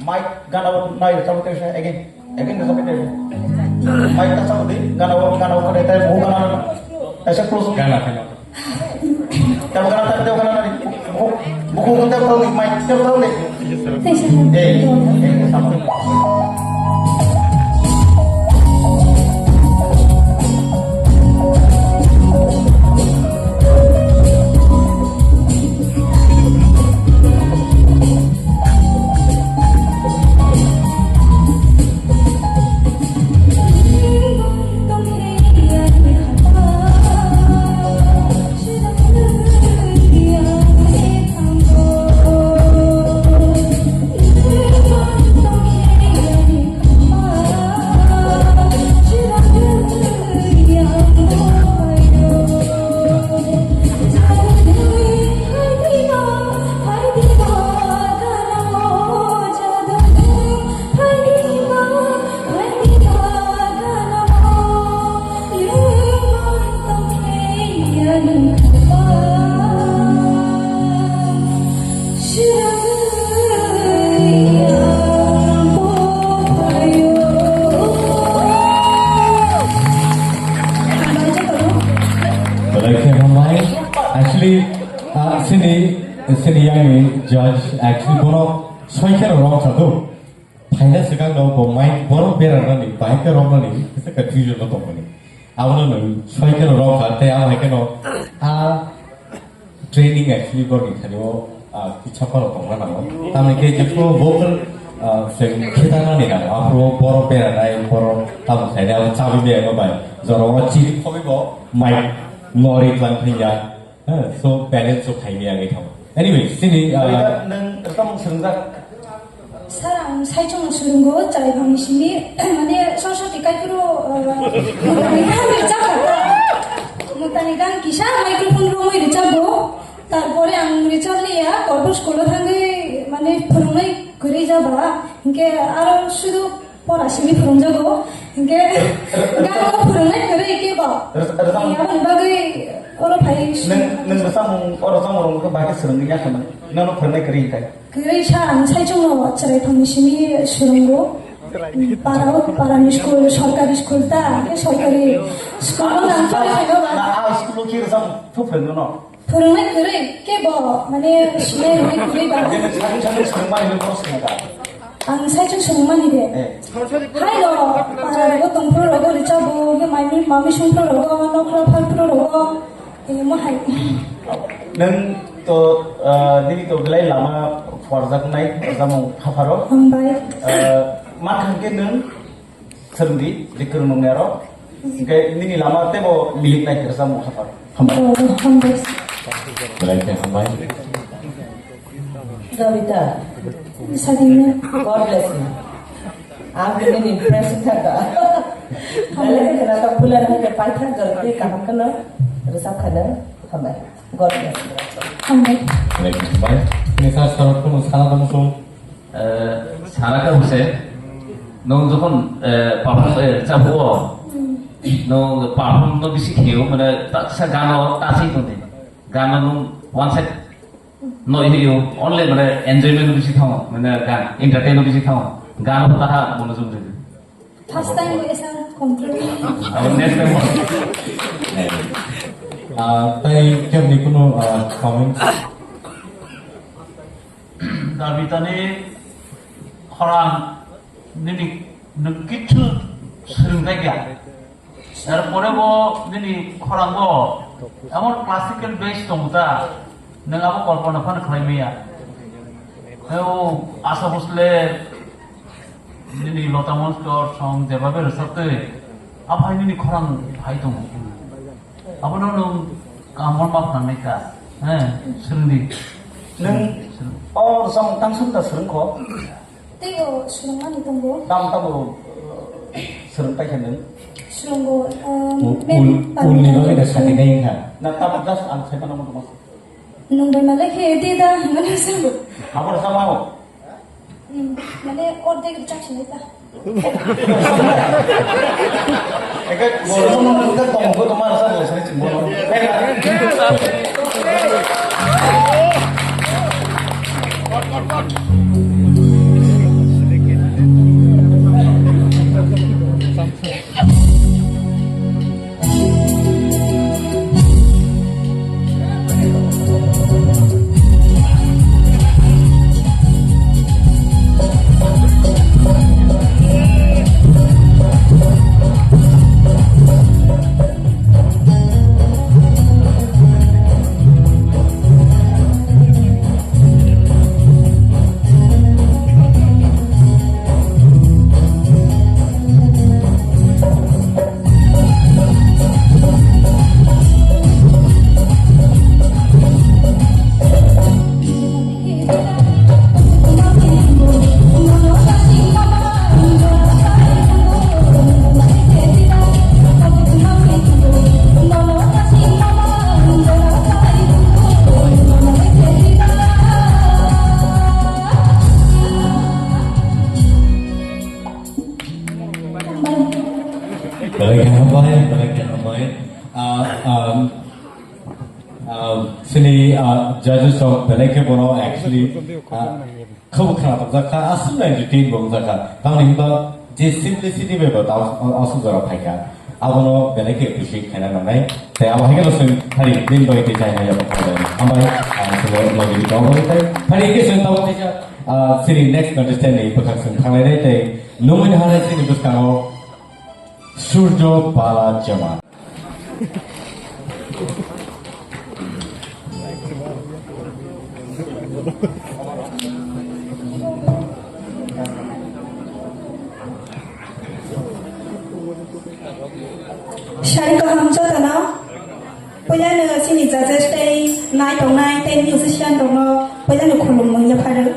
Mic gana o nai rwchapwi tei again, again rwchapwi tei. Mic ta chapwi tei gana o, gana o khe tei bo gana. Kaisa close gana khe. Tebo gana, tebo gana nani. Buku, buku tebo ni mic tebo ni. Thank you. Eh, eh, eh, Belai khe hambai. Actually, ah, sini, sini yang ni judge actually bono soi khe rok kha do. Phaina swkang no bo mic borok berarnani, bahai khe romnani, kisa confusion no tongmani. Abono nwng soi khe rok kha, tei abo hai kheno a training actually borokni thani o, ah, kisa phano tongna nango. Tamni khe jephru vocal, ah, se khitanani nango, aphuru borok beranai, borok tamo khainai, abo chabi maya no bai. Jora o chiri khobi bo mic no ri tlang thangya. Ha, so balance o khaimaya wngwi thango. Anyway, sini, ah, Kavita, nwng rwchapmung swrwngjak? Sir, ang saichung swrwngo, chwrai bangni simi, mane, Saraswati Kaipuro, ah, mutani kami rwchapkha ta. Mutani gan kisa microphone romwi rwchapgo. Tarpore ang rwchapliya, corporate school o thangwi, mane, phwrwngnai kwrwi jaba. Hinkhe aro sudu pora simi phwrwngjago. Hinkhe gan no phwrwngnai kwrwi kebo. Rwchap-, rwchap-, Aboni bagwi oro phai. Nwng, nwng rwchapmung, o rwchapmung rwngkhe bahai khe swrwngwi ya khe nwng? Nono phwrwngnai kwrwi hinkhe? Kwrwi sa, ang saichung no chwrai thangni simi swrwngo. Para o, para ni school, sorkari school ta, khe sorkari school no nang chwrai thangno ba. Na, a school o khe rwchapmung phu phwrwngno no? Phwrwngnai kwrwi kebo, mane, sinai rwnai kwrwi ba. Jeno sakni sakni swrwngmani no bono swrwngkha. Ang saichung swrwngmani de. Eh. Hai no, para rogo tongphuru rogo rwchapgo, khe mami, mami songphuru rogo, nokra phalphuru rogo, tei mo hai. Nwng to, ah, nini to belai lama phuarjaknai, rwchapmung hapharo. Hambai. Ah, ma thangkhe nwng Swrwngdi, je kwrwng nungnai aro. Hinkhe nini lama teibo milik nai khe rwchapmung haphar. Hambai. Oh, hambai. Belai khe hambai. Kavita. Sadhina. God bless you. Ang nini impress kha ka. Belai khe khna ta pulan khe paithak jor tei kaham kheno rwchap khano. Hambai. God bless you. Hambai. Belai khe hambai. Nisa sarok kono sana tong song. Eh, sana ka buse, nung jokhon, eh, perform, eh, rwchapgo, nung perform no bisi kheyo, mane, ta-, sa gano ta sing tong di. Gano nung one side no hiyo, only, mane, enjoyment no bisi thango, mane, gan, entertain no bisi thango. Gano ta ha, mono jung jung. First time esa control. Abo next time. Ah, tai kemni kuno, ah, comment? Davitani khorang nini nwng kichu swrwngjak ya. Erpore bo nini khorang bo emon classical base tongo ta, nwng abo kolpona phano khlai maya. Heo Asha Bhosle, nini Lata Mangeshkar song jebabe rwchaptwi, aphai nini khorang phai tongo. Abono nwng kaham ma phnangnai kha. He, swrwngdi. Nwng o rwchapmung tang sung da swrwngkho? Tei o swrwngmani tongo. Tam tamo, uh, swrwng paikha nwng? Swrwngo, um, ul-, ul-, ulni bagwi da sadi nai wngkha. Na tamo just ang sai phano tongma. Nwng bai malai khe de da hwnmani swrwngo. Abo rwchapmao? Hmm, mane ordek rwchap sinai ta. Eke, borok no nang ta tong ko tomar sa le sini chimbo. Belai khe hambai, belai khe hambai. Ah, um, ah, sini, ah, judges rok belai khe bono actually, ah, khabo khna tokjak kha, aswk entertain bo wngjak kha. Tamoni hwnba je simplicity bai bo ta-, aswk jora phai kha. Abono belai khe appreciate khaina nangnai. Tei abo hai kheno chwng thari din bai tei chaina ya hambai. Hambai, ah, chwng logi di kau tei thari khe chwng tamo tei, ah, sini next contestant ni bwkhak chwng thanglainai tei nungmani hanai sini bwskango Surjo Bala Chama. Sari kaham jotono, puilano chini judges tei nai tongnai tei musician rokno puilano khulumung yapharwi.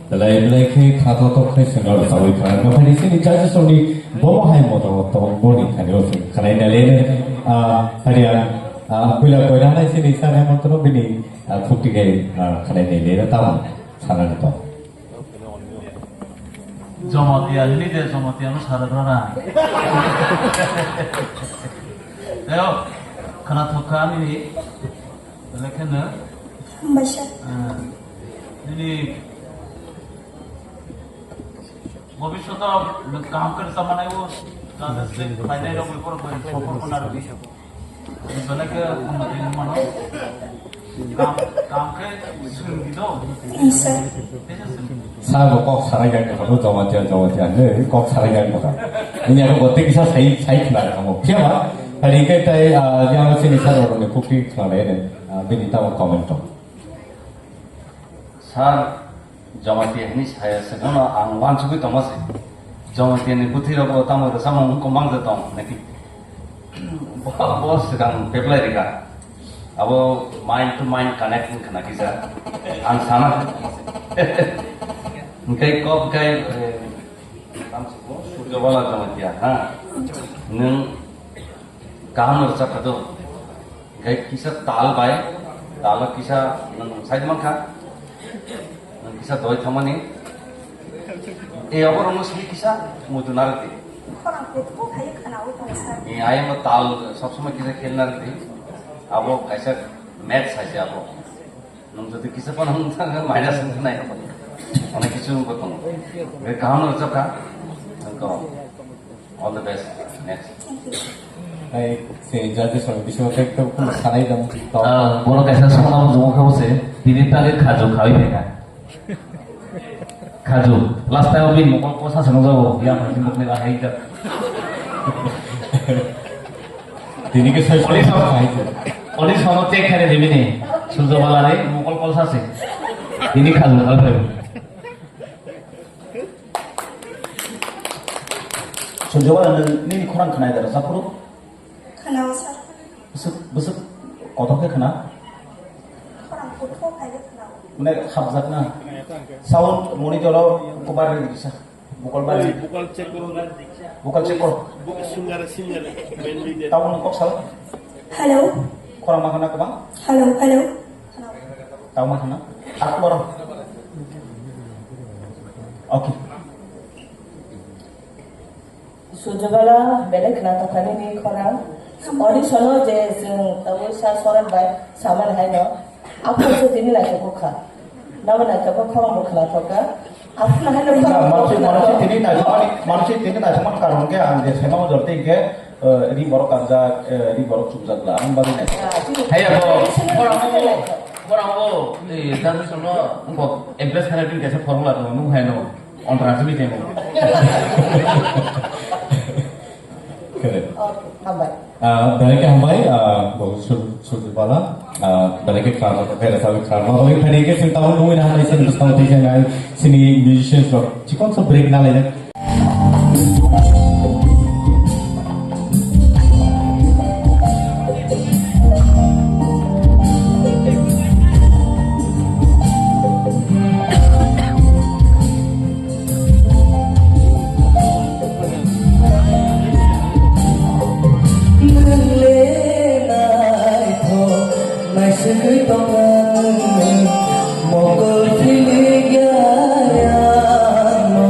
Belai belai khe kha tho tho khe sengno rwchapwi khna. Omo hai sini judges rokni bomo hai moto moto boni thani o seng khanai nai le, ah, phari ang, ah, puila koina nai sini sa hai moto no bini, ah, khukti kai, ah, khanai nai le tamo sanani to. Jamatia hini de Jamatia no sara dora. Ayo, khana thokha nini. Lekhe no. Hambai sir. Ah, nini bhobishoto kaham khe rwchapmani o, kaham khe phainai rok before before khuna rwdi. Belai khe unnoti wngmano. Kaham, kaham khe swrwngdi do. Yes, sir. Teisa swrwngdi. Sir bo kok sarai gari tongkha, Jamatia, Jamatia, ne, kok sarai gari tongkha. Ini aku bote kisa sai, sai khna kamo. Siapa? Tadi ke tai, ah, yang sini sir orang ni kuki khna ne, ah, bini tamo comment tong. Sir, Jamatia hini saya sekhano ang wansugwi tongma se. Jamatia ni bwtwi rogo tamo rwchapmung wngkha mang je tong naki. Bo, bo swkang reply rika. Abo mind to mind connect wngkha na kisa. Ang sana. Engkai kok kai, eh, tamo se ko Surjabala Jamatia, ha? Nwng kaham rwchapkha do. Gai kisa tal bai, talo kisa nwng side mankha, nwng kisa doi thangmani. E obo rwngno simi kisa muitu narwkdi. Khorang kuthu khai khana wi tong sir. E ayang tal sob somoi kisa khel narwkdi. Abo kaisa maths hai se abo. Nwng jodi kisa phano wng thang khe minus wng nai. Onek kichu wng tongo. Gai kaham rwchapkha. Nwng to. All the best. Next. Hai, se judges rok bisingo tei to khum sanai dong. Ah, borok kaisa sona bo jumo khe bo se, tini tagwi khaju khawi phaikha. Khaju, last time bini mokol kosa se nukjago, ya phaisi mokol ahai jak. Tini ke sai Oli sai sono, sai. Oli sono check khaire dibini, Surjo Bala ni mokol kosa se. Tini khaju khawi phai. Surjo Bala, nwng nini khorang khwnai da rwchapphuru? Khwnao, sir. Bwswk, bwswk kotor khe khwna? Khorang kuthuk hai khe khwnao. Mane khabjak na? Sound monitor o kubar ri kisa. Vocal bar ri. Vocal check koro. Vocal check koro. Vocal singer, singer, band leader. Tamo nwng kok sal? Hello. Khorang ma khwna kwbang? Hello, hello. Tamo ma khwna? Ak boro. Okay. Sujabala belai khwnathok kha nini khorang. Audition o je chwng tabuk sa Sorat bai saman hai no. Aphuru se tini naithok kha. Nabo naithok kha, khorang bo khwnathok kha. Aphuru hai no khorang bo Mansi, mansi khwnathok. Tini naithok mani, mansi tini naithok mani karon khe ang je sema ojor tei khe, eh, ri borok kanjak, eh, ri borok chumjak la. Ang bari naithok. Ya, tini Hai abo, traditional khorang bo, naithok. Khorang bo, eh, traditional no, bo impress khaina bini kaisa formula tongo, nung hai no. Ontra simi temo. Correct. Okay, hambai. Ah, belai khe hambai, ah, bo Sur-, Surjibala, ah, belai khe khwlangma, belai khe khwlangma, belai khe phani khe chwng tabuk nungwi naha nai chini bwskang tei chini, chini musicians rok chikon sa break na laina. Nwng le naithok naisugwi tongma nwng mokol philikya ano.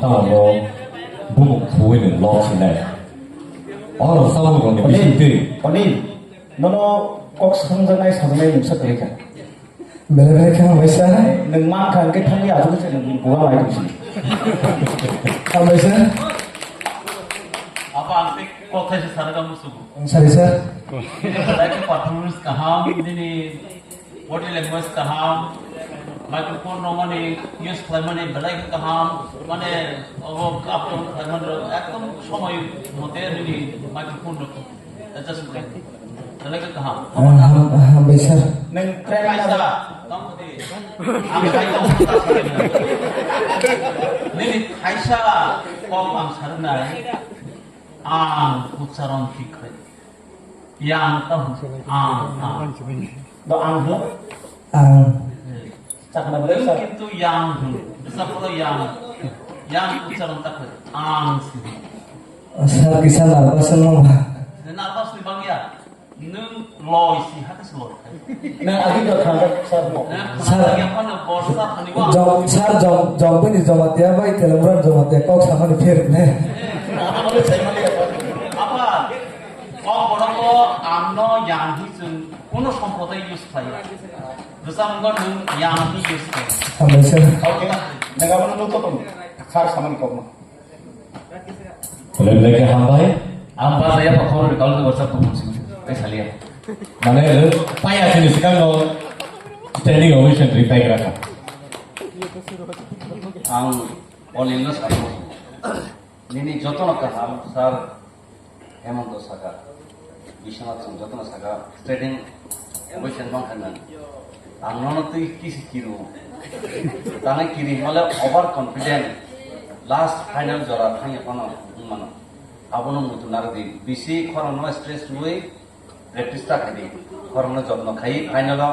Tamo bo bumung khuwi nwng lok sinai. Oro samung rokni bising twi. Oni, nono kok songjaknai sajaknai mungsa kwrwi kha. Belai belai khe hambai sir. Nwng man kha hwnkhe thangwi achuk se nwng buga lai tongsi. Hambai sir. Apa ang tei kothai se sarwk ang musugo. Ang sari sir. Belai khe performance kaham, nini body language kaham, microphone rok mani use khlaimani belai khe kaham, mane obo up down khlaimani rok ekdom somoi mote nini microphone rok. Belai khe kaham. Ah, ham-, hambai sir. Nwng train kaisa, tamo di. Ang sai tong. Nini kaisa kok ang sarnai. Ang ucharon thik khai. Yang tamo. Ang, ang. Do ang hlo? Ang. Chakna belai sir. Kintu yang hlo. Bisa pura yang. Yang ucharon tak khai. Ang si. Sir, kisa nervous wngma ba? Nervous ni bangya. Nwng loi si hata se loi. Nwng agi do thangkha sir mo. Sir. Yang mana borsa thani wa. Jom, sir, jom, jom bini Jamatia bai Teluguran Jamatia kok samani pher ne. Apa? Kok borok ko ang no yang hi chwng kuno somproday use khlai. Bwsa mwngo nwng yang hi use khlai. Hambai sir. Okay. Nang abo no to tong. Sir samani kok ma. Belai belai khe hambai. Ang bajaya pakhor ni kalu borsa tong sing. Tei salia. Mane, paya sini sekarang no standing ovation ripai krakha. Ang Onil no sakno. Nini jotono kaham, sir. Hemonto saka, Biswanath chwng jotono saka, trading operation bang khanani. Ang nono twi kisi kiru. Tangwi kiri himale over confident. Last final jora thangya phano wngmano. Abono muitu narwdi. Bisi khorangno stress rwui practice ta khaidi. Khorangno jotno khai final o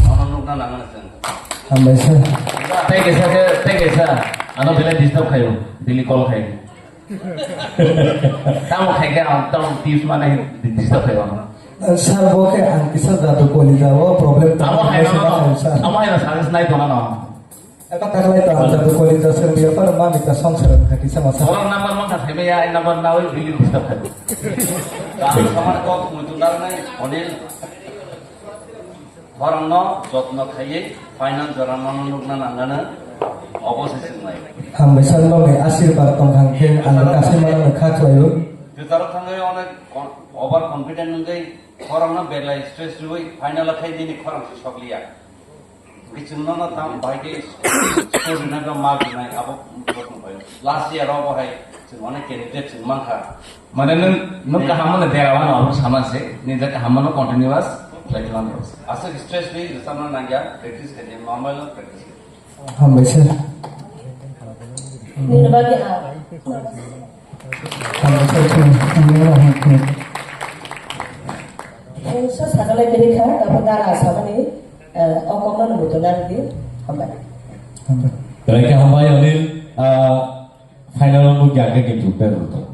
ano nukna nangmano chwng. Hambai sir. Tei kaisa khe, tei kaisa. Ano belai disturb khaio. Daily call khai. Tamo khai khe ang tamo tips mane disturb khai bang. Sir, bo khe ang kisa jadu kolija o problem tamo hai no, sir. Tamo hai no suggest nai tona no. Eko taklai to ang jadu kolija sir biya par ma mita song sir kha kisa masa. Orang number ma kha theme ya number na oi bili disturb khai. Tamo samar kok mutu nar nai Onil. Khorangno jotno khaiwi final jorano nukna nangano obo se chwngnai. Hambai sir nokni asirbar tongkha hwnkhe ang bo kaisa manwi kha khlaio. Jotaro thangwi onek con-, over confident wngwi khorangno belai stress rwui final o khai nini khorang se sokliya. Hwnkhe chwng nono tam bai khe score rwna ba mark rwnai abo bosong bai. Last year obo hai chwng onek candidate chwng mankha. Mane nwng, nwng kaham mano dera wano abo sama se, ni je kaham mano continuous khlai thang. Aswk stress ni rwchapna nangya, practice khaidi, normal practice khaidi. Hambai sir. Nini bagwi ang. Hambai sir, hambai sir. Mungsa sakalai kiri kha, abo dara samani, eh, o kokno nungwi tongnani di. Hambai. Hambai. Belai khe hambai Onil, ah, Final o nukya khe kintu ber rwtong.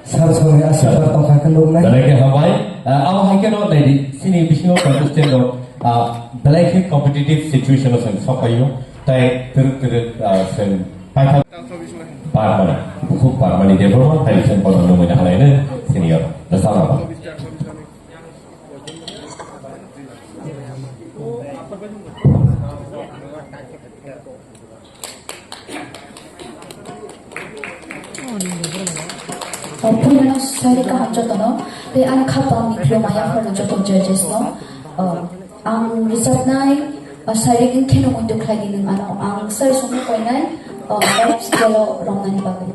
Sir, sorry, aswk sir tongkha khe nuknai. Belai khe hambai. Ah, abo hai khe no naidi, chini bisingo contestant rok, ah, belai khe competitive situation o chwng sokphaio. Tai twrwk twrwk, ah, chwng paitha parmani, bukhuk parmani Debbarma, tai chwng bono nungwi na halai no senior. Da sama ba. Puilano sari kaham jotono, tei ani khapang ni khulumaya phano joto judges no. Ang rwchapnai, sari wngkheno muitu khlai di nwng ano. Ang sari songno koinai, next scale o romnani bagwi.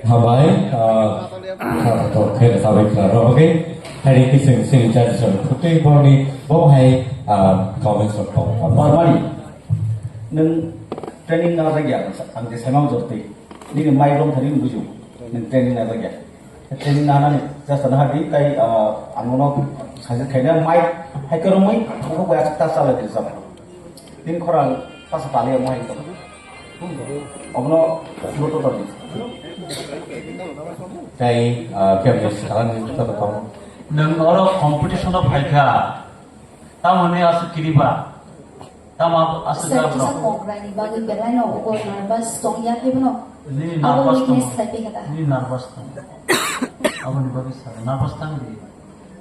Hambai, ah, khe sabai kla rok, okay? Hari kising sing judge song putui boni bo hai, ah, comments of Bormani. Nung training na lagi ya, ang de sama jorti. Ini mai rom tadi buju. Nung training na lagi ya. Training na nani, just na hari kai, ah, ang no saja kaina mai, hai kerumai, aku kaya tak salah di sama. Tin khorang pas tali yang mai. Obno motor tadi. Tei, ah, kemni salan ni jotto tong. Nung oro competition o phaikha. Tamoni aswk kiriba. Tamo aswk Sir, kisa jabrok. Kok raini bagwi belai no ugo nervous tong ya phai bono. Nini abo nervous tong. Weakness khai phai kha ta. Nini nervous tong. Aboni bagwi sa nervous tang di.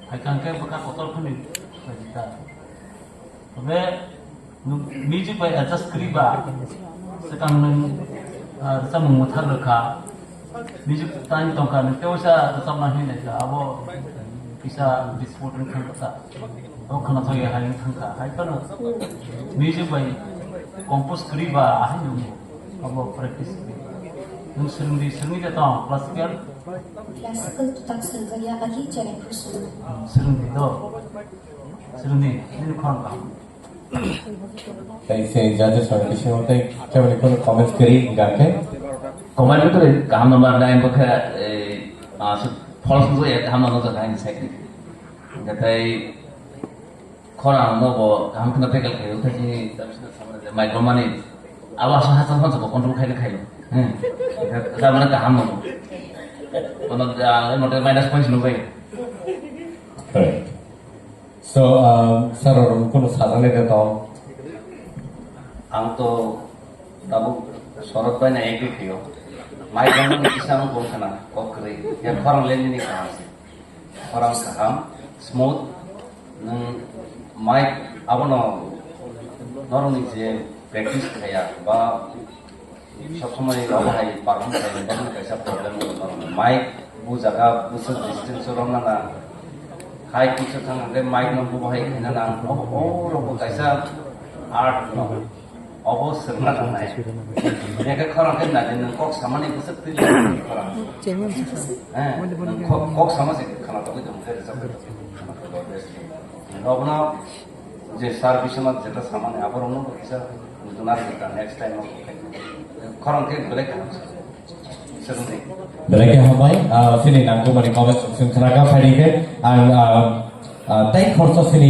Hai kang khe bwkha kotor phani. Tobe music bai adjust kri ba. Sekang nung, ah, samung muthar rwkha. Music tani tongkha, nung tei waisa rwchapna hwnwi naikha, abo kisa dispute wng thangkha ta. O khwnathok ya hai wng thangkha. Hai phano music bai compose kwrwi ba ahai nung abo practice kwrwi. Nung swrwngdi, swrwngdi de tong classical? Classical to tak swrwngjakya, agi chari phuru swrwng. Swrwngdi do. Swrwngdi, nini khorang kaham. Tei se judges rok bisingo tei keboni kono comments kwrwi hingka khe? Comment bwtwi kaham number nine bo khe, eh, ah, se false wngjakya kaham no nukjakha hini side ni. Hingkhe tei khorang no bo kaham kheno tackle khaio, tei chini mic romani abo aswk hachal hachal bo control khaina khaio. Hmm. Hingkhe tamani kaham no. Kono, ah, mote minus points nukjakya. Correct. So, um, sir, oro kunu sajaknai de tong? Ang to tabuk Sorot bai nai agree khaio. Mai bangma ni kisa ang kong khana, kok kwrwi. Ya khorang le nini kaham se. Khorang kaham, smooth, nung mic abono norok ni je practice khaya ba Sob somoi abo hai perform khaina bagwi kaisa problem wngwi mano. Mic bu jaga bwswk distance o romna nang. Hai kisa thang hwnkhe mic no bu hai khaina nang. Obo, obo rokbo kaisa art no. Obo swrwngna nangnai. Yakhe khorang khe nai nwng kok samani bwswk twi khorang. He, nwng kok, kok sama se khana togwi tongkhe rwchap. Obono Je sir Biswanath jeta samani aborokno bo kisa nujuna rwkha next time o khorang khe belai kaham se. Belai khe hambai, ah, chini nangkukmani comments section khna kha phaidi khe ang, ah, ah, tei khoroksa chini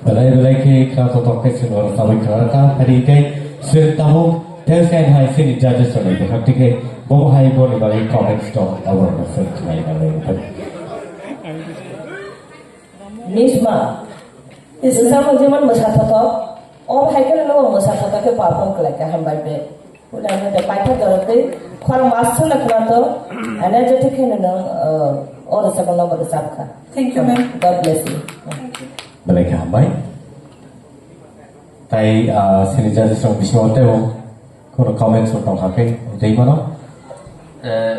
Belai belai khe khna totok khe chwng oro sabai khna kha, phari khe chwng tabuk tei sai hai chini judges rok ni bwkhak twi khe bo hai boni bagwi comments tong abo rok chwng khlai na lai. Nisma, nisma mo jeman mwsa thothok, o hai khe no mwsa thothok khe perform khlai kha, hambai be. Udah ada paitha dorotwi, khorang mas sung na khna to, energetic khe no, uh, o rwchapmung no bo rwchap kha. Thank you, ma'am. God bless you. Belai khe hambai. Tai, ah, sini judges rok bisingo tei bo kono comments rok tong kha khe tei mano. Eh,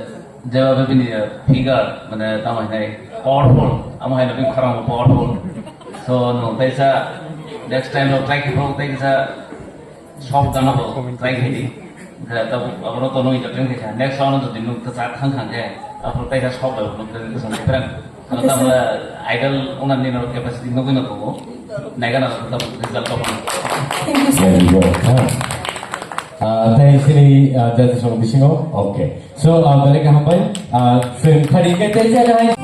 jeba bini, eh, figure, mane, tamo hinai powerful, amo hinai bini khorang powerful. So, nwng teisa next time rok try khe phuru teisa soft gana bo try khe di. Abo no to nwng entertain khe kha. Next round jodi nwng kwchak thang thang khe, aphuru teisa soft bai nwng presentation different. Ano tamo idol owner ni no capacity nugui no tongo. Naigana tamo result tamo. Thank you, sir. Very good. Ah, tei sini, ah, judges rok bisingo. Okay. So, ah, belai khe hambai. Ah, chwng khari khe tei jani hai.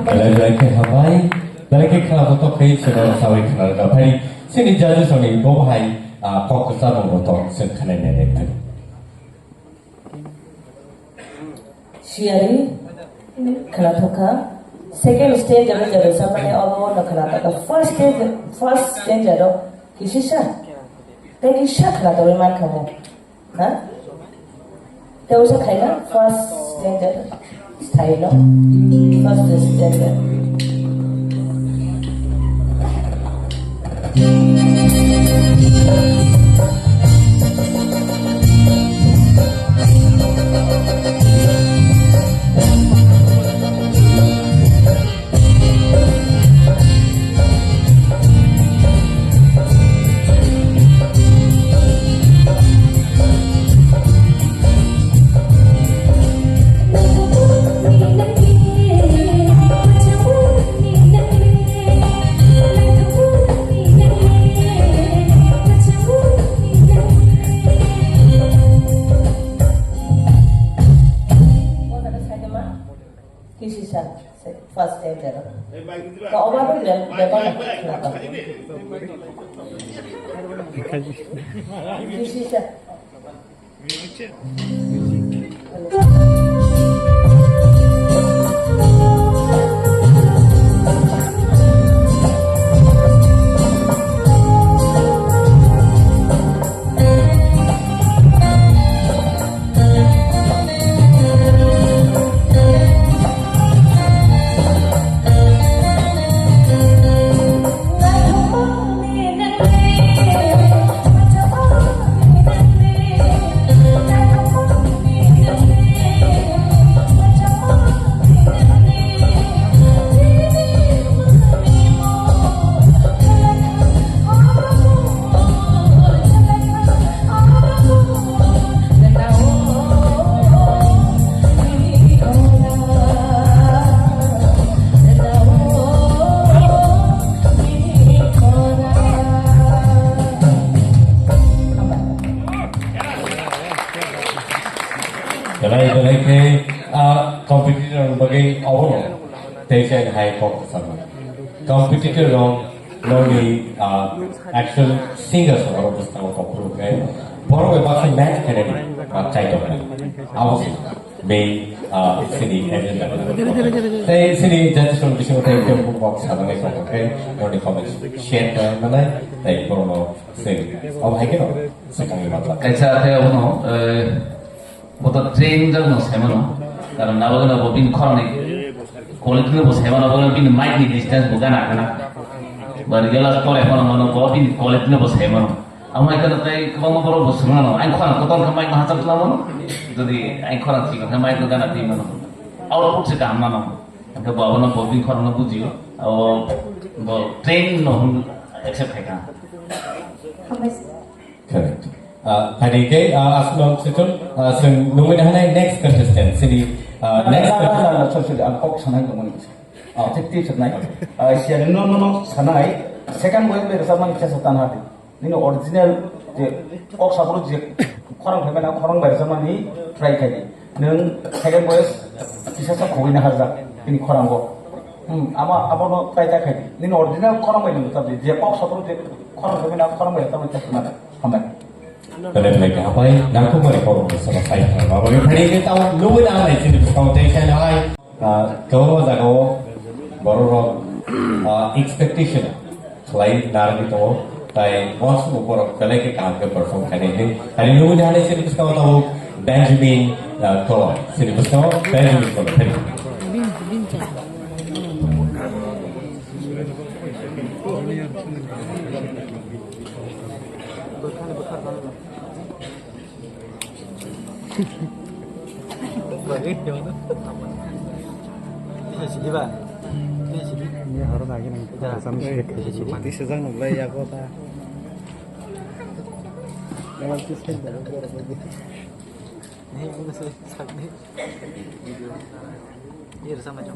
Belai belai khe hambai, belai khe khna kotor khe chwng sabai khna rwkha. Phai chini judges rokni bo hai, ah, kok kwcharo bo tong chwng khanai nai nai. Siyari khwnathokha. Second stage aro jero samani obo no khwnathokha. First stage, first stage aro kisisa. Tei kisa khwnathokwi mankha mo. Ha? Tei usa khaina first stage aro. Style no. First stage aro. Ka oba ko le, le ba na. This is a Belai belai khe, ah, competitor bagwi obono tei sai hai kok sama. Competitor rok nokni, ah, actual singers rok bwskango kok phuru khe borok bai baksa match khainani, ah, chai tongkha. Abo se main, ah, sini agenda. Tei sini jati song bisingo tei khe bok sajaknai kok khe nokni comments share khlai manai tei borokno sing. Abo hai khe no. Kaisa khe abono, eh, boto train jak no sai mano. Karon nabo gana bo bini khorang ni quality no bo sai mano, bo bini mic ni distance bo gana gana. Ba real as tore mano mano bo bini quality no bo sai mano. Amo hai kana tai kwbangma borok bo swrwng mano. Ang khorang kotor khe mic no hachal khlai mano. Jodi ang khorang chikon khe mic no gana twi mano. Output se kaham mano. Hingke bo abono bo bini khorang no bujio. Abo bo train no hwn accept khai kha. Correct. Ah, phaidi khe, ah, aswk no swichung, ah, chwng nungwi nahanai next contestant, sini, ah, next contestant. Sorry, sorry, ang kok sanai tongmani. Oh. Effective sanai. Ah, siya no, no, no, sanai. Second boy bai rwchapmani kisa sa tan hadi. Nini original je kok saphuru je khorang phaimani, khorang bai rwchapmani try khaidi. Nwng second boy kisa sa khogwi naharjak, nini khorango. Hmm, ama, abono try ta khaidi. Nini original khorang bai nwng rwchapdi. Je kok saphuru je khorang phaimani, khorang bai rwchapmani kisa sanai. Hambai. Belai belai khe habai, nangkukmani borokni saka sai thangna bagwi phaidi khe tamo nugwi nangnai chini bwskango tei khe hai. Ah, kwbangma jagao borok rok, ah, expectation khlai narwgwi tongo, tai uansukmung borok belai khe kaham khe perform khainai hwnwi. Hai nugwi nangnai chini bwskango tabuk Benjamin, ah, Koloi. Chini bwskango Benjamin Koloi. Thank you. Ini horo lagi nang. Tisa jang nang lai ya kota. Ini, ini saya sak ni. Ini sama jam.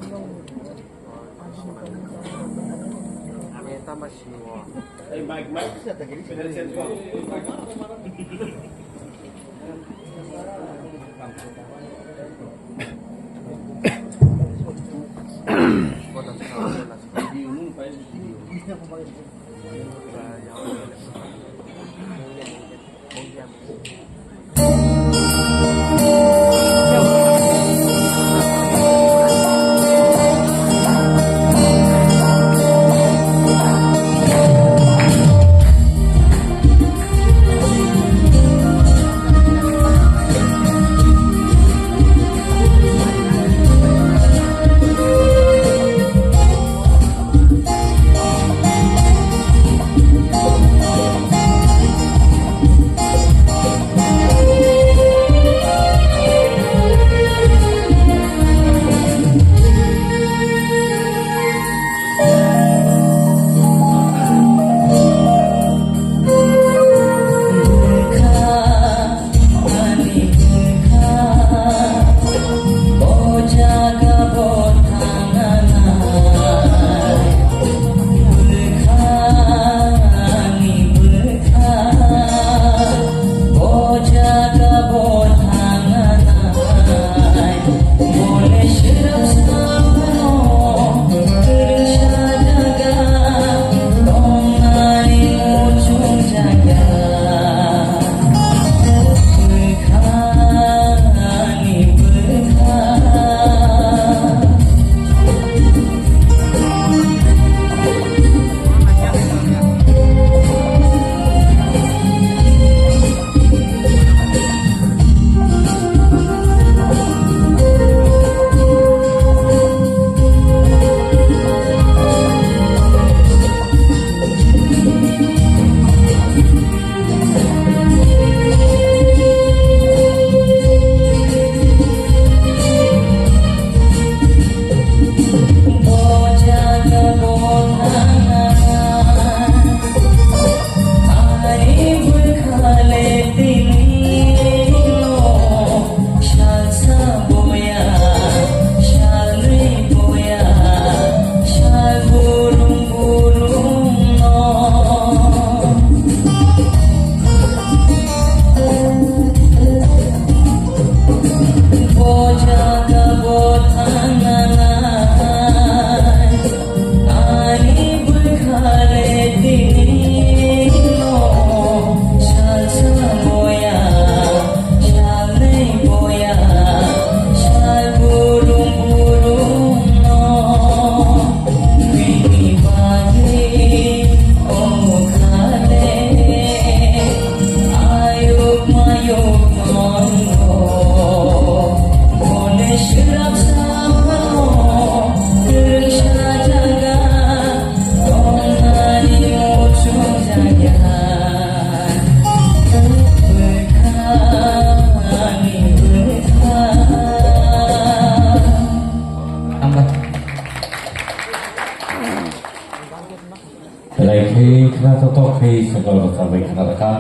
Belai khe khna tok tok khe sokol rwchapwi khna rwkha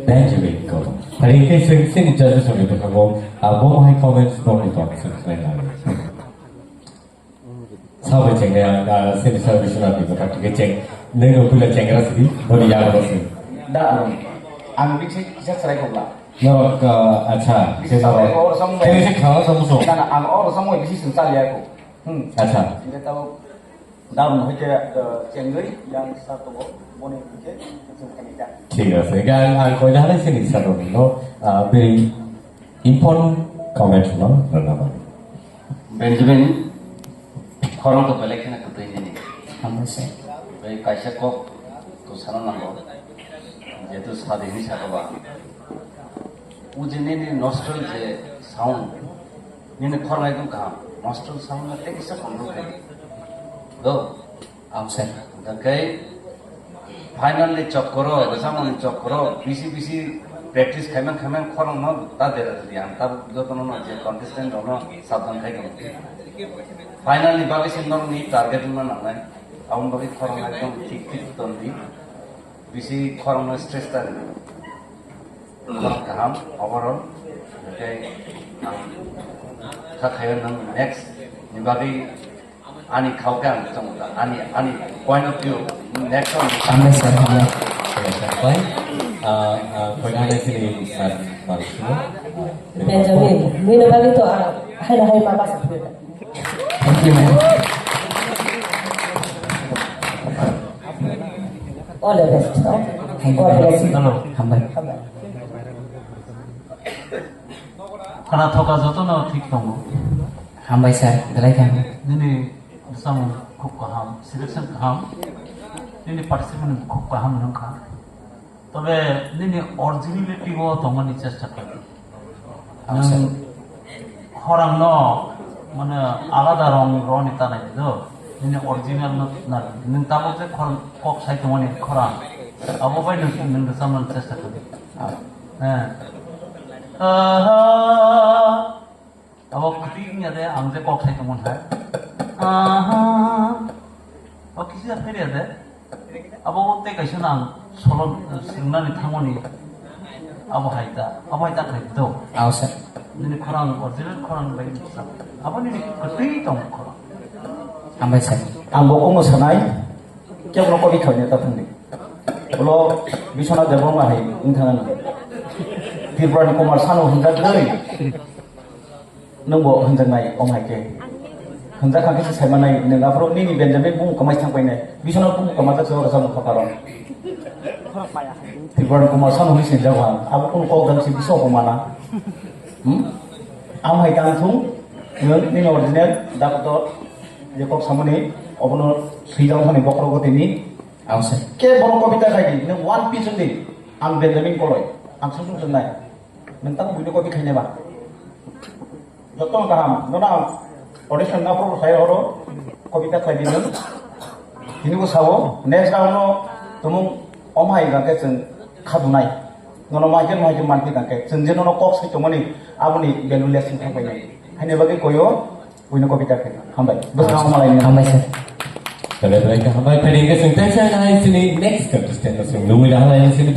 Benjamin Gautam. Hari khe chwng chini judges rokni bwkhango abo hai comments rokni tong chwng khlai lai. Sabai cheng ya, ah, sini service na bi kota tike cheng. Neng no pula cheng ra sidi, boni ya ro sidi. Da, ang bisi kisa chwrai khobla. Norok, ah, acha, kisa chwrai khobla, oro samung. Kisa khala samung so. Na, na, ang oro samung bisi sung chal ya ko. Hmm. Acha. Ini tahu. Daun hoi khe, eh, chengwi yang sa tongo, boni hoi khe chwng khainai ta. Thik ase. Ga ang koina hanai sini sa tongo, no? Ah, very important comment no, rwna mani. Benjamin, khorang to belai kheno kwtwi nini. Hambai sir. Bai kaisa kok to sana nango. Jehetu sadi hinwi saka ba. O je nini nostril je sound, nini khorang ekdom kaham, nostril sound no tei kisa control khai di. Do? Ang sir. Hwnkhe finally chokoro, rwchapmani chokoro, bisi bisi practice khaimang khaimang khorang no ta dera di ang, ta jotono no je contestant rok no sabdan khai tong. Finally bagwi se norokni target wngna nangnai, aboni bagwi khorang ekdom thik thik ton di. Bisi khorang no stress ta ri. Khorang kaham, overall. Hwnkhe ang kha khayo nwng next ni bagwi ani khao khe ang tong ani, ani point of view next one. Hambai sir, hambai. Hambai. Ah, ah, point of view ni sir, Marusimo. Benjamin, nini bagwi to ang hai hai ma basa. Thank you, ma'am. All the best, no? Thank you, ma'am. God bless you. Hello. Hambai. Hambai. Khwna thoka jotono thik tongo. Hambai sir, belai khe hambai. Nini bwsamo khub kaham, selection kaham. Nini participant khub kaham wngkha. Tobe nini originality o tongmani chesta khlai. Acha. Nwng khorang no, mane, alada rong roni ta nai do. Nini original no na, nwng tabuk je khorang kok sai tongmani khorang. Abo bai nwng, nwng rwchapna chesta khlai. Ah. Eh. Aha. Abo kwtwi wngya de, ang je kok sai tongmani hai. Aha. O kisa pheriya de. Abo tei kaisa no ang solo swngnani thangmani. Abo hai ta, abo hai ta khlai do. Aw, sir. Nini khorang, original khorang bai sa. Abo nini kwtwi tong khorang. Hambai sir. Ang bo kono sanai. Kebo no kodi khaina ta thangdi. Ulo Biswanath Debbarma hai wng thangna. Tripura ni Kumar Sanu hwnjak dei. Nwng bo hwnjaknai, om hai khe. Hwnjak kha khe se saimanai, nwng aphuru nini Benjamin bung kwmai thang painai. Biswanath bung kwmajak se oro samung kha karon. Tripura Kumar Sanu hwnwi sinijak ang. Abo kunu kok dam si biso bo mana. Hmm? Am hai tang thung, nwng nini original, doctor, je kok samani, obono swijak thani bokhorogo tini. Ang se. Ke bono kobita khai di, nwng one piece wng di. Ang Benjamin Koloi. Ang sung sung swngnai. Nwng tamo buino kobita khainai ba. Joto kaham, nono audition na pro sai horo, kobita khlai di nwng. Tini bo sao, next round no tumung om hai gangke chwng khadunai. Nono maikhe maikhe manphi gangke chwng je nono kok sai tongmani, aboni value less wng thang painai. Haini bagwi koyo, buino kobita khe. Hambai. Bwskango malai nini. Hambai sir. Belai belai khe hambai, phaidi khe chwng teisa nai chini next contestant no chwng nugwi rw nai chini.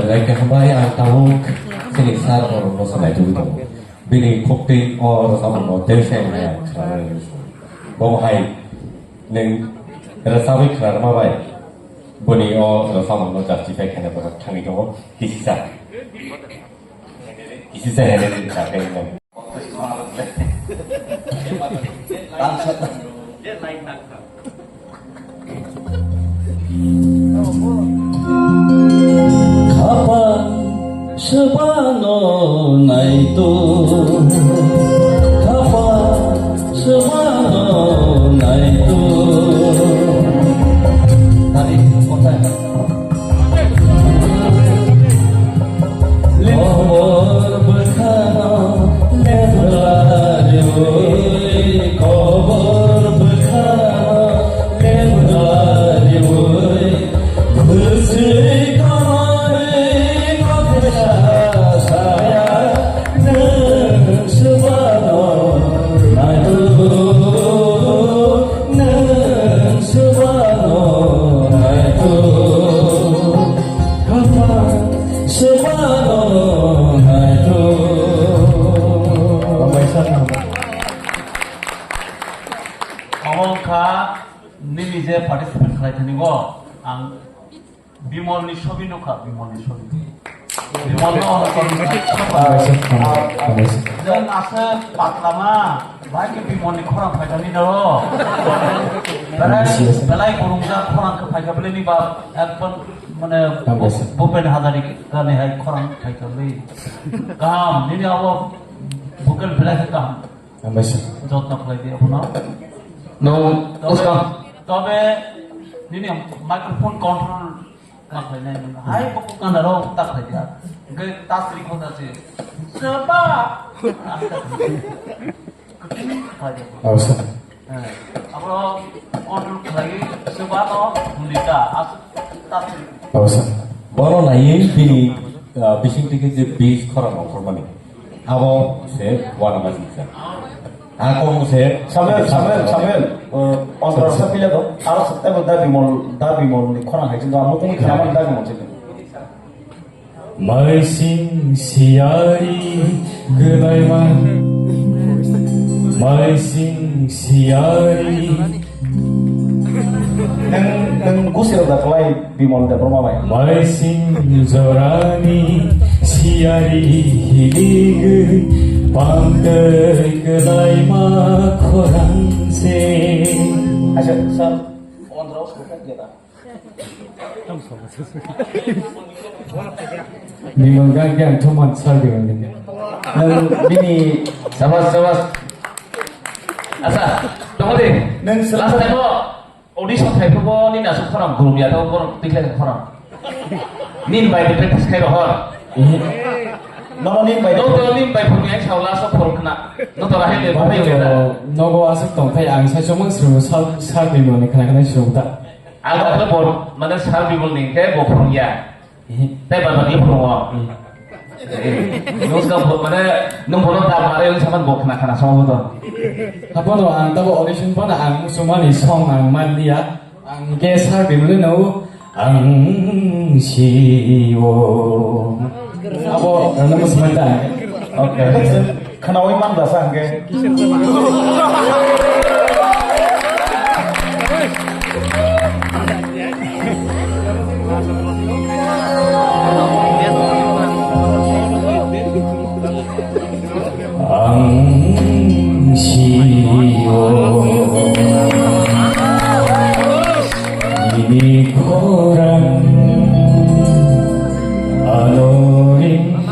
Belai khe hambai, ang tabuk chini sir borokno swlai tubui tongo. Bini khukti o rwchapmungno tei se hwnwi ang khnanani muchungo. Bo hai nwng rwchabwi khnarwma bai boni o rwchapmungno justify khaina borok thangwi tongo. Kisisa. Kisisa hwnwi rwchapmung. Khapang swbano naito, khapang swbano naito. Tari, kothai. Kobor bwkhano lebla riwi, kobor bwkhano lebla riwi, bwswi kamari koksa saya, nwng swbano naitugwi. Nwng swbano naitugwi, khapang swbano naitugwi. Omo wngkha nini je participate khlai thani bo ang Bimalni sobi nukha, Bimalni sobi. Bimalno ono sobi. Jeng ase patlama, bai ke Bimalni khorang phaitani do. Belai, belai burungja khorang khe phaikha bele ni ba, ekdom mane Bupendra Hazarika ni hai khorang phaikha bele. Kaham, nini abo bukel belai khe kaham. Hambaisa. Jotno khlai di abono. No, tobe, uskang. Tobe nini microphone control ma khlai nai nang. Hai, bokuk gana rok ta khlai dia. Hingke tasri khonda se. Seba. Khlai dia. Hambaisa. Eh, abo control khlai seba no muni ta. As tasri. Hambaisa. Bono naiwi bini, ah, bising tiki je bis khorang ongkhormani. Abo se uanama jinsa. Ako se Samuel, Samuel, Samuel. Uh, Samuel. Sa pila do. Aro sa tebo da Bimol, da Bimol ni khorang hai jinto amo kung khama da Bimol jinto. Maising siari gelaima. Maising siari. Nang, nang gusir da kelai Bimol Debbarma bai. Maising jorani siari hiligwi pangtwi kwlaima khorang se. Acha, sir, on the road, look at that. Bimol gangke ang thoman sir Bimol ni. Nang bini sabas, sabas. Asa, tunggu deh. Nang last time lo. Audition khai phubo nini aswk khorang gurung ya, tamo borok tikhlai khe khorang. Nini bai de practice khai rohor. Nono nini bai de. Nono nini bai phuru yang saula aswk khorang khna. Nono to rahel de. Nogo aswk tong khai ang sai chomang srung sal sal ni mani khna khna srung ta. Ang to bor mane sal bibol ni khe bo khorang ya. Tei bai bai phungo. Nuska bo mane nung bono da mare yung saman bo khna khna song bo to. Hapono ang tabo audition bono ang musumani song ang man dia. Ang ke sir bimuli no ang si o. Abo rana musumani ta. Okay. Khnawi man da sa hwnkhe. Ang sio ini khorang ano ringmani.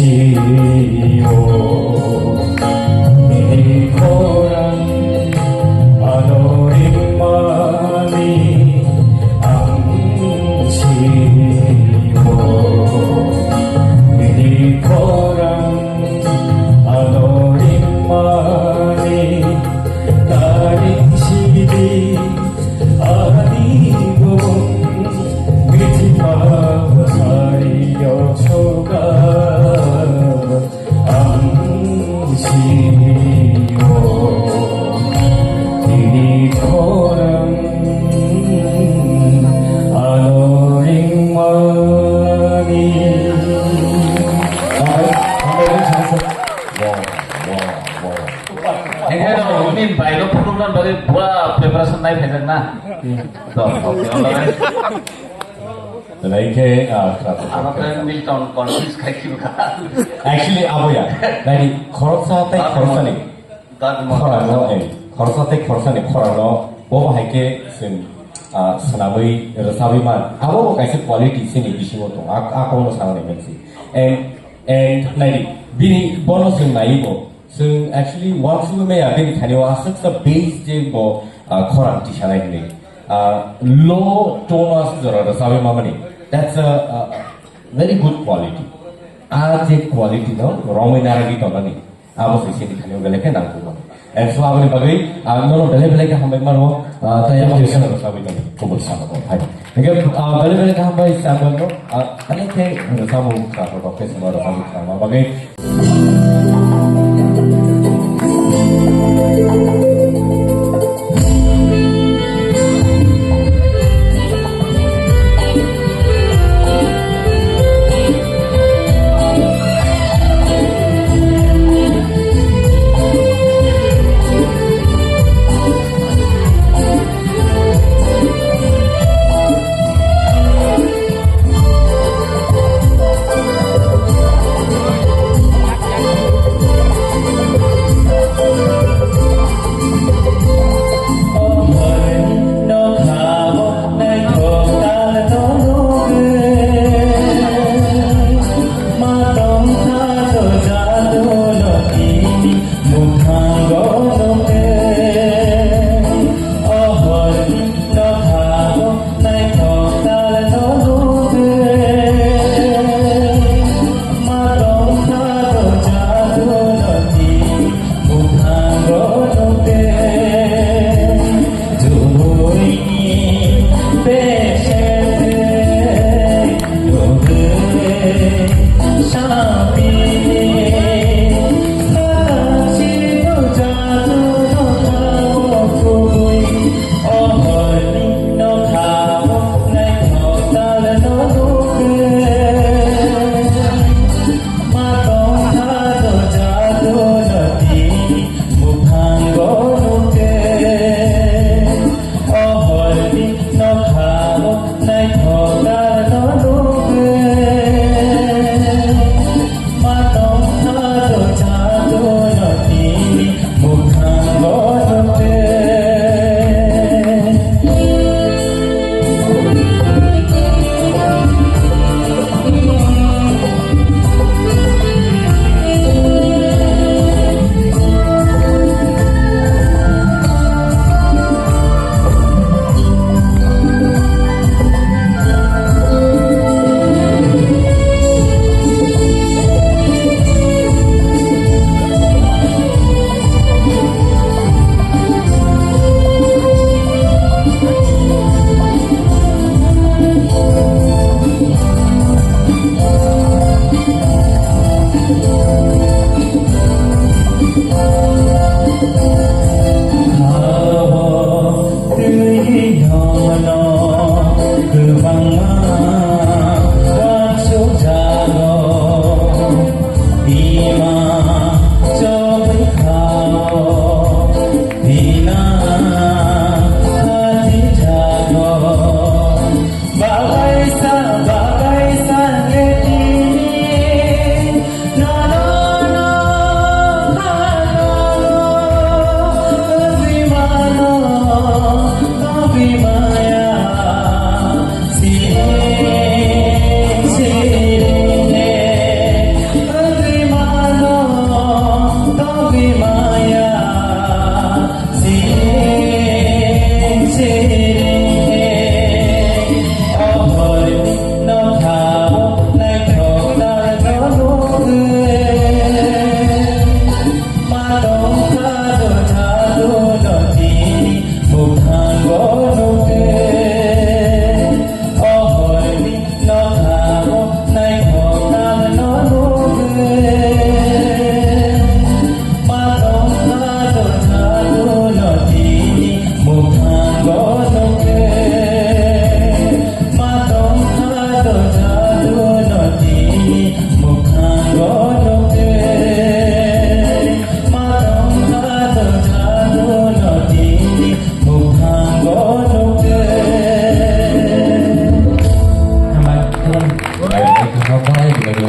Sio, nini khorang ano rimani ang sio. Nini khorang ano rimani taring sidi ani bubung bithi pagari yosoga. Ang sio, nini khorang ano ringmani. Hambai, hambai, hambai. Wow, wow, wow. Hingke no, nini bai no phunukna bagwi bua preparation nai phaijak na. Hmm. To, okay, all the best. Belai khe, ah, khwrang. Ano khe Milton confuse khai khiba kha. Actually, abo ya. Nai di, khoroksa tei khoroksa ni. Khorang no, eh, khoroksa tei khoroksa ni khorang no, bo hai khe chwng, ah, swnamwi rwchabwi man. Abo bo kaisa quality chini bisingo tongo. A, a kokno sanani mwnsi. And, and nai di, bini bono chwng naiwi bo. Chwng actually uansugwi maya bini thani o aswksa bass je bo, ah, khorang tisanai hwnwi. Ah, low tone o aswk jora rwchabwi mamani. That's a, a very good quality. A je quality no romwi narwgwi tongnani. Abo se chini thani o belai khe nangkukmani. And so aboni bagwi, ah, nono belai belai khe hambai mano, ah, tei abo khe rwchabwi tongdi. Kubui saka bo hai. Hingke, ah, belai belai khe hambai Samuel no, ah, belai khe rwchabwi kha, khe swngo rwchabwi kha, ma bagwi.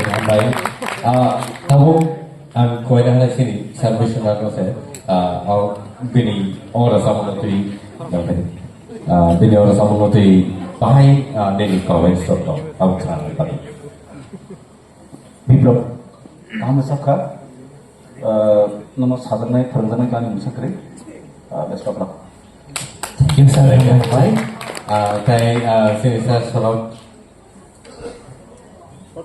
Hambai. Ah, tabuk ang koina hwnai sini Salvation Army se, ah, ang bini ora samung twi, bini ora samung twi bahai, ah, nini comments rok tong, tabuk sana tadi. Biplab, kaham sakha, ah, nono sajaknai, phwrwngjaknai kani mwsakri, ah, best of luck. Thank you, sir. Hambai. Ah, tai, ah, sini sir sorok.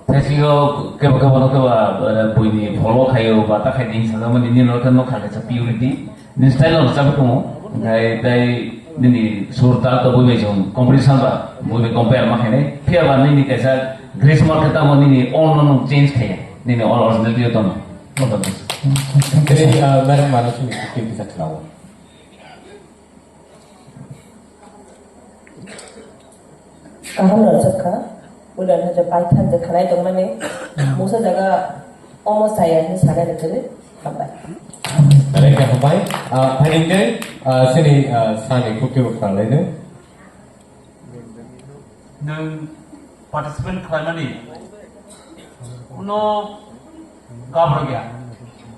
Thaising o kebo kebo no kebo, ah, buini follow khaio, ba ta khaini hinwi sajakmani, nini no khe nokha kaisa purity. Nini style no rwchapwi tongo. Onkhe tei nini sur tal to buibai chwng competition ba, buibai compare ma khainai. Phiya ba nini kaisa grammar khe tamo nini own no nwng change khaiya. Nini own originality o tono. All the best. Tei, ah, madam mano simi kisa kisa khlawo. Kaham rwchapkha, buini hwnjak paithak je khwnai tongmani, mungsa jaga omo chaya hinwi sanai rwchapwi hambai. Reka hambai, ah, phainai khe, ah, sini, ah, sani khuktwi bo khwlaino. Nwng participant khlaimani kuno gabrok ya,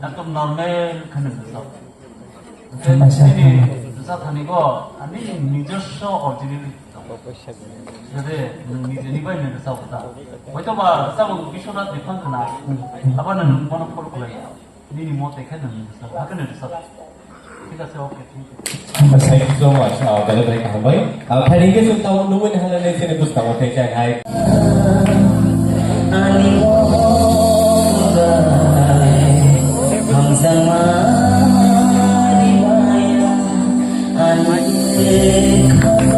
ekdom normal khe nwng rwchap. Hambai sir, nini hambai. Rwchap thani go ani nijoswo original. Jodi nwng nijeni bai nwng rwchap ta. Hoito ba rwchap Biswanath Biphang khna. Abo nwng bono follow khlai ya. Nini mote khe nwng rwchap, hakhe nwng rwchap. Thik ache, okay, thank you. Thank you so much, uh, belai belai kaham bai. Uh, phainai khe chwng tabuk nungmani hwnwi sini bwskango tei chai hai. Ani o bai hamjakma rimaya, ani khabai.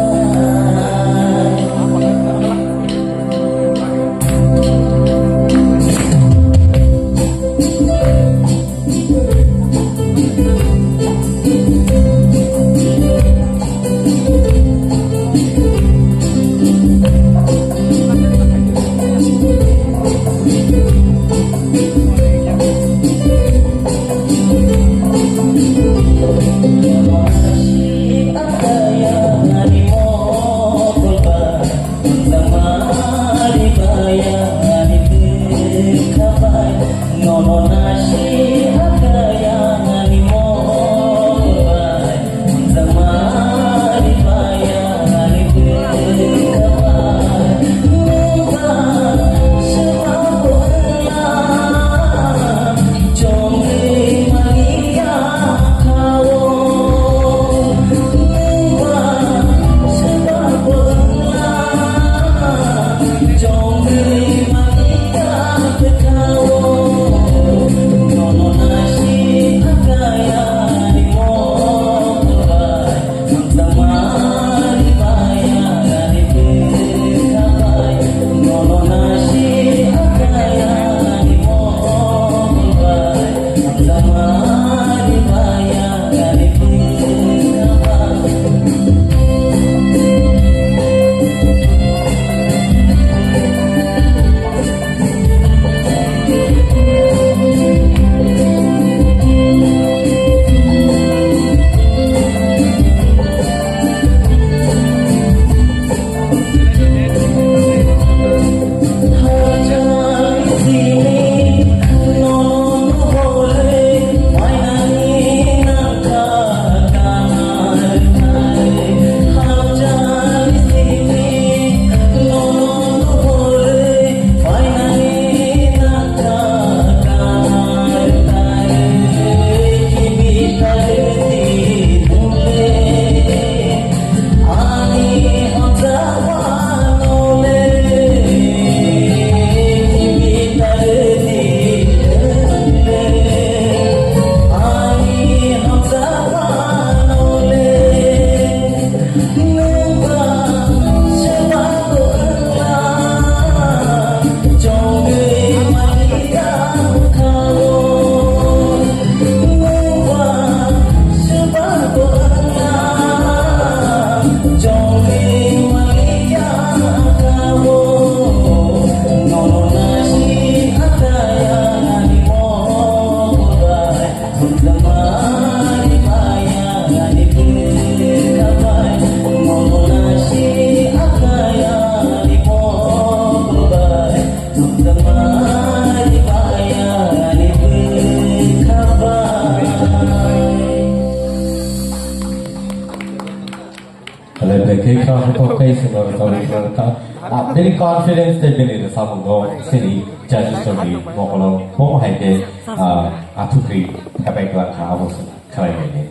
Tok tei swngo rwchapwi khlai kha. Ah, bini confidence tei bini rwchapmung no sini judges rokni mokolo bo hai khe, ah, athukwi khebai khlai kha abo se khlai nai nai.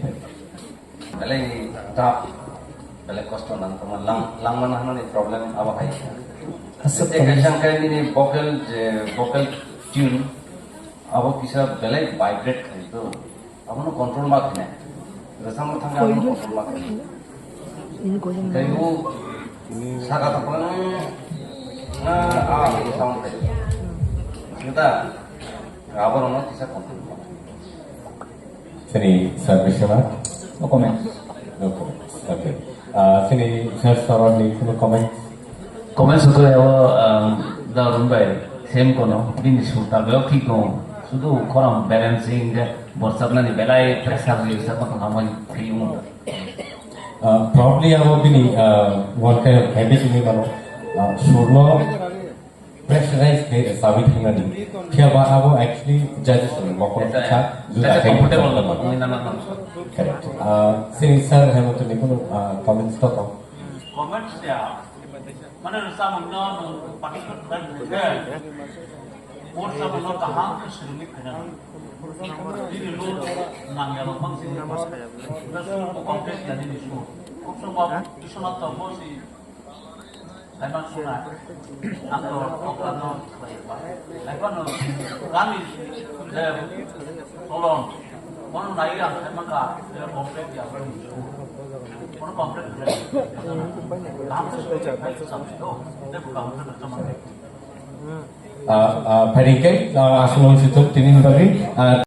Belai tough, belai kosto nang tongma lang, langmano hwnani problem abo hai. Aswk tei tongma. Kaisa hwnkhe nini vocal je vocal tune abo kisa belai vibrate khai do. Abono control ma khainai. Rwchapma thangkhe abono control ma khainai. Tei bo saka tongphang, ah, ah, sound khai. Sita, aborokno kisa control ma. Sini sir Biswanath? No comments. No comments. Okay. Ah, sini sir Saron ni kuno comments? Comments to abo, um, da Arun bai, same kono, bini sur ta beo thik no, sudu koram balancing, borsaknani belai pressure ni sa kono hamani thiyung. Ah, probably abo bini, ah, one kind of habit ni mano, ah, surno pressurize khe rwchapwi thangnani. Phiya ba abo actually judges ni mokol kha, juda khe comfortable rwchapma. Correct. Ah, sini sir Hemant ni kuno, ah, comments to? Comments ya. Mane rwchapmungno nwng participate khlai khe, bo rwchapmungno kaham khe swrwngwi phainani. Bini load nangya rok bang sini. Just complete ya nini sur. Khub songba Biswanath to bo si laiman suna. Ang to program no khlai ba. Laiman no kami, eh, tolong. Kono nai ang khai mangka, eh, complete ya. Kono complete ya. Ang to sa sa to. Te buka ang to sa mangka. Ah, ah, phaidi khe, ah, aswk wng si tuk tini ni bagwi, ah.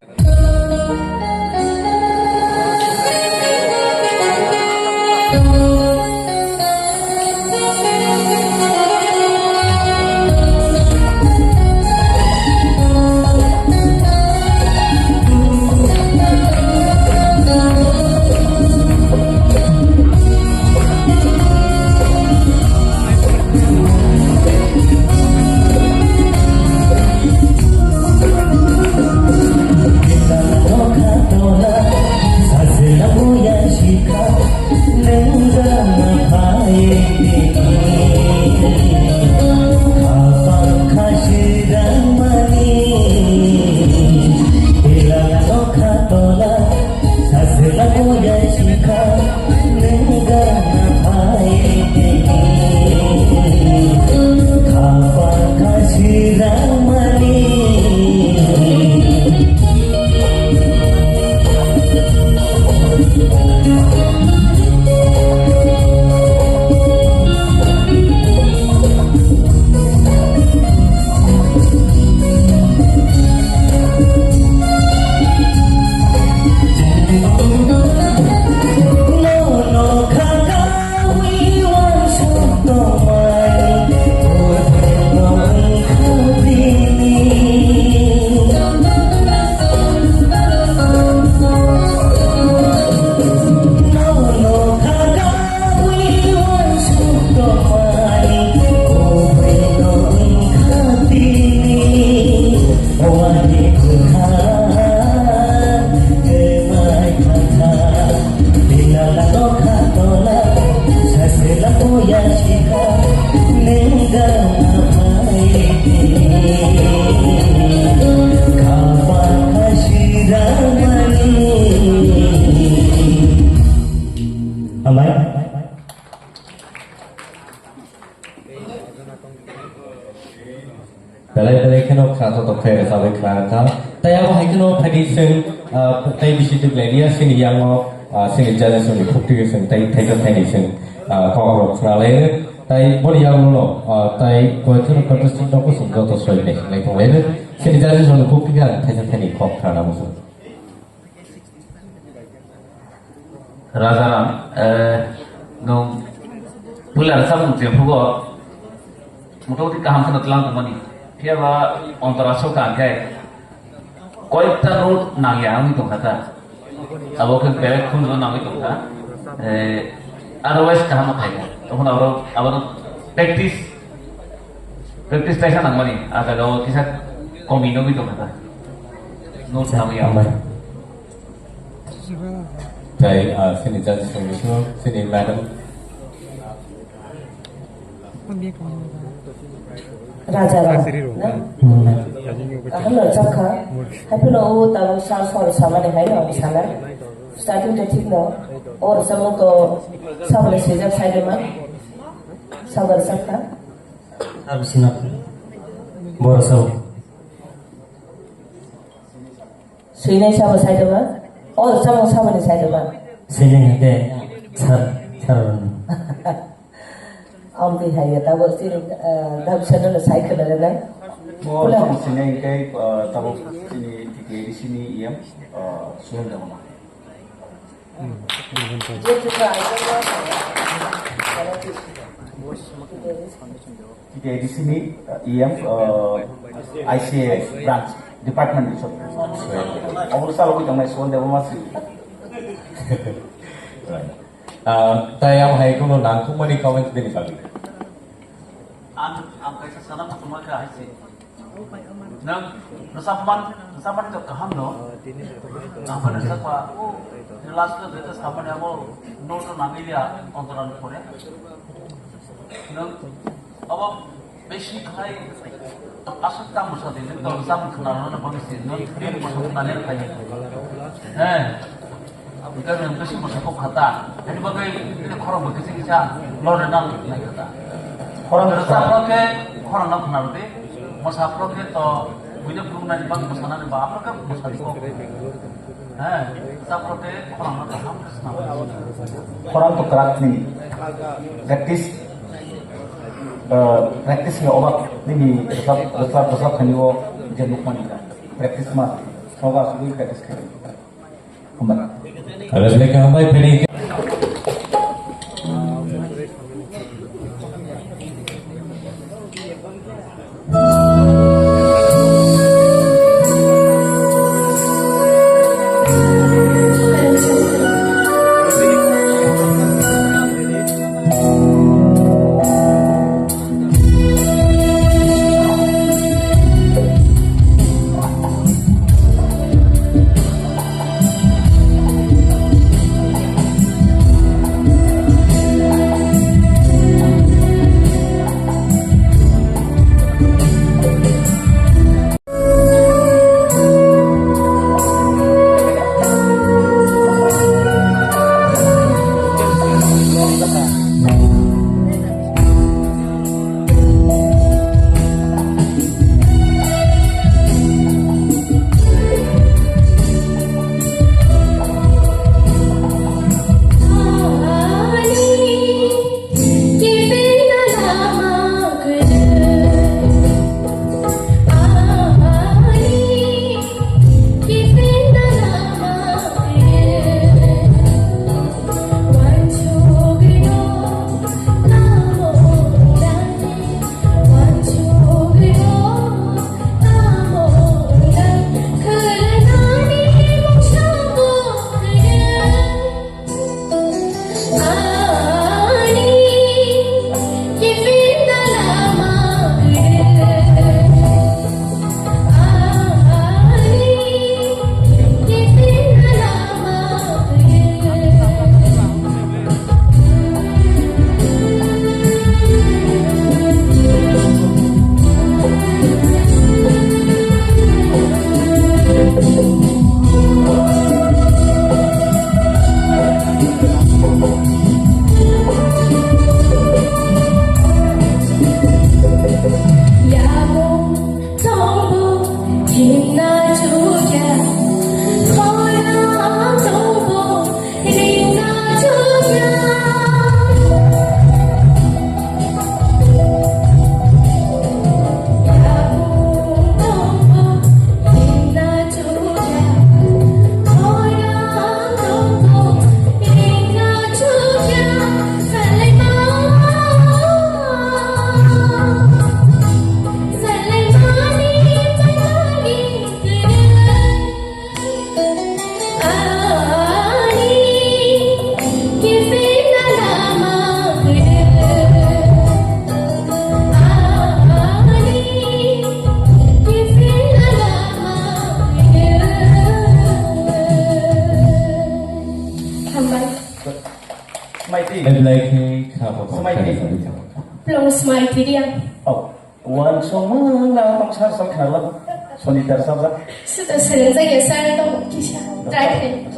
Hambai. Belai belai kheno khna to tokthai rwchapwi khna kha. Tai abo hai kheno phaidi chwng, ah, tai bisi duk lai dia sini yango, ah, sini judges ni khukti chwng tai thaisa thaini chwng, ah, kok rok khna lai. Tai boni yango no, ah, tai koi kheno contestant rok chwng joto soi nai lai tong lai. Sini judges ni khukti kha thaisa thaini kok khna musu. Rajaram, eh, nwng puila rwchapmung chengphugo, motamoti kaham kheno tlang tongmani. Phiya ba ontora soka hwnkhe koyekta note nangya wngwi tongkha ta. Abo khe belai khunju nangwi tongkha. Eh, otherwise kaham khaikha. Tokhono abo, abono practice Practice kaisa nangmani, ah jaga o kisa komi nugwi tongkha ta. Note nangwi ya. Hambai. Tai, ah, sini judges rok bisingo, sini madam. Raja Ram, na? Kaham no chapkha. Haphano o tabuk sal sor samani hai no sana. Starting to thik no. O samung to sabale sejak saidema. Sabar chapkha. Abisina. Bor sabo. Swinai sabo saidema. O samung sabani saidema. Swinai hake sar sar. Amtwi hai ya, tabuk chini, eh, dam sano no sai khwna rwnai. Mo Pula. Tamo sini kei, eh, tabuk chini T T A D C ni E M, eh, Suhel Debbarma. T T A D C ni, eh, E M, eh, I C A branch department ni sir. Obo salo wi tongnai Suhel Debbarma si. Right. Ah, tai ang hai kuno nangkukmani comments bini bagwi. Ang, ang kaisa sana kuchuma kha hai se. Nang, nasapan, nasapan to kaham no. Nasapan nasapa, oh, last to deta sapan amo, no to nangiliya, ontoran pore. Nang, abo besi khlai aswk tamo sa di, nang to sam khna rwna bagwi se, nang din moso khna le khlai. Eh, aboni khe nang besi moso kok khata. Ani bagwi ini khorang bo kisi kisa lore nang nai khata. Khorang rwchapro khe khorang no khna rwdi. Mosaphro khe to buino phunuknani bak mosanani ba aphro khe mosa di kok. He, chapro khe khorang no kaham khe swnam. Khorang to kwrak ni practice, eh, practice ni obak nini rwchap, rwchap, rwchap khani o je nukmani practice ma soga sugui practice khai. Hambai. Hambai, hambai, phaidi. Hambai. Smai ti. Headlight ni khna bo Smai ti. Plung smai tiriya. Oh, wan song ma na tong sar sar khala. Sonitar sar sar. Sudah sering saja saya tahu kisah. Try.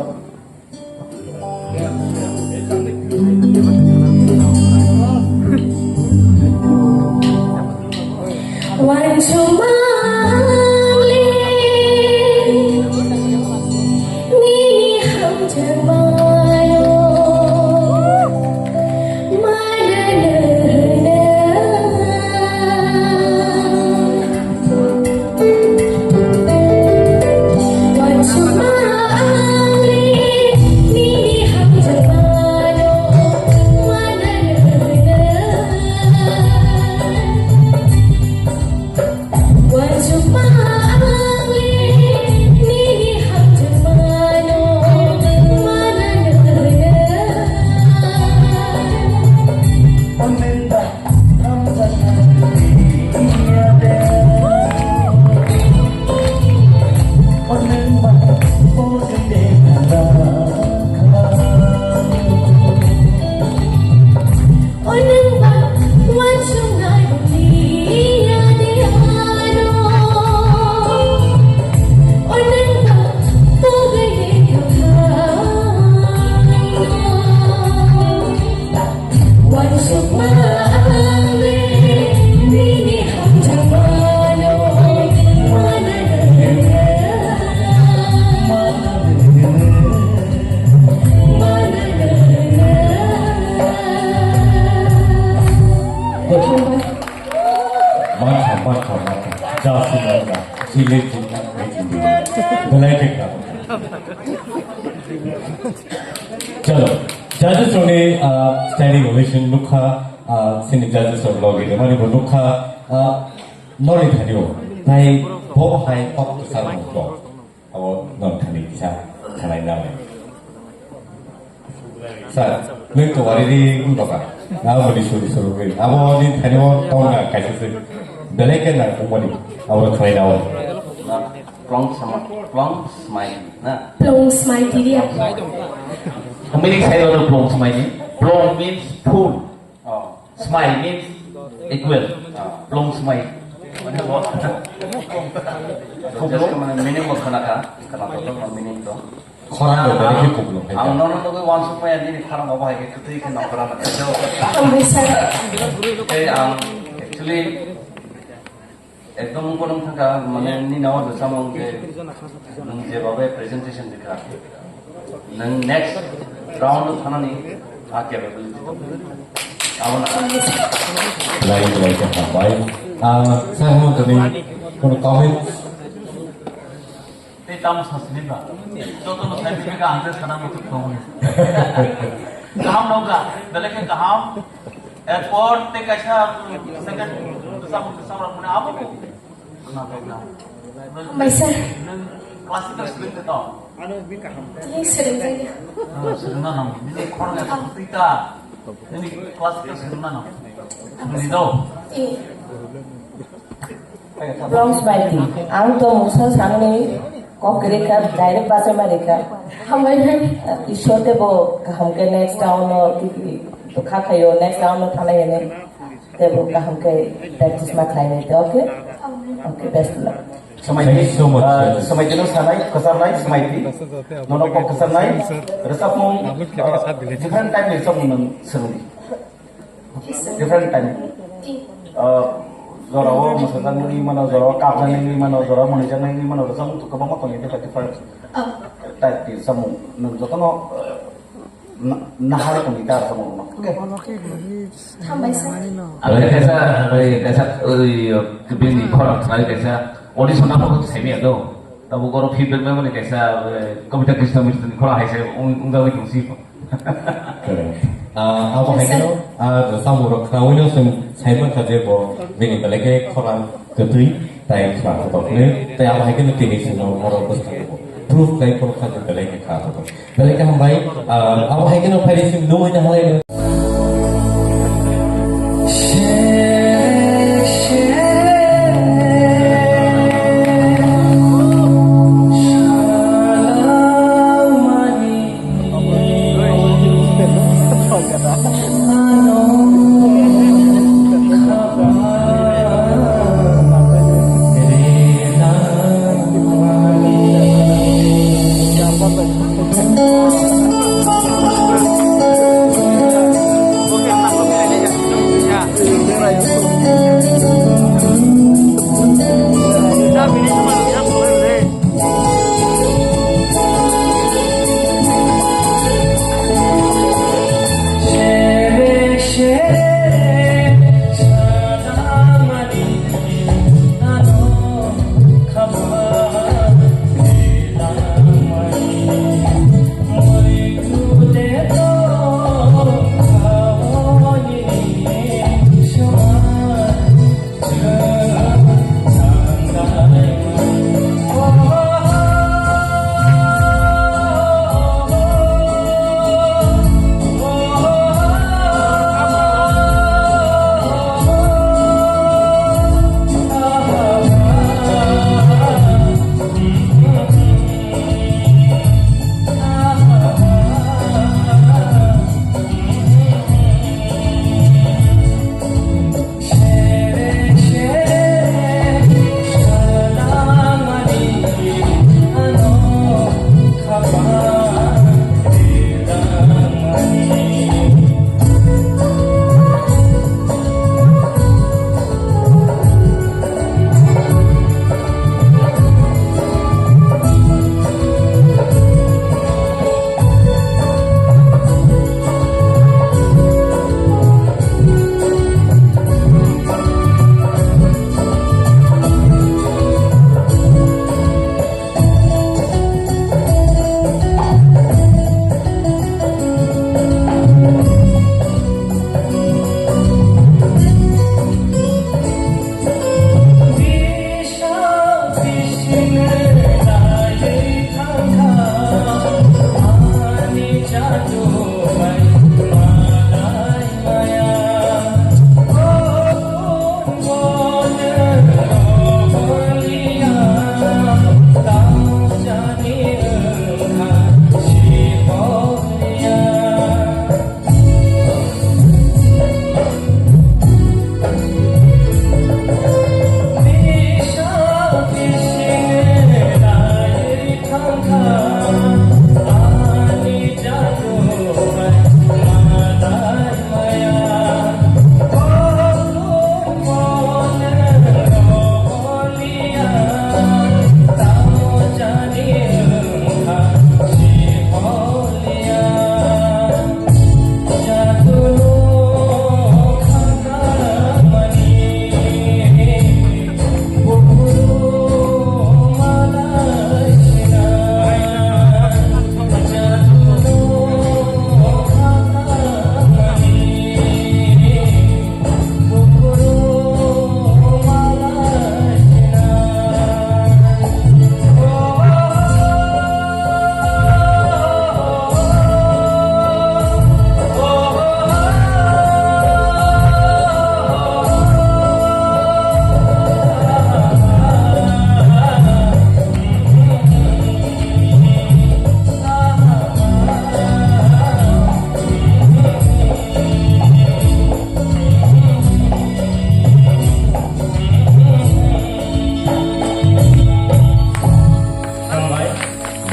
Makha, makha, makha. Ja, sinai, ja. Sile, jina, jina. Belai khe kha. Chalo. Judges rokni, ah, standing ovation nukha, ah, sini judges rok logi de mani bo nukha, ah, nori thani o. Tai bo hai kok kesal mukto. Abo non khani kisa khanai nang. Sir, nung to wari di nung doka. Abo di suri suri. Abo di thani o tong na kaisa se. Belai khe na kumani. Abo khanai nang. Plong sama, plong smai na. Plong smai tiriya. Meaning sai lo plong smai ni. Plong means full. Oh. Smai means equal. Ah. Plong smai. Mane bo. Just mane meaning bo khana kha, khana to, to meaning to. Khorang bo bani khe kuplung hai ang kha. Nono to wansuk maya nini khorang bo hai khe kwtwi khe nongkhorang na. Hambai sir. Tei ang actually Ekdom wngkha nung thangkha, mane nini o rwchapmung je nwng jebabe presentation rwkha, nwng next round o thanani a capability tong. Abo na. Lai lai kha bai. Ah, sir, mo tini kono comments? Tei tamo sasini ba. Joto no sai tini ka ang sana mo tong. Kaham nongkha, belai khe kaham. Erpor tei kaisa, mm, second bwsang, bwsang rok mane abo bo khwnathok na. Hambai sir. Nwng classical swrwng de to? Tini swrwng jani. Ah, swrwngna nango. Nini khorang ya twi ta. Nini classical swrwngna nango. Nini do? Eh. Plong smai twi. Ang to mungsa sangni kok kwrwi kha, direct bachai ma rikha. Hambai hai. Ishwar tei bo kaham khe next round no twi twi to kha khaio, next round no thanai hwnwi. Tei bo kaham khe practice ma khlai nai, okay? Okay, best of luck. Thank you so much. Ah, Samaiti no sanai, kwcharnai, Samaiti. Nono kok kwcharnai, rwchapmung, ah, different type ni rwchapmung nang swrwngdi. Different type. Ah, jorao mwsajaknai wngwi mano, jorao kapjaknai wngwi mano, jorao mwnwijaknai wngwi mano, rwchapmung to kwbangma tongo, different, different type ni rwchapmung. Nwng jotono, ah, Na-, nahar tongwi ta tongwi no. Okay. Hambai sir. Aro kaisa, aro kaisa, oi, bini khorang sai kaisa, audition na photo sai mi ado. Tabo goro feedback na mani kaisa, eh, Kobita Krishna Mishra ni khorang hai sai, ung, ung dawi tong si. Ah, abo hai khe no, ah, samung rok khnawi no sung sai man kha je bo bini belai khe khorang kwtwi tai khna kotor khe. Tai abo hai khe no tini sung no borok bwskang bo proof kai khorang kha je belai khe khna kotor. Belai khe hambai, ah, abo hai kheno phaidi simi nungwi tang lai.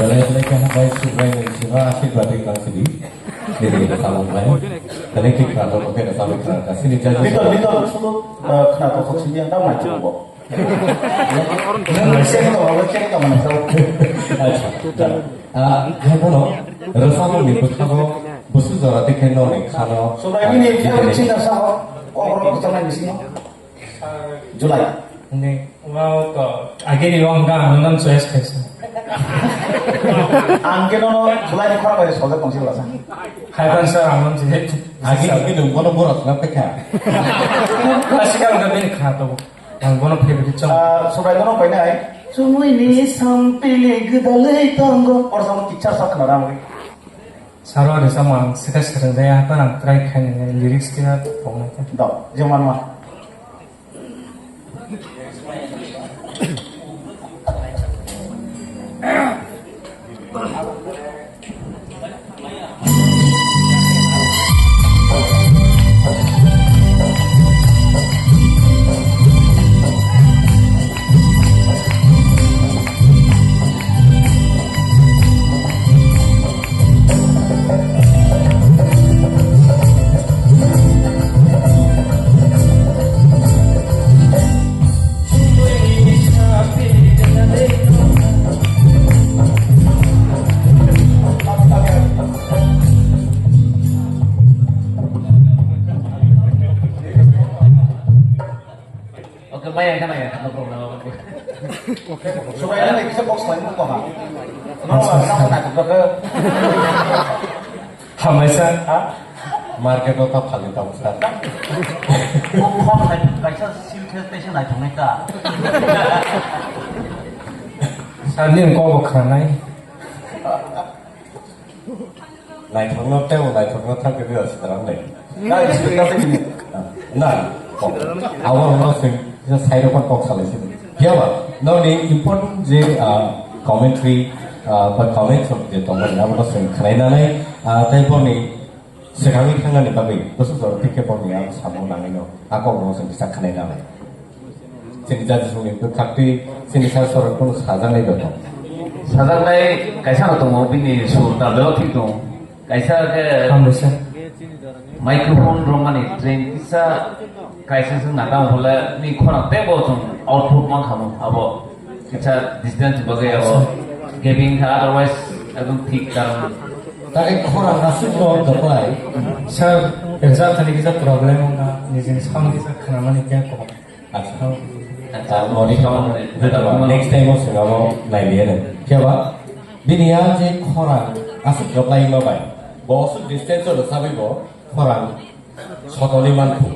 Belai belai khe hambai, Subrai ni sima asirwad ri tang sidi. Nini samung bai. Belai khe khna tong khe samung khna ta sini jaji. Bitor, bitor, sulu, eh, khna tong khe sini yang tang mai tong bo. Nang sini to, nang sini to mana tau. Acha. Ah, hai bono, rwchapmung ni bwskango, bwswk jora tei khe nokni khano. Subrai ni, ah, favorite singer sa ho, kok rok kwchang nai bisingo. July. Ni, wow, to, agini wng ga, ang nang choice khaisa. Ang khe nono July ni khorang bai sojak tong sila sa. Hai ban sir, ang nang je. Agi, agi nung bono borat na pekha. Asika ang bini kha to. Ang bono favorite chong. Ah, Subrai nono bai nai. Chumui ni sampili gudalai tongo. Or sama teacher sa khna rang ri. Saro rwchapmung ang swkang swrwng de, haphano ang try khainani lyrics khe tongnai khe. Do, jemon ma. Okay, maya kana ya, no problem. Subrai na kisa box lain mo ha. No, no, no, no, no. Hambai sir. Ha? Market o ta phali ta sir. Ko phone khai kaisa sil khe tei se nai thongnai ta. Sir ni ko bo khanai. Naithokno tei bo naithokno thang khe biyar sidrang le. Na, expect na tei bini. Na, kok. Abo no sing, side o kok salai sini. Phiya ba, nokni important je, ah, commentary, ah, ba comment rok je tongmani, abo no sing khwlai nanai, ah, tei boni swkangwi thangnani bagwi, bwswk jora thik khe boni ang samung nangwi no, a kok no sing kisa khwlai nanai. Chini jati songni bwkhak twi chini sak sorok bono sajaknai joto. Sajaknai kaisa no tongo, bini sur ta beo thik tongo. Kaisa khe Hambai sir. Microphone romani train kisa kaisa se nakam hole ni khorang tei bo chwng output man khamo abo kisa distance bagwi abo gaping kha, otherwise ekdom thik karon. Tei khorang aswk no doklai. Sir, rwchap thani kisa problem wngkha, nijini sound kisa khnamani khe kok. Acha. Acha, moni sound, next time o sengamo nailiya nang. Phiya ba, bini ya je khorang aswk joklai ma bai. Bo aswk distance o rwchabwi bo khorang sotoli man khu.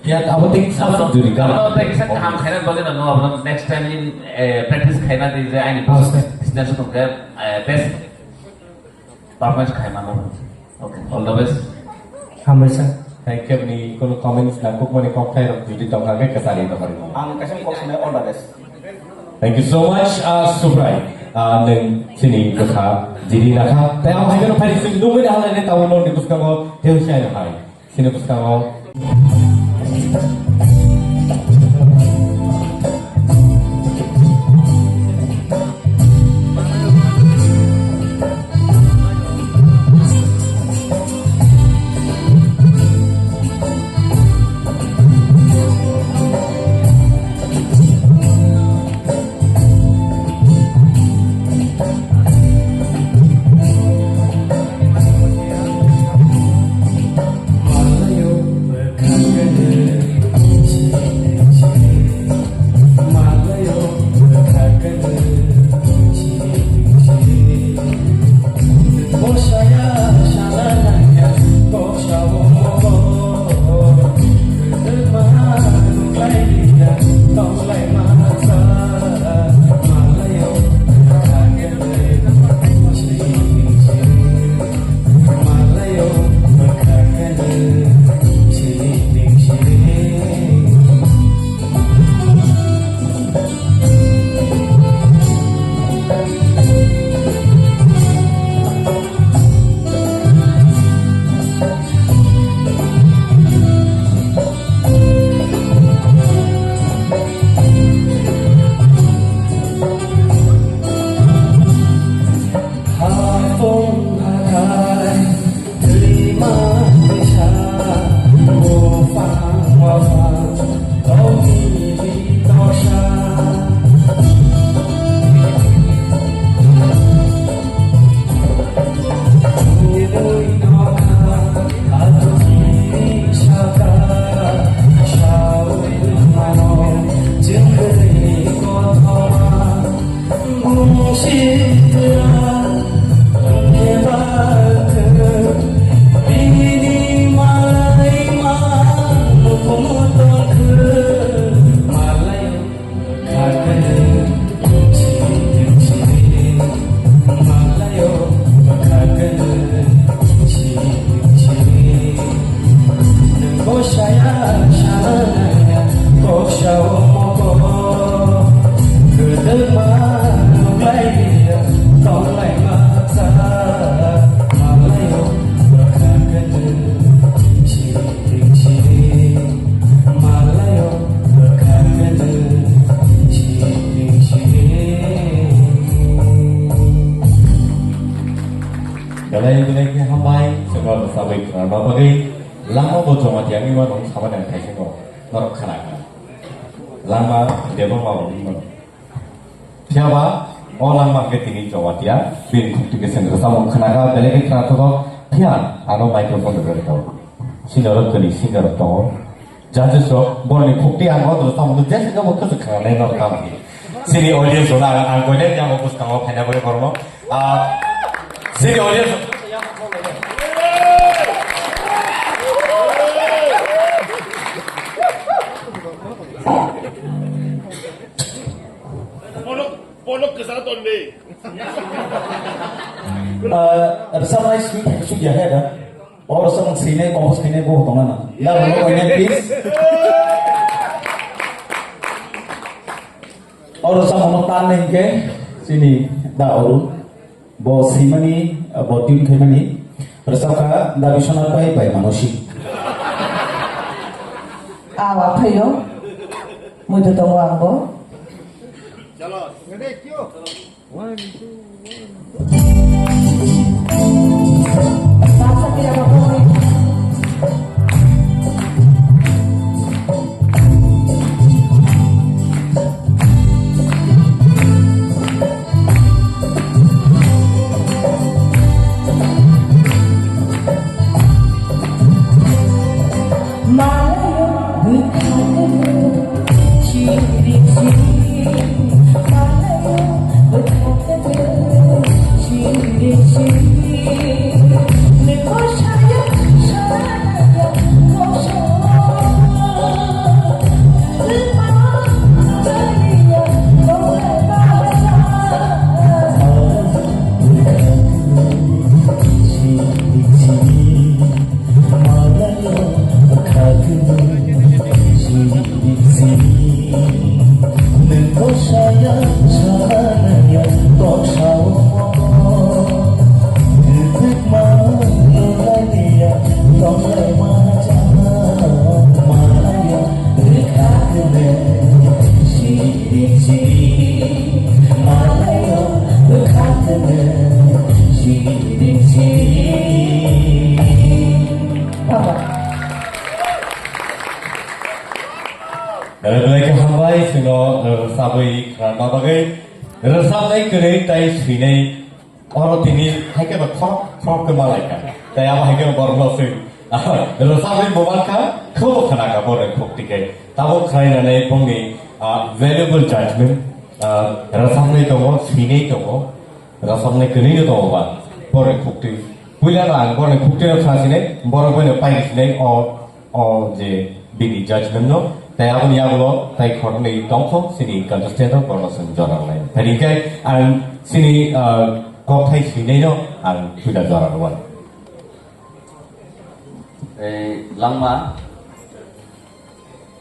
Phiya abo tei kisa juri gana. Abo tei kisa kaham khaina bagwi no, no, abo next time in, eh, practice khaina di je aini distance o tongkhe, eh, best. Performance khai mano. Okay, all the best. Hambai sir. Thank you, ni kono comments na kuk mani kok thai rok jodi tong kha khe kwchari tong kha. Ang kaisa kok sanai, all the best. Thank you so much, uh, Subrai. Uh, nung chini bwkha jiri nakha. Tei ang hai kono phai sing nungwi na halai ne tawo nong ni bwskango tei sai na hai. Sini bwskango. Belai belai khe hambai, chwngno bwsabwi khwnarma bagwi. Langma bo Jamatia wngwi mano, wng sabai nang thaisingo norok khna kha. Langma Debbarma bo wngwi mano. Phiya ba o langma hwnkhe tini Jamatia, bini khukti khe chwng rwchapmung khna kha, belai khe khna thokgo. Phiya ano microphone rwgwi rwkha. Senior rok kwlwi senior rok tongo. Judges rok borni khukti ang o dolo tamo je se bo kwchwk khangnai no tamo. Sini audience rok ang ang koine yang o bwskango phaina bai borno. Ah, sini audience. Bono, bono kwsa ton de. Ah, rwchapnai sini thaichuk ya he da. Oro samung sini, kompos sini, bo tong na. Ya, bo tong na, please. Oro samung no tan ning ke, sini, da oru. Bo simani, bo tune khaimani. Rwchapkha, da bisona pai, pai manosi. Awa phayo. Muitu tongo ang bo. Belai belai khe hambai, chwngno, eh, rwchabwi khwnarma bagwi. Rwchapnai kwrwi tai swinai oro tini hai kheno khorok khorok khe malaikha. Tai abo hai kheno borokno swng. Rwchabwi bo mankha, khe bo khwnakha borok khukti khe. Tabuk khwlainani bongni, ah, valuable judgment, ah, rwchapnai tongo, swinai tongo. Rwchapnai kwrwino tongo ba, borokni khuktwi. Puilano ang borokni khuktwino khna sinai, borok boino paini sinai o, o je bini judgment no. Tai aboni yagulo tai khoroknwi tongkho chini contestant rok, borokno chwng jora rwnai. Phaidi khe ang chini, ah, kokthai swinaino ang puila jora rwmani. Ei langma,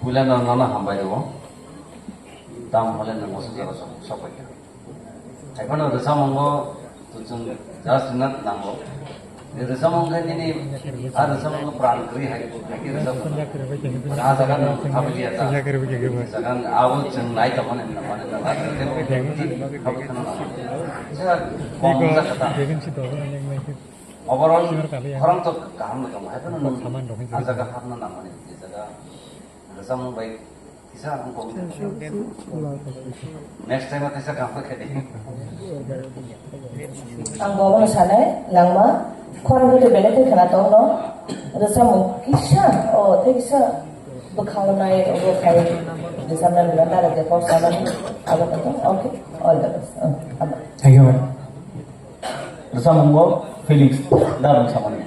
puilano nono hambai rwo. Tamo hole nwng uansuk jaga sok, sok bai kha. Haiphano rwchapmungo chwng just na nango. Ni rwchapmung khe nini a rwchapmungo pran kwrwi hai, hai khe rwchapmung. A jaga no habli ya ta. Jaga abo chwng nai tongmani, mani, mani, kisa kong wngjakha ta. Overall khorang to kaham no tongo. Haiphano nwng a jaga hapna nangmani, je jaga rwchapmung bai. Next time kisa kam khe di. Ang bo bono sanai langma, khorang hwtwi belai khe khna tongno. Rwchapmung kisa, o tei kisa bwkhao nai, obo khai. Samnani gana direct record samani abo khe, okay, all the best. Uh, abo. Thank you, ma'am. Rwchapmungo Felix Darung samani.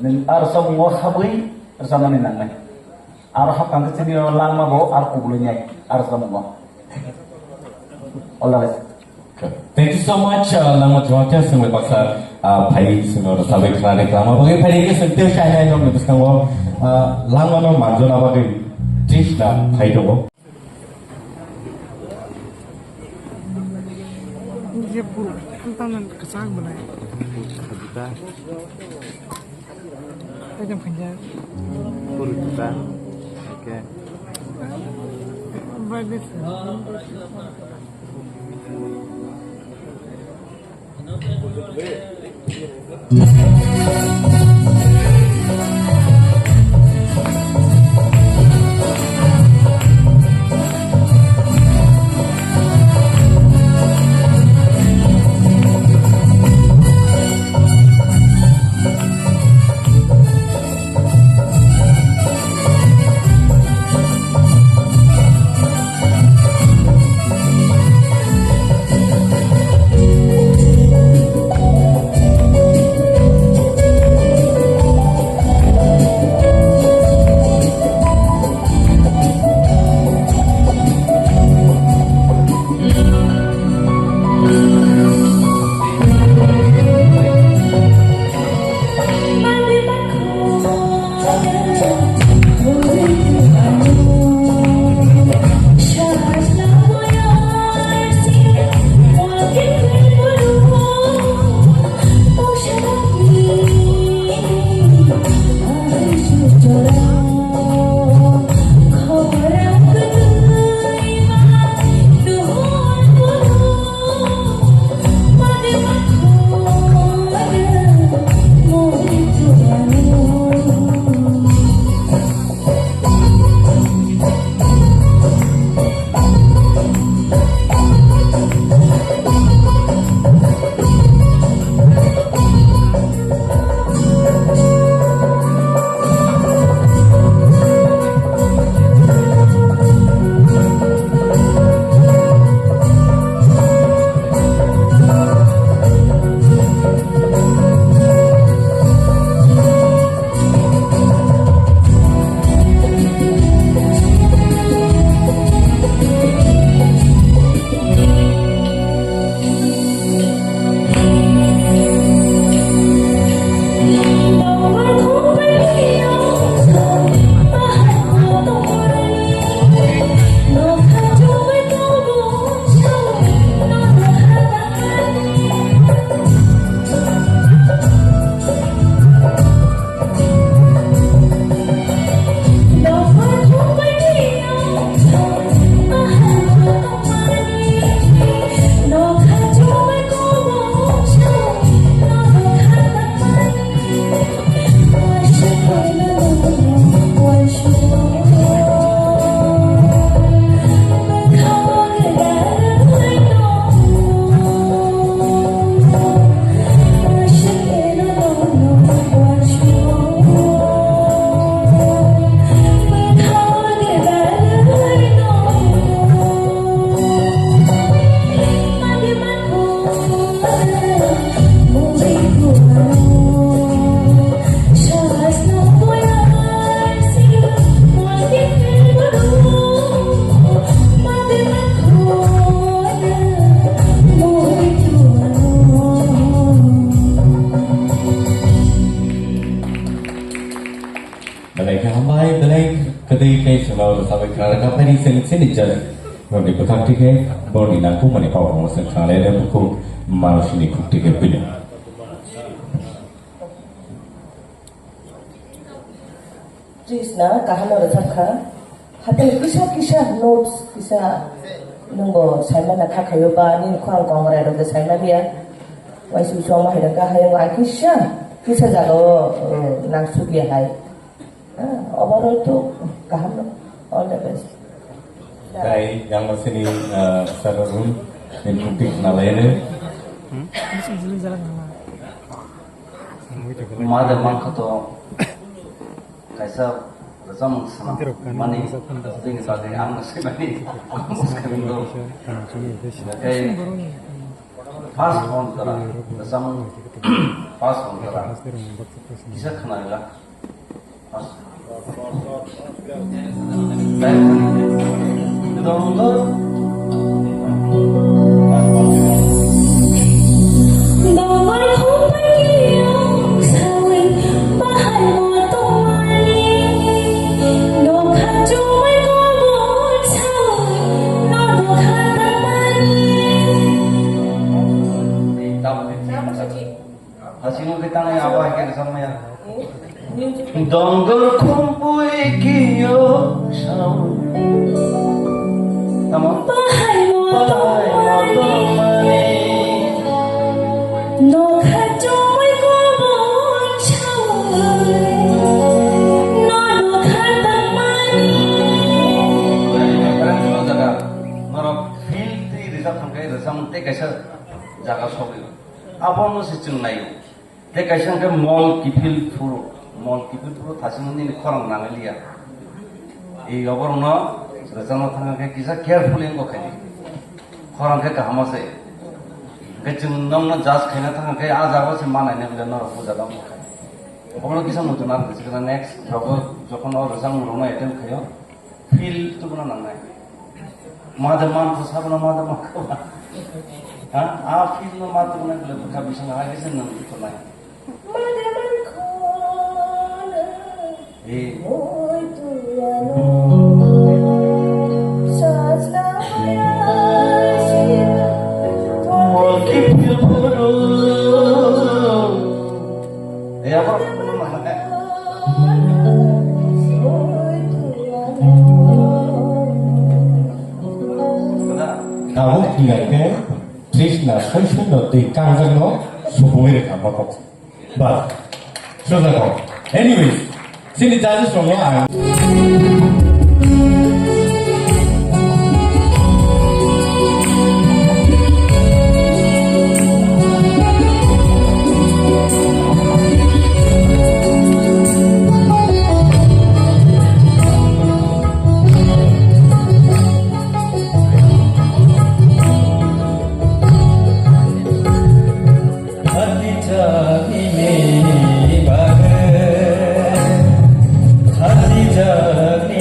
Nwng a rwchapmungo habwi rwchapmani nangnai. Aro hapkang khe chini o langma bo aro kubulwi nai a rwchapmungo. All the best. Thank you so much, uh, langma chwng khe swngbai baksa, uh, phai swngno rwchapwi khna de khna bagwi phai khe swng tei sai nai nokni bwskango, uh, langmano manjona bagwi tris ta phai tongo. Ye bul, ang tang nang kwchang belai. Ekdom khaja. Bul ta. Okay. Bai de. Belai khe hambai, belai kwtwi khe chwngno rwchapwi khna rwkha, phaini chwng chini judge rokni bwkhak tikhe borokni nangkukmani kokrokno chwng khna lai rw bukhuk manusini khuk tikhe buino. Trisna kaham rwchapkha, hathai kisa kisa notes kisa nwngbo saimana kha khaio ba nini khorang kongrai rokbo saimaliya, waisuk chongma hai rokha hayung ai kisa kisa jagao, uh, nangsukya hai. Ah, overall to kaham no. All the best. Tai yang masini, uh, sararun, in kuntik nalayan. Mother mangkha to kaisa Rwchapmung swnam mani bini bagwi ang no swimani muskang do. Tei first on tara rwchapmung, first on tara kisa khwnarwla. First. Hasing khe tanai abo hai khe rwchapmaya. Dongor khumpui kiyo sao. Tamo? Bahai mo tongmani. Nokha chumui kubun sao. No nokha tangmani. Norok feel twi rwchap thang khe rwchapmung tei kaisa jaga sogwi. Abono se chwng naio. Tei kaisa hwnkhe mol kiphil phuru, mol kiphil phuru thasingno nini khorang nangwi liya. Ei oborokno rwchapna thang khe kisa carefully wngkha khaidi. Khorang khe kaham se. Hwnkhe chwng nokno judge khaina thang khe ah jaga se manai nang le norok buja dong. Obono kisa muchung nang khe next jogo jokhon o rwchapmung rwna attempt khaio. Feel tubuna nangnai. Mother man ko sabuna mother man ko. Ha? A feel no mother man ko bwkha bising hai kisa nang ko nai. Mother man ko. Eh. Mol ki feel boro. Eh, apa? Tabuk hingkhe Trishna soisoino twi kangjangno supungwi rwkha bakhok. Bas. Sujako. Anyways, chini judges rokno ang Khatijakni bagwi, khatijakni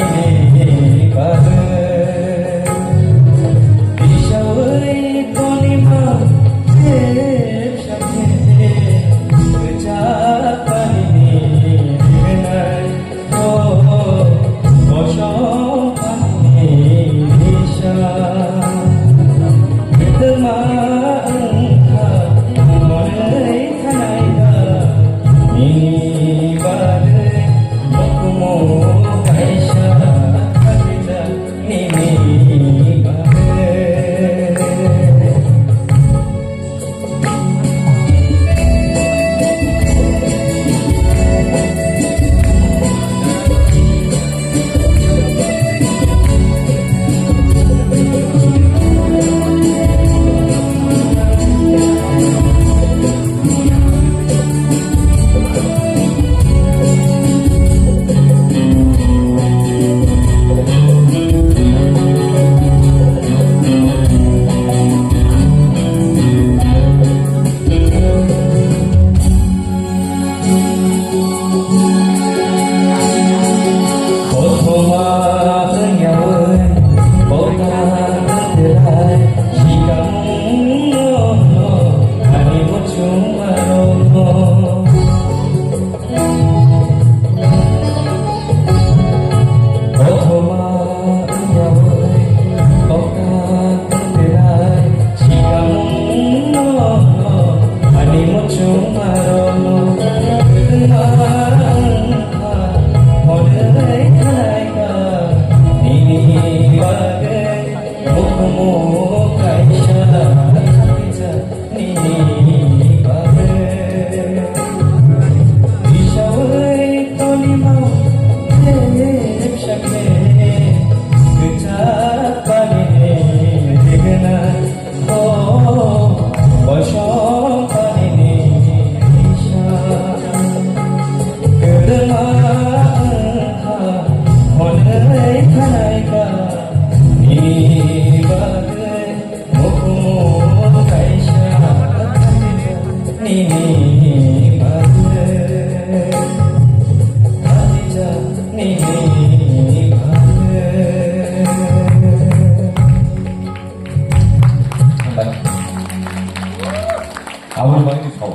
Aboni bagwi ni sao.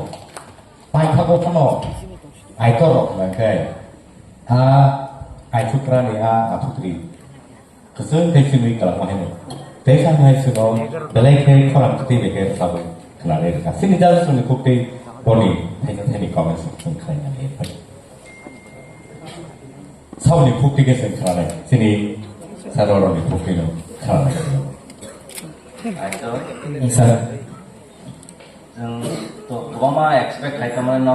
Paithago phano aitor rok hwnka khe a aithutrani a athutri. Kwchwng khe simi kwlangma hino. Tei kha hai sino belai khe khorang kwtwi bai khe rwchapwi khwnarwi rwkha. Sini judge rokni khuktwi boni thaisa thaini comments rok chwng khlainani phai. Saboni khuktwi khe chwng khwnanai. Sini sir rokni khuktwi no khwnanai. Sir. Chwng to kwbangma expect khai tongmani no.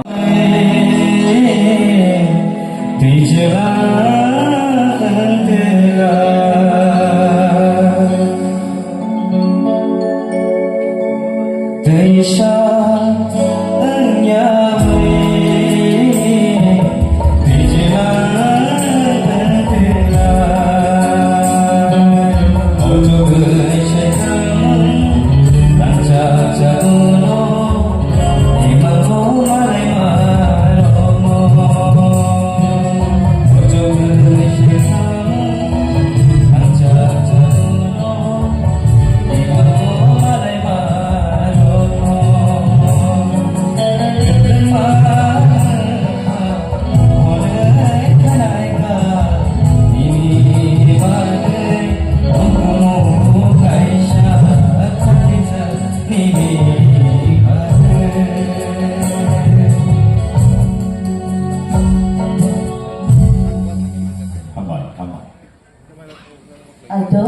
Hambai, hambai. Aito,